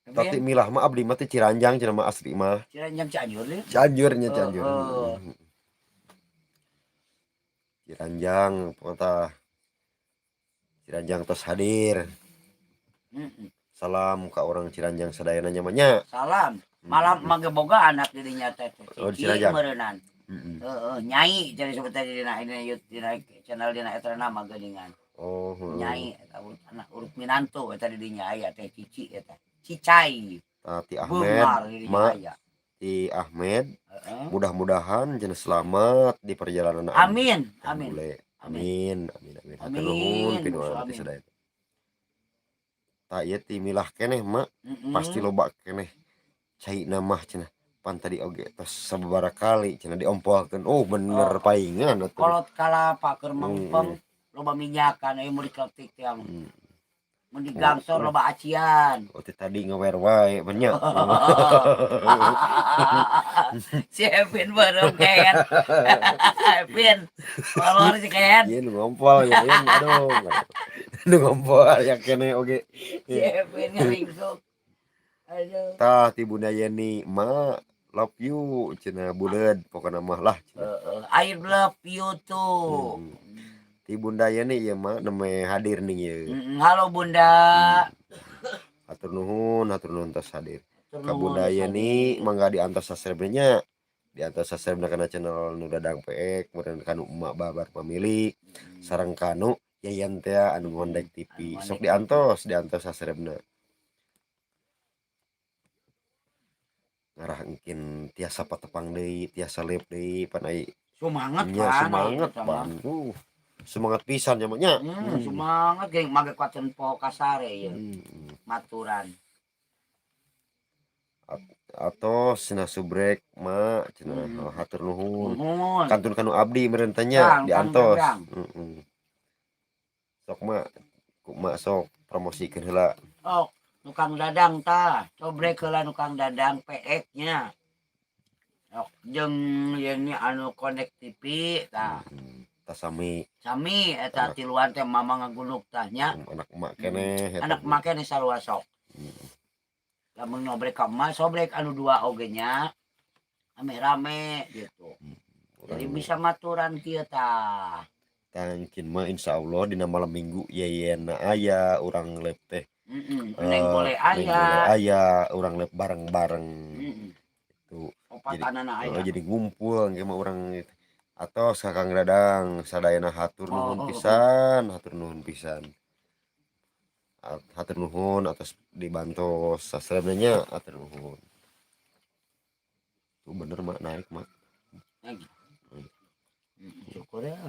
Tapi milah mah abdi mah teh Ciranjang cenah mah asli mah. Ciranjang Cianjur leuh. Cianjur nya Cianjur. Heeh. Ciranjang pokoknya Ciranjang tos hadir. Salam ka orang Ciranjang sadayana nya mah nya. Salam. Malam mah ge boga anak di dinya teh. Oh, di Cici Ciranjang. meureunnan. Heeh. Heeh, nyai jadi sebut tadi dina dina dina channel dina eta nama geuningan. Oh, heeh. Nyai eta urut anak urut minantu eta di dinya aya teh Cici eta. Cicai. Tah ti Ahmed, Beunghar di dinya Ma. aya. Ti Ahmed, Heeh. mudah-mudahan cenah selamat di perjalanan. Amin, Teh amin. Bule. Amin, amin, amin. Hatur Amin, nuhun pinuan musuh ti amin. sadaya. Tah ieu ti milah keneh mak, pasti loba keneh caina mah cenah. Pan tadi oge tos sababaraha kali cenah diompolkeun. Oh bener Oh. paingan atuh. Kolot kalapa keur mengpeng loba minyakan euy mun dikeletik teh mah. Mun digangsor loba acian. Oh ti tadi ngewer wae banyak. Si Evin baru kayak Evin follower si Ken. Ieu nu ngompol ya, ieu aduh. Nu ngompol ya keneh oge. Si Evin ngaringkuk. Aduh. Tah ti Bunda Yeni, ma love you cenah buleud pokona mah lah cenah. Heeh, I love you too. Ti Bunda Yeni ieu mah nembe hadir nih ieu. Halo Bunda. Hatur nuhun tos hadir. Hatur Ka nuhun, Bunda hadir. Yeni mangga diantos subscribe-nya. Diantos subscribe kana channel nu Dadang PX, kemudian kanu Emak Babar Family, sareng kanu Yayan teh anu Ngondek TV. Anu Sok Ngondek. diantos, diantos subscribe-na. Ngarah engkin tiasa patepang deui, tiasa live deui pan ai Semangat nya pan semangat eta mah. Pan. Semangat pisan nya mah nya. Semangat geng mage kuaten po kasare ieu. Maturan. Atos cenah subrek ma cenah hatur nuhun. Nuhun. Kantun kanu abdi meureun teh nya Kang, Kang diantos. Dadang. Heeh. Sok ma, ku mak sok promosikeun heula. Oh, nu Kang Dadang tah, cobrek heula nu Kang Dadang PX nya. Sok jeung ieu ni anu Connect TV tah. Tah sami. Sami eta Anak. tiluan teh mama ngagunuk tah nya. Anak emak keneh eta. Anak emak keneh sarua sok. Lamun ngobrek ka emak sobrek anu dua oge nya. Ame rame gitu. Jadi Urang bisa maturan kieu tah. Tangkin mah insyaallah dina malam Minggu yeyena aya urang live teh. Heeh, neng boleh Neng aya. boleh aya, urang live bareng-bareng. Tuh. Opatanana Jadi, aya. jadi ngumpul engke mah urang atos ka Kang Dadang sadayana hatur nuhun pisan, hatur nuhun pisan. Hatur nuhun atas dibantos subscribe nya, hatur nuhun. Tuh bener mak naik mak. Naik. Syukur ya.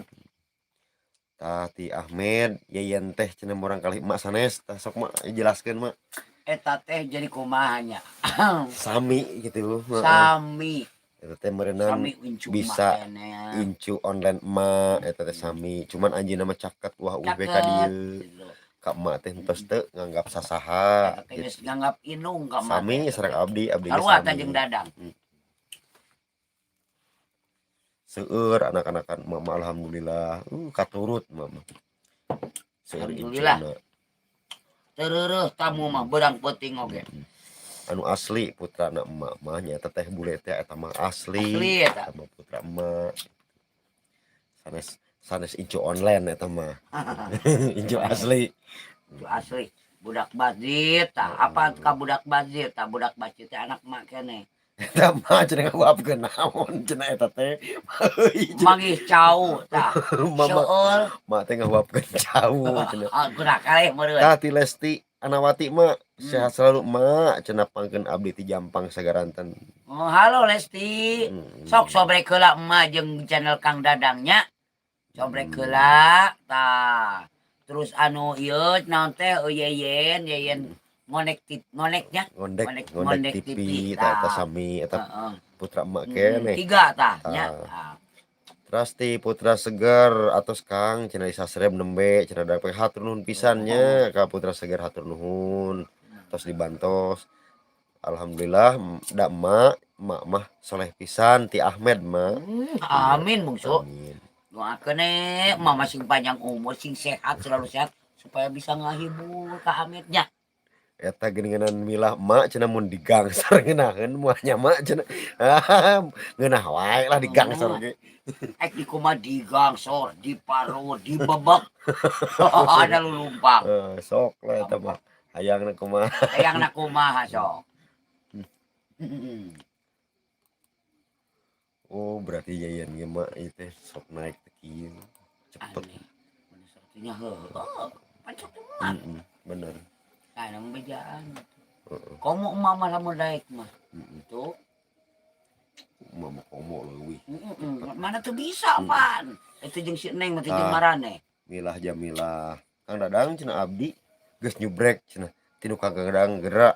Tah ti Ahmed yeyen teh cenah murang kali emak sanes tah sok mak jelaskeun mak. Eta teh jadi kumaha nya. Sami gitu. Heeh. Sami. Eta teh meureunan Sami incu bisa emak keneh. Incu online emak eta teh sami cuman anjeunna mah caket wah uih we ka Caket, dieu. gitu. Ka emak teh entos teu nganggap sasaha Eta teh geus gitu. nganggap inung ka emak Sami teh. sareng abdi, abdi ge Sarua tah sami. jeung Dadang. Seueur anak-anakan emak mah alhamdulillah. Katurut emak mah. Seueur Alhamdulillah. incuna. Teu tamu mah beurang peuting oge. Anu asli putrana emak mah nya eta teh bule teh eta mah asli. Asli eta. Eta mah putra emak. Sanes sanes incu online eta mah. Incu asli. Incu asli. Budak masjid tah, apa ka budak masjid tah, budak masjid teh anak emak keneh. Eta mah cenah ngahuapkeun naon cenah eta teh. Heuy cenah. Manggih cau tah. Mama Seueur. mak teh ngahuapkeun cau cenah. Ah, gerak kaleh meureun. Tah ti Lesti Anawati mah sehat selalu mak cenah pangkeun abdi ti Jampang Sagaranten. Oh, halo Lesti. Sok sobrek heula emak jeung channel Kang Dadang nya. Sobrek heula tah. Terus anu ieu naon teh yeyen yeyen ngonek tip ngoneknya. Ngondek Ngondek ngondek ngondek TV TV tah eta tah. sami eta Heeh. putra emak keneh. Tiga tah nya. Tah. Tah. Trasti Putra Segar atos Kang cenah disasreb nembe cenah dape hatur nuhun pisan nya ka Putra Segar hatur nuhun. Tos dibantos. Alhamdulillah da emak emak mah soleh pisan ti Ahmed mah. Amin bungsu. Amin. Doakeun emak mah sing panjang umur, sing sehat, selalu sehat supaya bisa ngahibur ka Ahmed nya. Eta geuningan milah emak cenah mun digangsar ngeunaheun moal nya mak cenah. Ngeunah wae lah digangsar ge. Ek di kumaha digangsor, diparut, dibebek. Ada lulumpang. Sok lah eta mah. Hayangna kumaha. Hayangna kumaha sok. Oh, berarti yayan ge mah ieu teh sok naik teh kieu. Cepet. Aneh. Bener satunya heuh. Pan sok emak. Bener. Nah, nang bejaan. Heeh. Komo emak mah lamun daek mah. Tuh. Emak mah komo leuwih. Mana tuh bisa pan. Itu jeung si Neng mah teh jeung Ah. marane. Milah jamilah. Kang Dadang cenah abdi geus nyubrek cenah. Tinu Kang Dadang gerak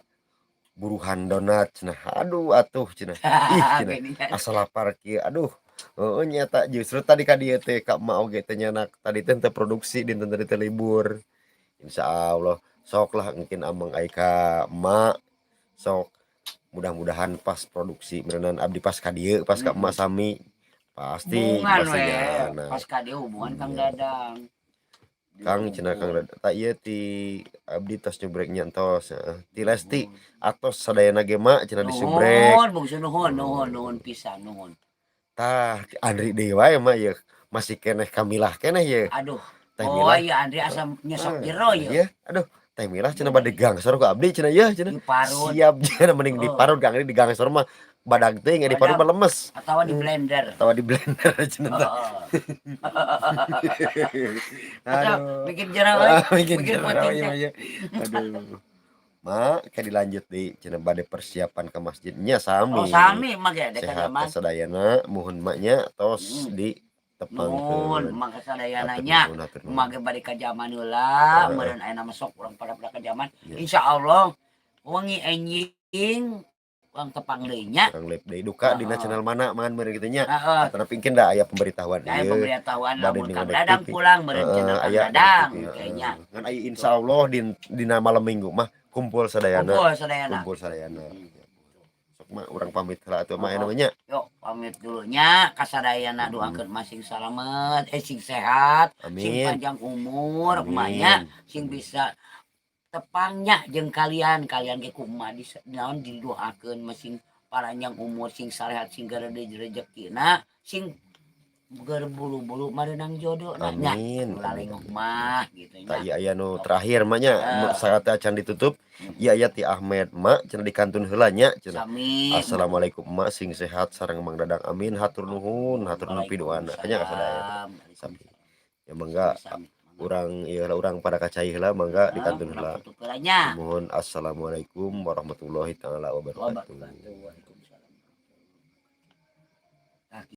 buruhan donat cenah. Aduh atuh cenah. Ih cenah. Asa lapar kieu. Aduh. Heeh nyata justru tadi ka dieu teh ka emak oge teh nyanak tadi teh teu produksi dinten tadi teh libur. Insyaallah sok lah mungkin amang ai ka emak sok mudah-mudahan pas produksi meureunan abdi pas ka dieu pas ka emak sami pasti Hubungan pasti we. nyana. Pas ka dieu hubungan Kang Iya. Dadang. Kang cenah Kang Dadang tah ieu ti abdi tos nyubrek nya entos heeh. Ti Lesti atos sadayana ge mak cenah disubrek. Nuhun, bungsu nuhun, nuhun, nuhun pisan, nuhun. Tah Andri deui wae mah ieu masih keneh kamilah keneh ieu. Aduh. Teh Oh Milah. iya Andri asa nyesok jero ieu. Iya, aduh Teh Milah cenah bade gangsor ku abdi cenah ieu cenah. Diparut. Siap cenah mending Oh. diparut Kang Andri digangsor mah badag teuing diparut Badag. mah lemes. Atawa di blender. Atawa di blender cenah tah. Heeh. Atau Aduh. bikin jero we. Ah, bikin bikin jero penting ieu teh. mah ieu. Aduh. Mak, ke dilanjut di cenah bade persiapan ke masjidnya sami. Oh, sami mah ge dek Sehat zaman. Kasadayana, muhun maknya tos Nuhun ditepangkeun. Mang kasadayana Hatur nya. nuhun, hatur nuhun. Mah ge bade ka zaman heula, meureun ayeuna mah sok urang pada ka zaman. Insyaallah wengi enjing urang tepang deui nya. Urang live deui duka dina channel mana man meureun kitu nya. Heeh. Atau pingkin da aya pemberitahuan Aya ieu. pemberitahuan Bade lamun di Kang ngodek Dadang TV. pulang meureun channel Kang Aya Dadang di TV, kayaknya. Ngan aya insyaallah dina malam Minggu mah kumpul sadayana. Kumpul sadayana. Kumpul sadayana. Sok mah urang pamit heula atuh mah namanya. Yuk pamit dulunya kasadayana, doakeun masing salamet, sing sehat, sing Amin. panjang umur emaknya, sing bisa tepangnya jeung kalian kalian ge kumaha di naon didoakeun masing paranjang umur, sing sarehat, sing garede rezekina, sing berbulu-bulu mareunang jodoh nya. Amin. Ulah lengok mah gitu Tak nya. Iya, aya nu terakhir mah nya, saat acan ditutup. Iya, aya ti Ahmed mak cenah dikantun heula nya cenah. Sami. Assalamualaikum mak, sing sehat sareng Mang Dadang, amin. Hatur nuhun, hatur nuhun piduana nya kasadayana. Sami. Ya mangga urang ieu heula, urang pada kacai heula, mangga dikantun heula. Tutup heula nya. Mohon, assalamualaikum warahmatullahi taala wabarakatuh. Wabarakatuh.